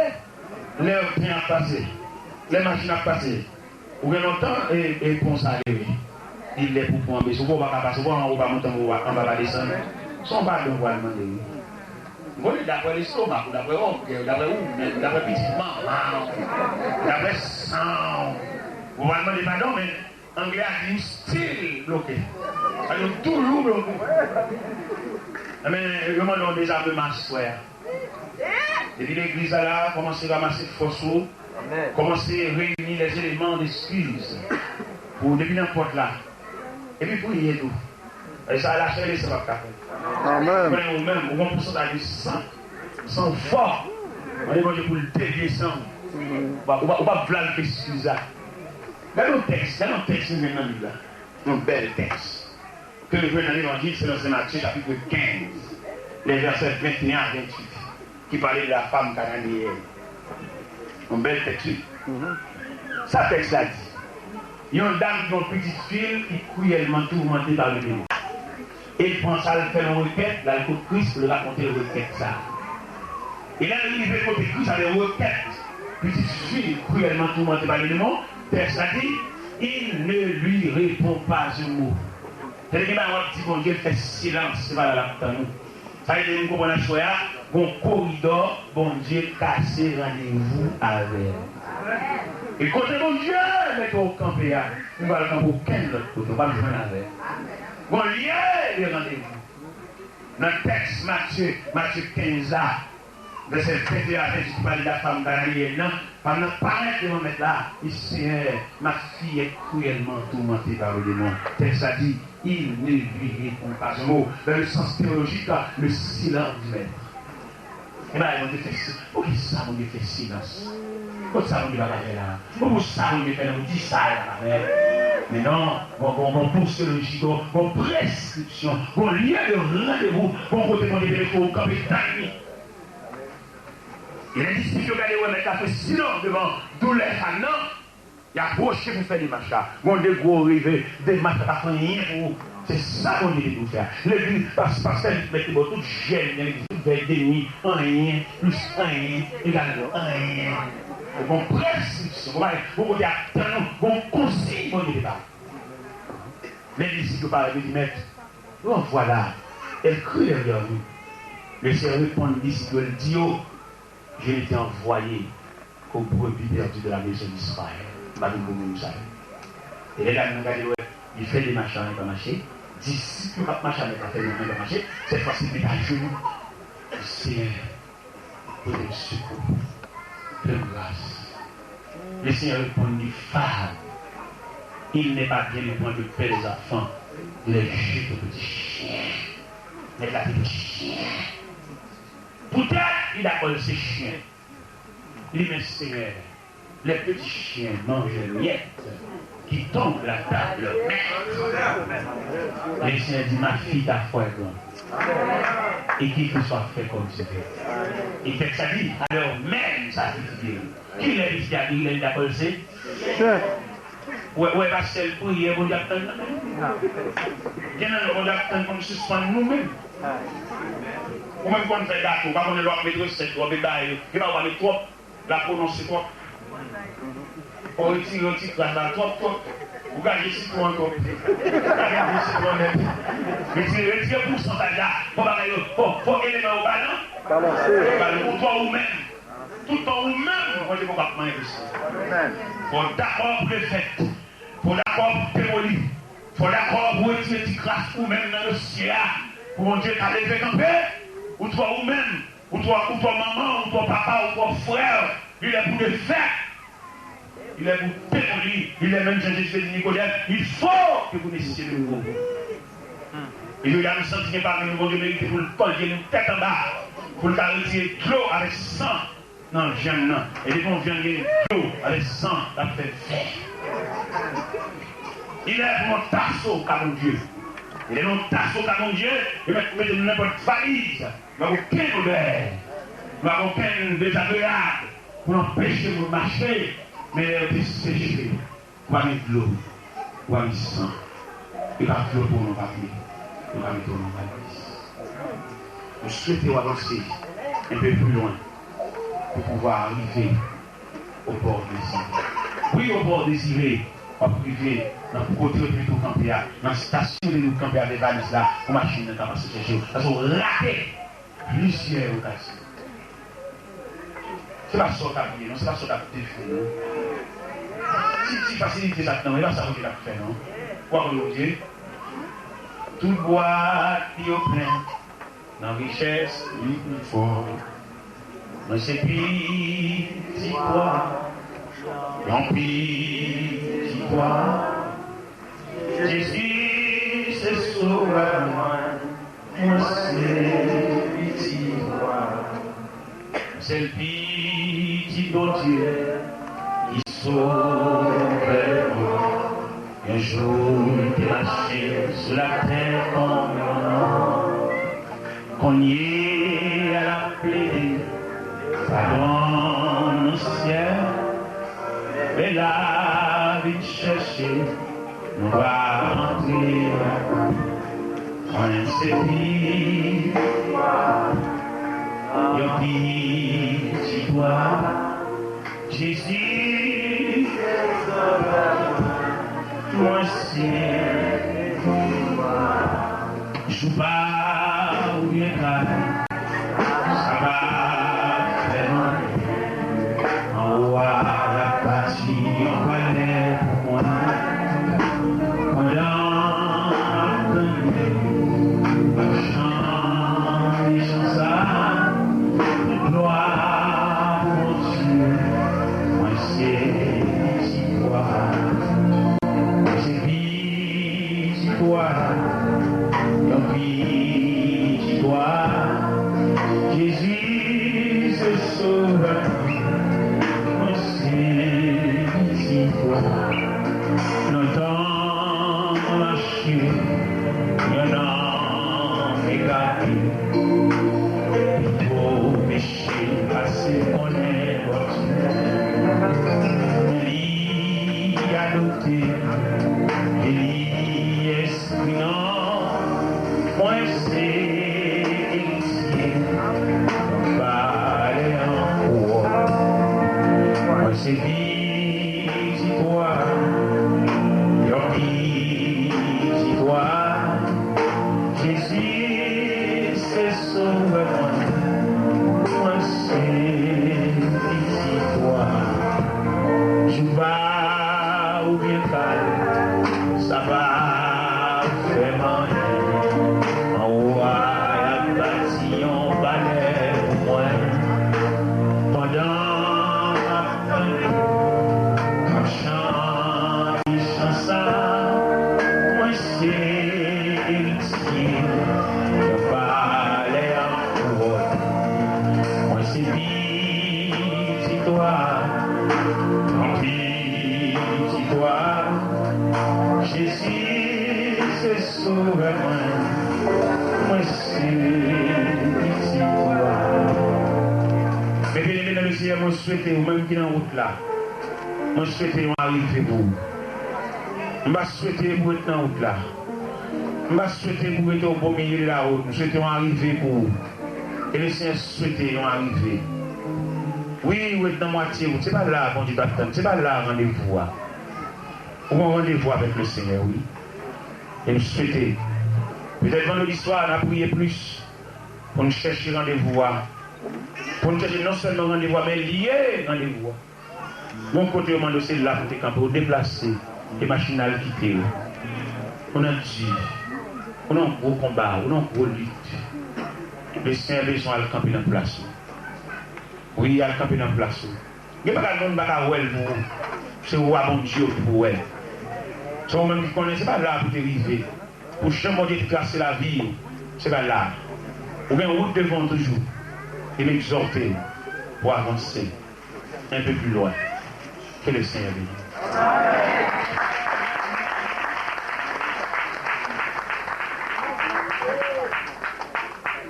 leve. Lè tren ap pase, lè machin ap pase, ou gen lontan e, e pon sa leve. Li lè pou pon an bese. Ou pa ka pase, ou pa, ou pa monte, ou pa, anba pa desann. Se yon padon pou al mande, wi. M konnen daprè lestomak ou, daprè ògèy ou, daprè ou menm, daprè pitit manman w, daprè san w, Ou pral mande padon, men anglè a di you still bloke. Sa di w toujou bloke. Enben, yo mande yon dezameman aswè a. Depi legliz la la, kòmanse ranmase fòs ou. Kòmanse reyini les éléments d'excuse. Pou depi nan pòt la. Epi priye tou. E sa, lachè e lesan p ap ka fè. Amèn. Ou konnen ou menm, ou gon pousantaj de san, san w fò. Mande Bondye pou l devye san w. Ou pa, ou pa, ou p ap vle al fè eskiz la. Gade yon tèks, gade yon tèks nou jwenn nan Bib la. Yon bèl tèks. Ke nou jwenn nan Levanjil selon Sen Matye, chapit kenz, lè vèsè venteyen a venntuit, ki pale de la femme cananéenne. Yon bèl tèks, wi. Sa tèks la di. Yon dam ki gen yon pitit fi l ki kriyèlman toumante pa yon demon. E l pran sa, l fè yon rekèt, l al kot Kris pou l rakonte l rekèt sa. E lè l rive kote Kris avèk rekèt pitit fi l kriyèlman toumante pa yon demon, tèks la di, il ne lui répond pas un mot. Tande gen bagay w ap di Bondye, l fè silans, se pa la l ap tann ou. Sa vle di nou konprann aswè a, gon koridò Bondye kase randevou avè l. E kote Bondye mete w kanpe a, ou pa pral kanpe okenn lòt kote, ou p ap jwenn avè l. Gon lye de randevou. Nan tèks Matye, Matye kenz la, vèsè venteyen a venntuit ki pale de fanm kananeyèn nan, fanm nan parèt devan mèt la, li di, Seigneur, ma fille est cruellement tourmentée par le démon. Tèks la di, il ne lui répond pas un mot. Dans le sens théologique, le silence du maître. E bagay Bondye fè si-, poukisa Bondye fè silans? Poukisa Bondye pa ka fè la? Poukisa Bondye fè nan di sa, la pa fè? Men non, gon, gon, gon posoloji, gon, gon preskripsyon, gon lye de randevou, gon kote Bondye te mete w kanpe tann li. E lè disip yo gade wè mèt la fè silans devan doulè fanm nan, y apwoche pou fè demach la. Gon de gwo rive, demach la pa fè anyen pou ou. Se sa Bondye te dwe fè a. Legliz, pas-, pastè Lik mèt te ba w tout jèn nan legliz, tout vèy de nwi, anyen, plis anyen, egal anyen. Gon preskripsyon, gon bagay, gon kote ap tann ou, gon konsiy Bondye te ba w. Men disip yo parèt, yo di, Mèt, nous en voilà, elle crie derrière nous. Le Senyè reponn disip yo, l di yo, Je n'étais envoyé qu'aux brebis perdues de la maison d'Israël. M pa vin pou moun sa yo. E lè dam nan gade l wè, li fè demach la, anyen pa mache. Disip yo k ap mache avèk l la fè anyen pa mache. Sèt fwa, se met ajenou. Seyè, pote m sekou. Fè m gras. Le Seigneur répondit, Femme, il n'est pas bien de prendre le pain des enfants, de les jeter aux petits chiens. Mèt la te di chen. Poutèt li dakò l se chen. Li men Senyè, les petits chiens mangent les miettes qui tombent de la table de leur maître. Le Senyè di, Ma fille, ta foi est grande. Et qu'il te soit fait comme tu veux. E tèks la di, alè menm sa pitit li. Kilè pitit la, kilè li dakò l se? Chen. Ou wè, ou wè, pastè l priye, Bondye ap tann nan men. Gen nan nou, Bondye ap tann pou n sispann nou menm. Ou menm konn fè gato, ou pa konnen lè w ap met resèt, w ap met bagay yo. Gen bagay ou pa met twòp, l ap pwononse twòp. Fò w retire yon ti kras la, twòp, twòp. Ou gaje sitwon an twòp. Ou gaje sitwon nèt. Retire, retire pousantaj la. Fò bagay yo, fò, fò eleman yo balan-, balanse. Balanse. Ou twò ou menm. Toutan ou menm, Bondye poko ap manyen dosye. Amèn. Fò w dakò pou defèt. Fò w dakò pou demoli. Fò w dakò pou retire ti kras ou menm nan dosye a. Pou Bondye ka leve kanpe. Ou twò ou menm. Ou twò, ou twò manman, ou twò papa, ou twò frè. Li lè pou defèt. Li lè pou demoli. Li lè menm jan Jezi te di Nikodèm, il faut que vous naissiez de nouveau. E jodi a, nou santi gen pami nou, Bondye merite pou l kòlye nou tèt anba, pou l ka retire dlo avèk san nan vyann nan. E depi yon vyann gen dlo avèk san, l ap fè vè. Li lè pou yon taso ka Bondye. Li lè yon taso ka Bondye, yo mèt mete nou nenpòt valiz. Nou pa gen okenn odè. Nou pa gen okenn dezagreyab pou n anpeche moun mache, men lè yo te seche, ou pa gen dlo, ou pa gen san. Yo ka flote w nan papye, yo ka mete w nan valiz. Nou swete w avanse un peu plus loin pour pouvoir arriver au port désiré. Wi, au port désiré, w ap rive nan kote yo te mete w kanpe a, nan estasyon yo te mete w kanpe avèk valiz la, pou machin nan ka pase chèche w. Paske w rate plizyè okazyon. Se pa sa w t ap ye, non, se pa sa w t ap defini, non. Ti, ti fasilite sa k nan men, e pa sa Bondye t ap fè, non. Ou pa konn Bondye? Tout bwat li yo plen nan richès li pi fò. Mwen se piti bwa, yon piti bwa. Jezi se sovè mwen, mwen se piti bwa. Sèl pitit Bondye ki sove mwen. Yon jou li te mache sou latè kòm yon nonm. Kounye a l ap plede padon nan syèl. Men la vin chèche nou pa antre lakay. Mwen se piti bwa, yon piti bwa. Jezi, mwen se piti bwa. Jou pa oubyen kay, sa pa fè m anyen. Anwo a, y ap bati yon palè pou mwen. Pandan m ap tande chan, chan sa, tout glwa pou Bondye. Mwen se piti bwa, mwen se piti bwa, yon piti bwa. Jezi se sovè mwen, mwen se piti bwa. Lontan mwen mache yon nonm egare, pito peche pase konnen Bondye. Men li adopte, e li enskri non mwen se eritye palè an kouwòn. Mwen se piti bwa, yon piti bwa. Jezi se sovè mwen, mwen se piti bwa. Jou pa oubyen kay, sa pa fè m anyen. Anwo a, y ap bati yon palè pou mwen. Pandan m ap tande, m ap chante chan sa, mwen se eritye yon palè an kouwòn. Mwen se piti bwa, yon piti bwa. Jezi se sovè mwen, mwen se piti bwa. Men byeneme nan Lesenyè, mwen swete ou menm ki nan wout la, mwen swete yon arive pou ou. M pa swete pou w ret nan wout la. M pa swete pou w rete o bon milye de la wout. M swete yon arive pou ou. E Lesenyè swete yon arive. Wi, ou ret nan mwatye wout. Se pa la Bondye t ap tann. Se pa la randevou a. Ou gen yon randevou avèk Lesenyè, wi. E m swete, petèt vandredi swa, n a priye plis pou n chèche randevou a. Pou n chèche non sèlman randevou a, men l ye randevou a. Gon kote yo mande w se la pou w te kanpe, ou deplase, e machin nan al kite w. Ou nan di, ou nan gwo konba, ou nan gwo lit. Lesenyè bezwen al kanpe nan plas ou. Wi, al kanpe nan plas ou. Gen bagay moun pa ka wè l pou ou. Se ou a Bondye ou ki pou wè l. Se ou menm ki konnen, se pa la pou te rive. Pou jan Bondye te trase lavi w, se pa la. Ou gen wout devan w toujou. E m egzòte w pou avanse un peu plus loin. Que le Seigneur bénisse.